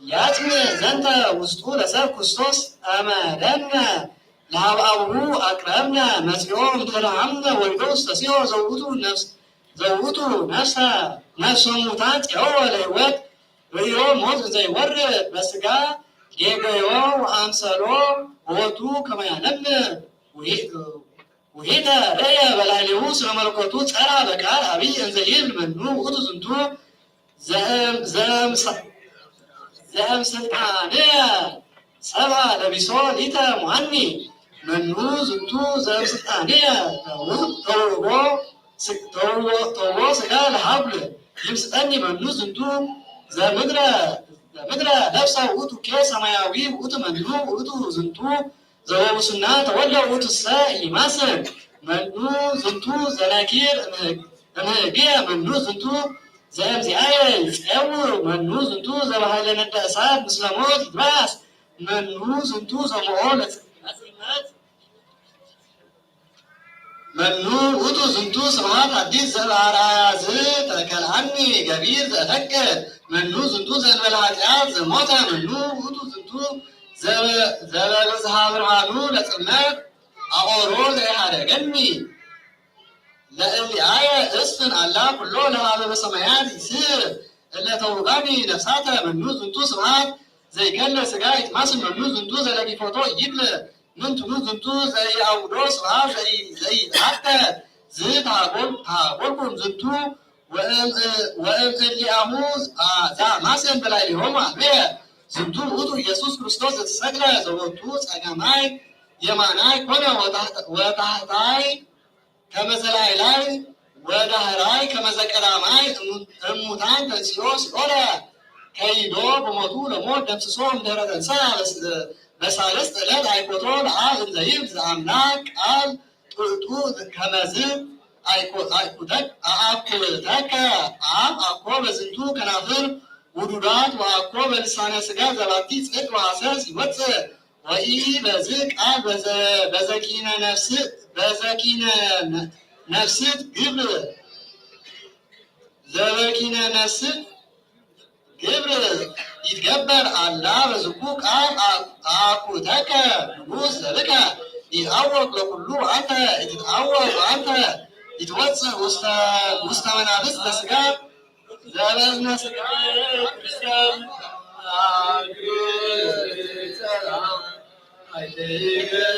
ያጽንዕ ዘንተ ውስጡ ለሰብ ክርስቶስ አመደነ ለሀብ አቡሁ አቅረብነ መጺኦ እምድህረ ሀምነ ወልዶ ውስተ ሲኦል ዘውቱ ነፍስ-፣ ዘውቱ ነፍሰ፣ ነፍሰ ሙታን ጼኦ ለህይወት ርእዮ ሞት እንዘ ይወርድ በስጋ ጌገዮ ወአምሰሎ ወወቱ ከመ ያነብር ውሂ-፣ ውሂተ ርእየ በላዕሌሁ ስለ መለኮቱ ጸራ በቃል አብይ እንዘ ይብል መኑ ውእቱ ዝንቱ ዘእም-፣ ዘእምስ-፣ ዘእምስልጣኔ ሰብአ ለቢሶ ሊተ ሙአኒ። መኑ ዝንቱ ዘእምስልጣኔ ተው-፣ ተውቦ ስ-፣ ተውቦ፣ ተውቦ ስጋ ለሀብል ይምስጠኒ። መኑ ዝንቱ ዘምድረ፣ ዘምድረ ለብሰ ውእቱ ኬ ሰማያዊ ውእቱ። መኑ ውእቱ ዝንቱ ዘበሙስና ተወልደ ውእቱሰ ኢማስን። መኑ ዝንቱ ዘነኪር እምህ-፣ እምህግየ። መኑ ዝንቱ ዘእምዚአየ ይጼውር። መኑ ዝንቱ ዘበሃይለ ነደ እሳት ምስለ ሞት ይትበአስ። መኑ ዝንቱ ዘሞኦ ለጽ-፣ ለጽልመት። መኑ ውእቱ ዝንቱ ስብሐት ሐዲስ ዘበአርአያ ዝእተ ከልአኒ ገቢር ዘእፈቅድ። መኑ ዝንቱ ዘእንበለ ኃጢአት ዘሞተ። መኑ ውእቱ ዝንቱ ዘበ-፣ ዘበብዝኃ ብርሃኑ ለጽልመት አኦሮ ዘኢሐደገኒ። ለእሊአየ እስፍን አላ ኩሎ ለሀበ በሰማያት ይስር እለ ተውባኒ ነፍሳተ። መኑ ዝንቱ ስብሐት ዘይከለ ስጋ ይትማስን። መኑ ዝንቱ ዘለጊፎቶ ይብል። ምንትኑ ዝንቱ ዘይአውዶ ስብሐት ዘይ-፣ ዘይትአከ። ዝትሃጎል-፣ ተሃጎልኩም ዝንቱ ወእም-፣ ወእም እሊአሁ አ-፣ ዘአማስን በላዕሌሆሙ አብየ። ዝንቱ ውእቱ ኢየሱስ ክርስቶስ ዘተሰቅለ ዘቦቱ ጸጋማይ የማናይ ኮነ ወታህተ-፣ ወታህታይ ከመዘ ላዕላይ ወዳህራይ ከመዘ ቀዳማይ እሙ-፣ እሙታን ተንሥኦ ሲኦለ ከይዶ በሞቱ ለሞት ደምስሶ እምድህረ ተንሥአ በስ-፣ በሳልስት ዕለት አይኮቶ ለአብ እንዘ ይብል ዘአምላክ ቃል ጥዕጡ ከመዝ አይኮ-፣ አይኩተክ-፣ አአኩተከ አብ አኮ በዝንቱ ከናፍር ውዱዳት ወአኮ በልሳነ ሥጋ ዘባቲ ጽድቅ ወሐሰስ ይወፅእ። ወኢ በዝ ቃል በዘ-፣ በዘኪነ ነፍስ-፣ በዘኪነ ነ-፣ ነፍስት ግብር፣ ዘበኪነ ነፍስት ግብር ይትገበር አላ በዝኩ ቃል አ-፣ አኩተከ ንጉሥ ዘብከ ይትአወቅ ለኩሉ አንተ ይትአወቅ አንተ ይትወፅእ ውስተ፣ ውስተ መናፍስት ለሥጋ ዘበዝነ ሥጋ ክርስቲያን አግሪ ሰላም አይቴገያ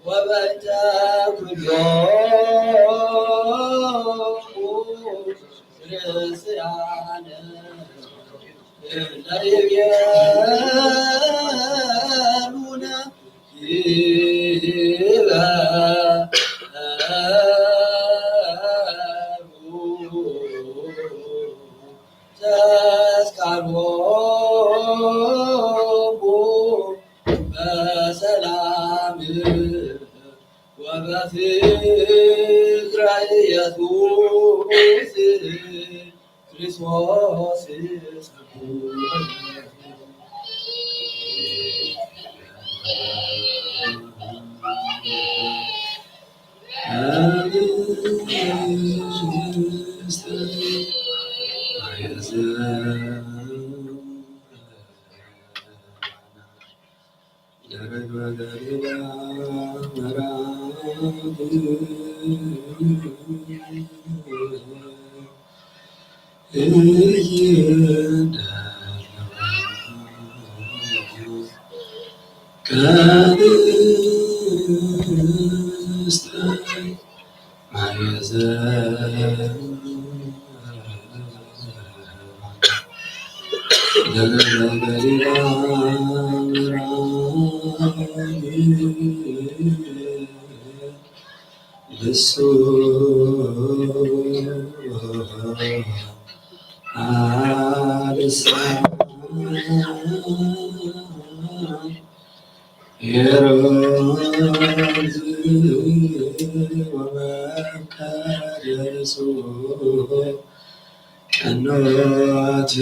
ወበእንተ ኩሎሙ ርእስያነ እለ ይቤሉነ ዲበ ተስካሮሙ ወበፍቅረ ኢየሱስ ክርስቶስ ሄሮድስ ወመካርዮስ ቀኖት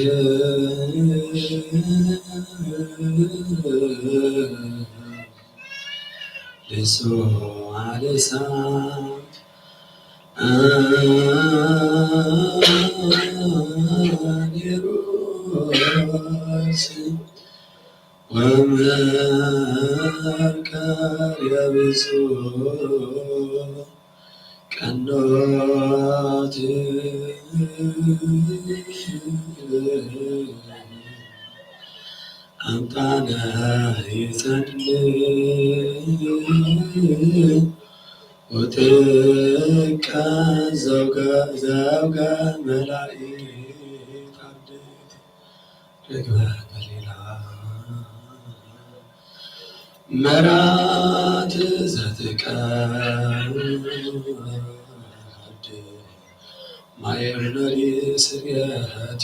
ልሶ አልሳ ኔሮስ ወመካርዮስ ቀኖት አምጣነ ይጸልይ ወጥቀ ዘውገ ዘውገ መላእክት አርድእት ርግበ ገሊላ መራት ዘትቀድ ማየ ርኖ ሊስርየት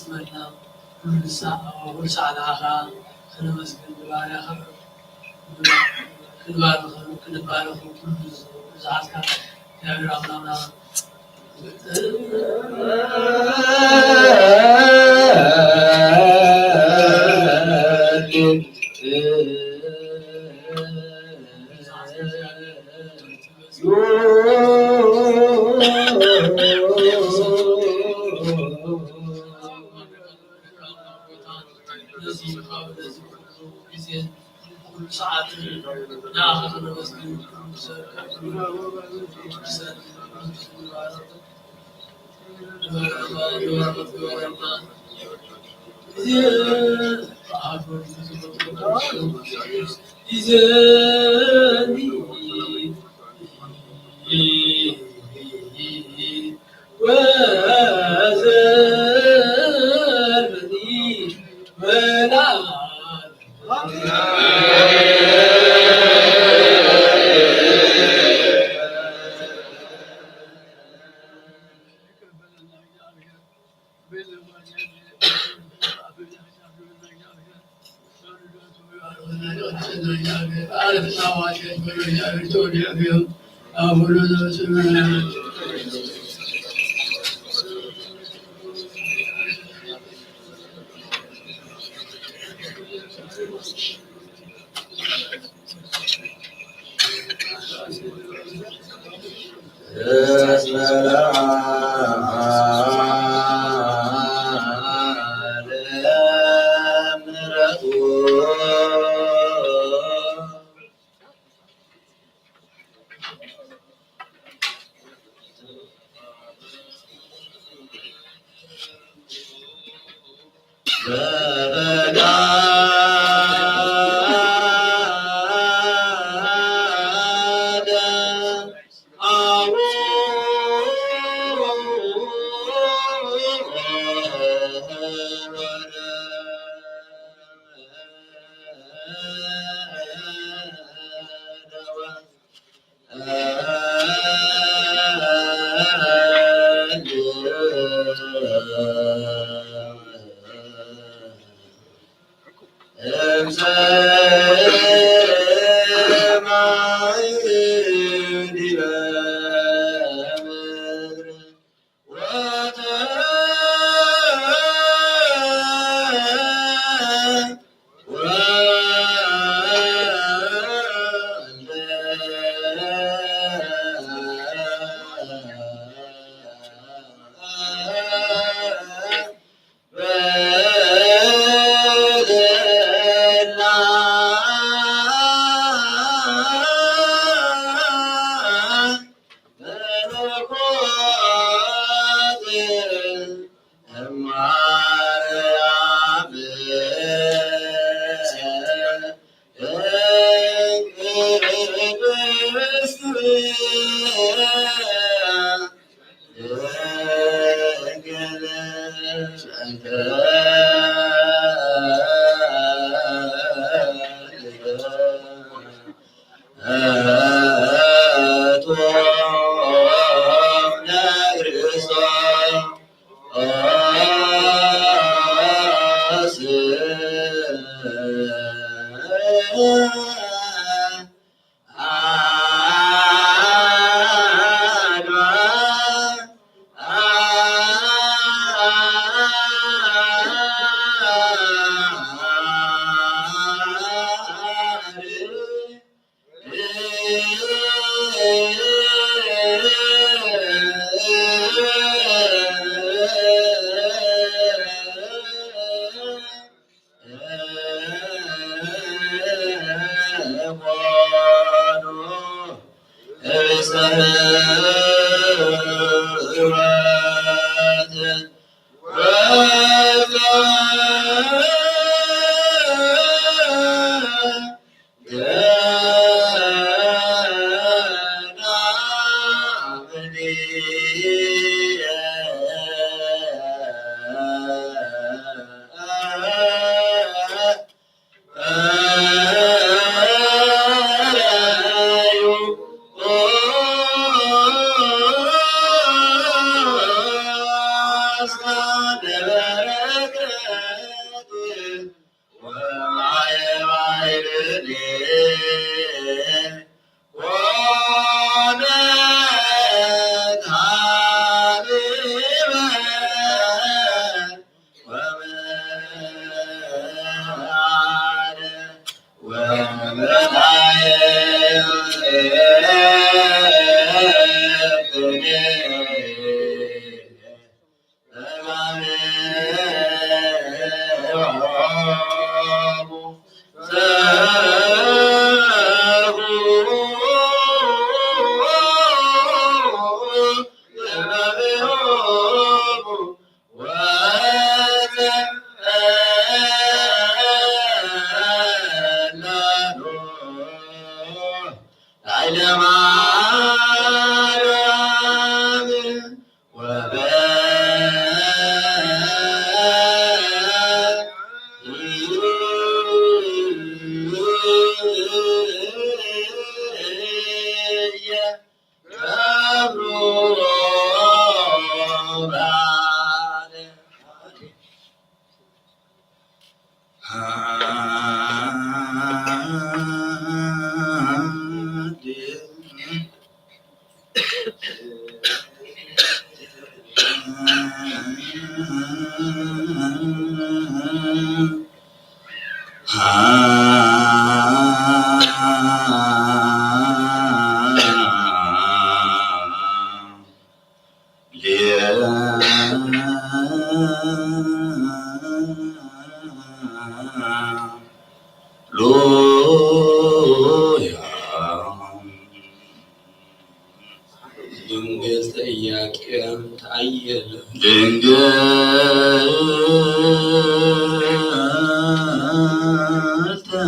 исмарна, гьуьлса-, гьуьлсагьлара, ханымыз гин дувара, ханымыз гин дувара, ханымыз гин дувара, ханымыз гин дувара, я Раббана. ድንግል ተኢያቄም ተአየለ። ድንግል ተ-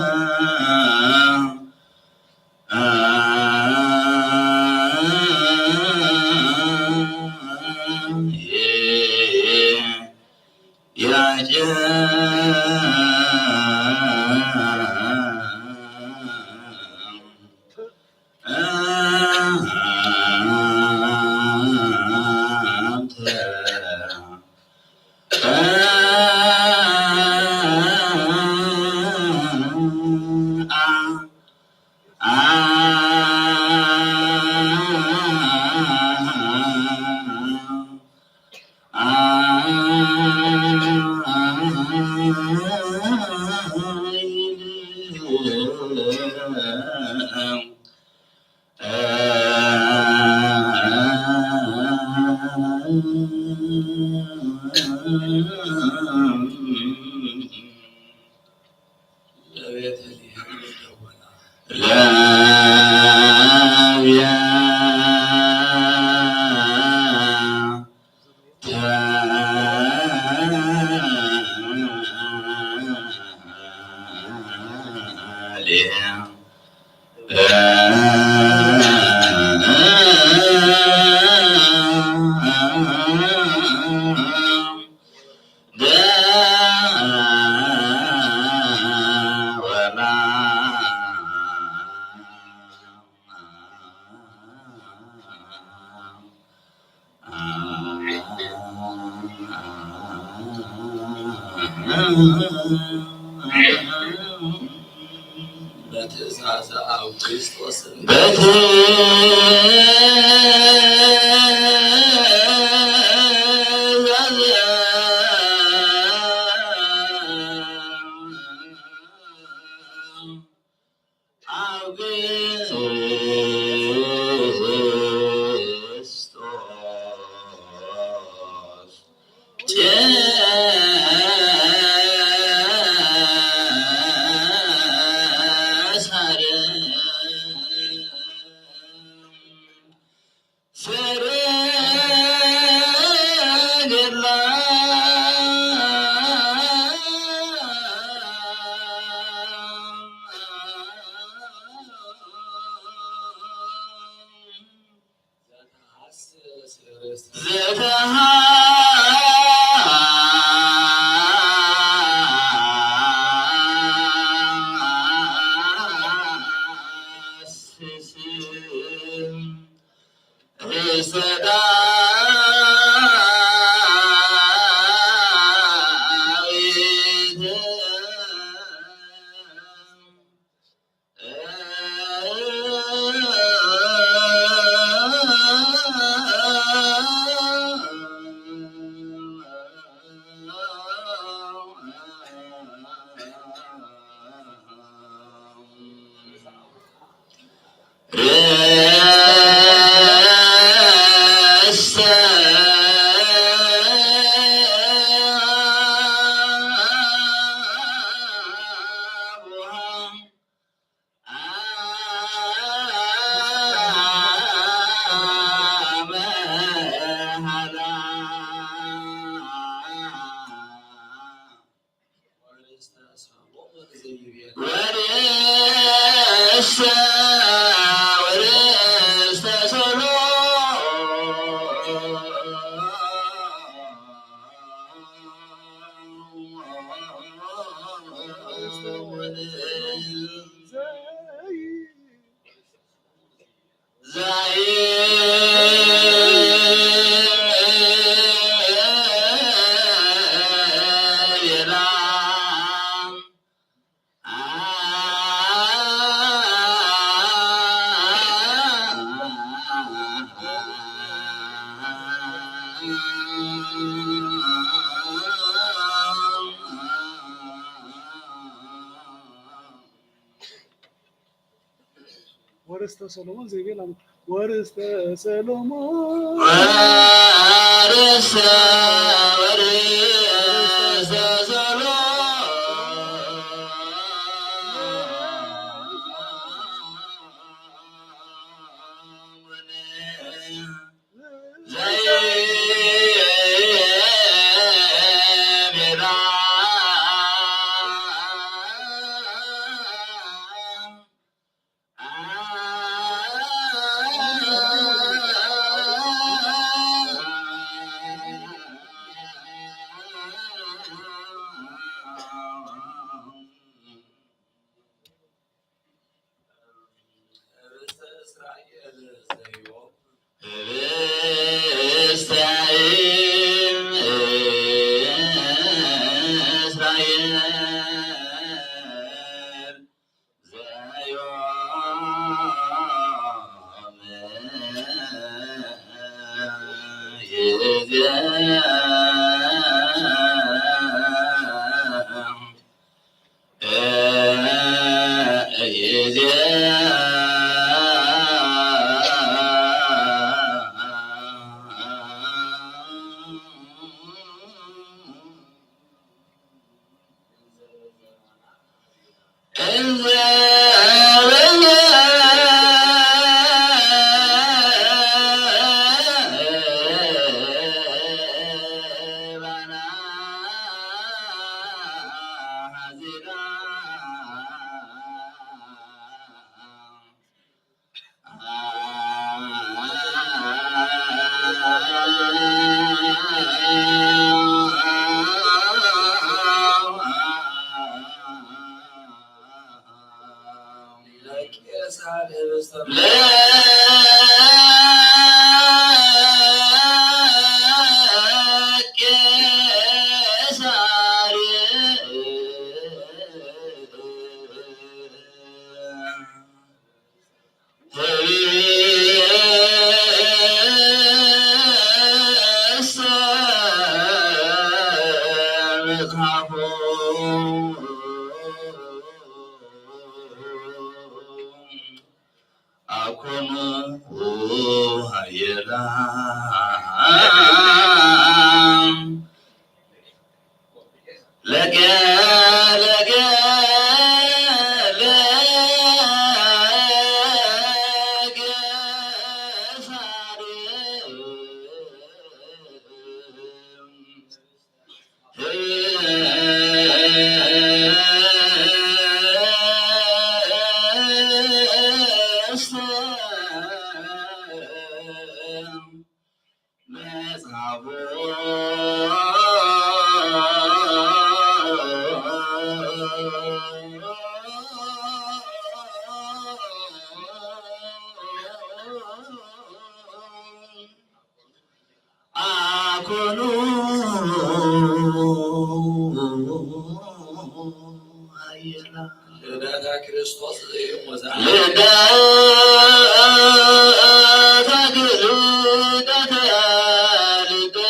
በትእዛዘ አብ ክርስቶስን በትእዛዘ አብ ክርስቶስ ቄሳር ሰረገላ ወርስተ ሰሎሞን ዘይቤ ላም-፣ ወርስተ ሰሎሞን። ወርስተ፣ ወርስተ ሰሎሞን። ልደተ ክርስቶስ ዘይሞ ዘ- ልደተ ልደተ ልደተ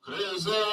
ክርስቶስ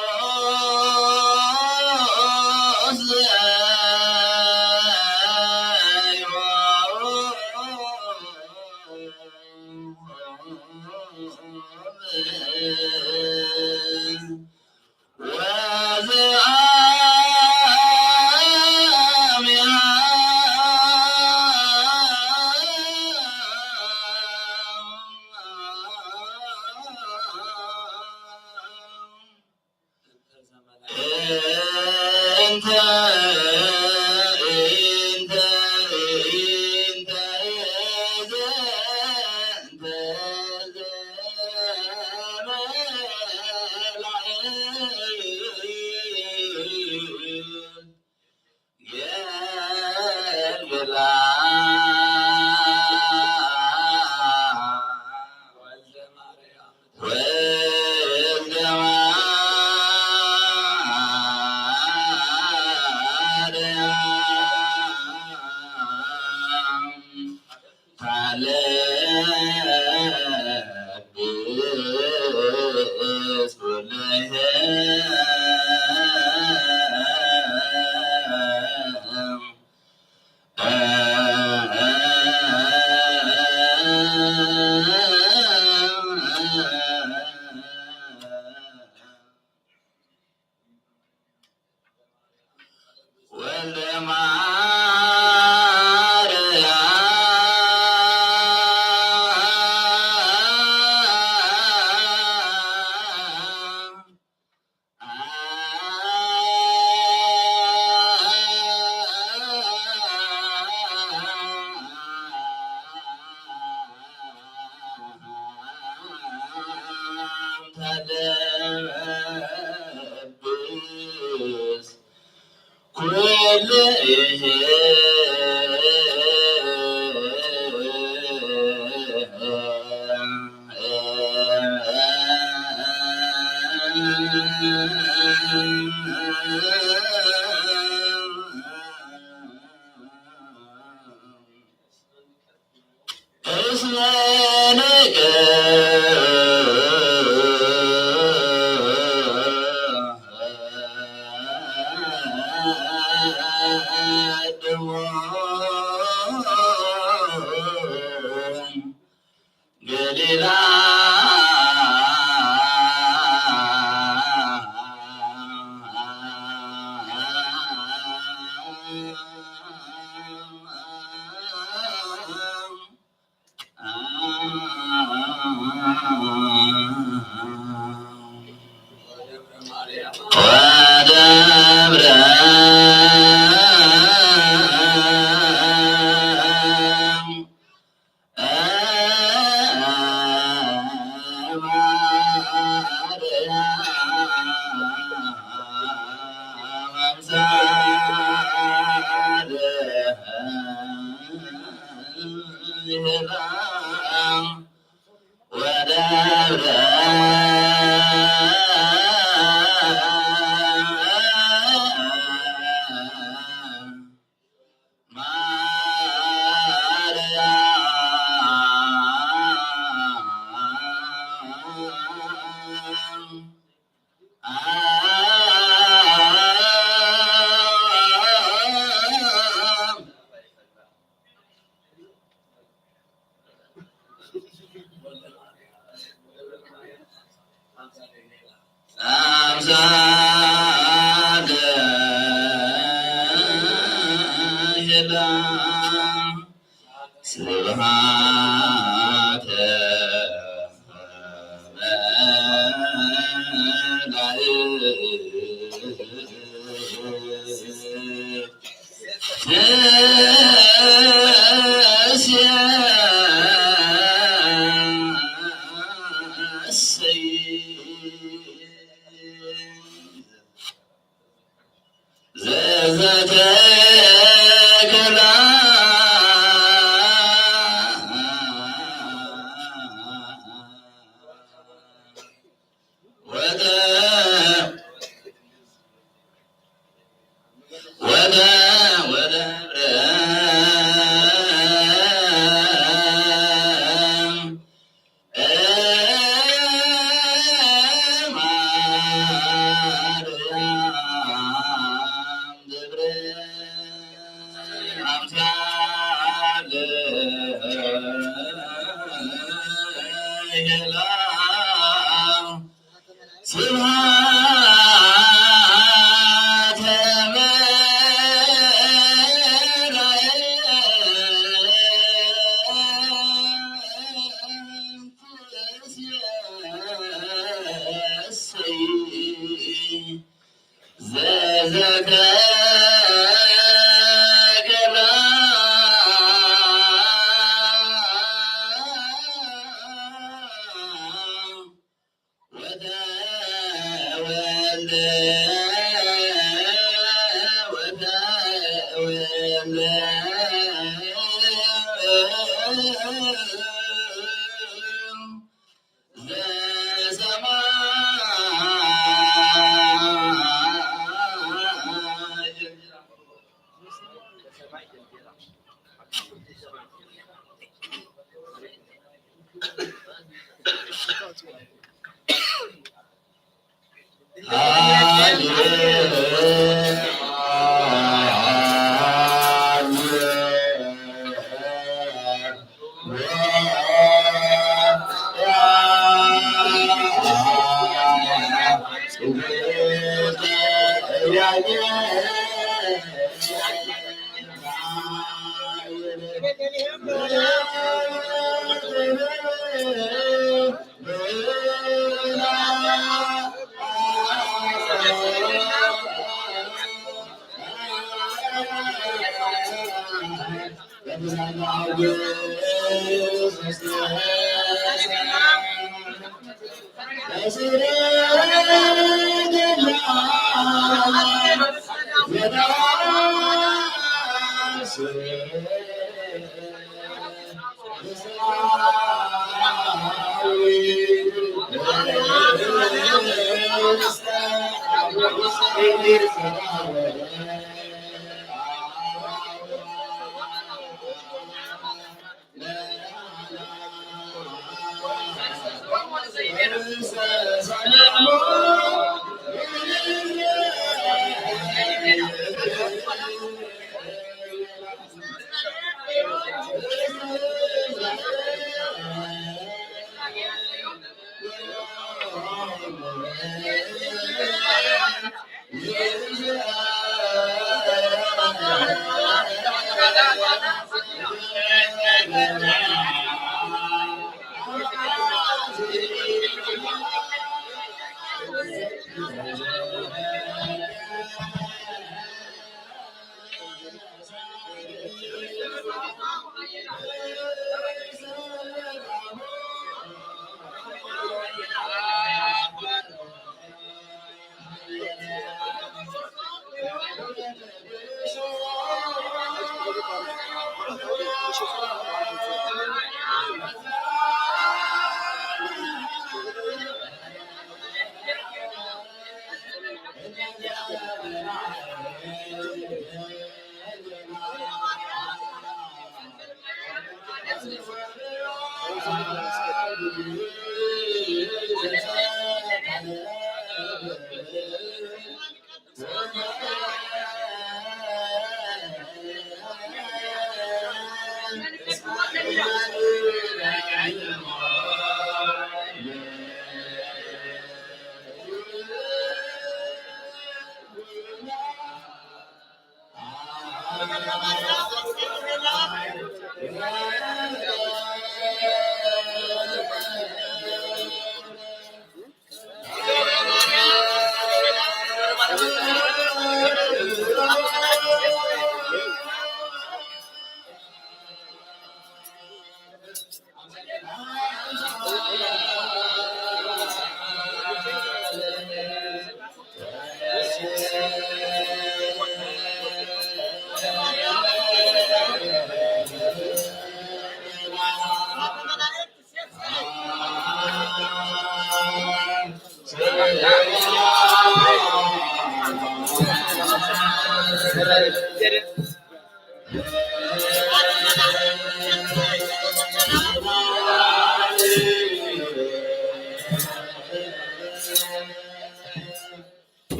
ስብሐት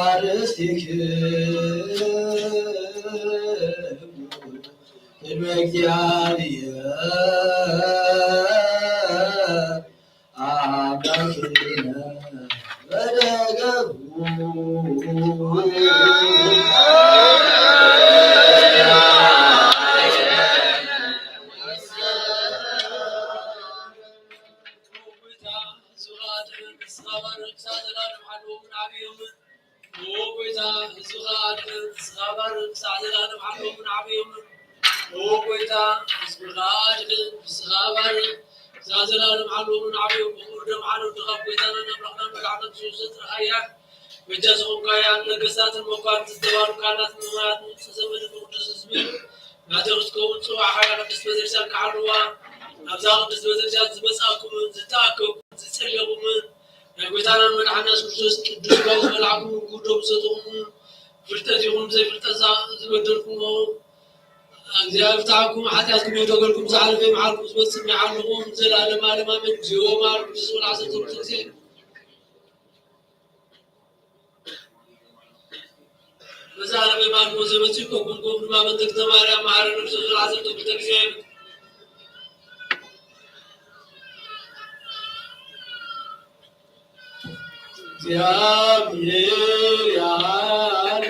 አርእስቲክሙ ቅድመ እግዚአብሔር አምላክነ በደገቡ። ኦ ጐይታ፣ ሕዝብኻ አድን፣ ንስኻ ባርክ፣ ክሳዕ ዘላለም ሓሎምን ዓብዮምን። ኦ ጐይታ፣ ሕዝብኻ አድን፣ ንስኻ ባርክ፣ ክሳዕ ዘላለም ሓሎምን ዓብዮምን። ብኽቡር ደም ሓደ ወድኻ፣ ጐይታናን ኣምላኽናን መድሓኒናን ኢየሱስ ዘጥረኻያ፣ በጃ ዝኾንካያ፣ ነገስታትን መኳንንትን ዝተባሉ ካህናትን ምእመናትን፣ ንጹሕ ዘመድን ንቅዱስ ሕዝብን ናትኻ ክትከውን ጸዋዕኻያ ቅድስት ቤተክርስቲያን ክሓልዋ፣ ናብዛ ቅድስት ቤተክርስቲያን ዝመጻእኩምን ዝተኣከብኩምን ዝጸለኹምን፣ ናይ ጐይታናን መድሓኒናን የሱስ ክርስቶስ ቅዱስ ሥጋኡ ዝበላዕኩም፣ ክቡር ደሙ ዝሰተኹም፣ ብፍልጠት ይኹን ብዘይፍልጠት ዛ-፣ ዝበደልኩሞ፣ እግዚኣብሔር ይፍትሓኩም፣ ሓጢኣትኩም የህድገልኩም፣ ዝሓለፈ ይምሓርኩም፣ ዝመጽእ ይምሓልኩም፣ ንዘለዓለመ ዓለም ኣሜን። እግዚኦ መሐረነ ክርስቶስ ወለዓሰርቱ ክልተ ጊዜ። በዛ ዓለም የማልኮ ዘመጽእ ኮኩን ኮኩን ማመን ተክተ ማርያም መሐረነ ክርስቶስ ወለዓሰርቱ ክልተ ጊዜ። እግዚአብሔር ያሉ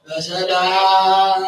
በሰላም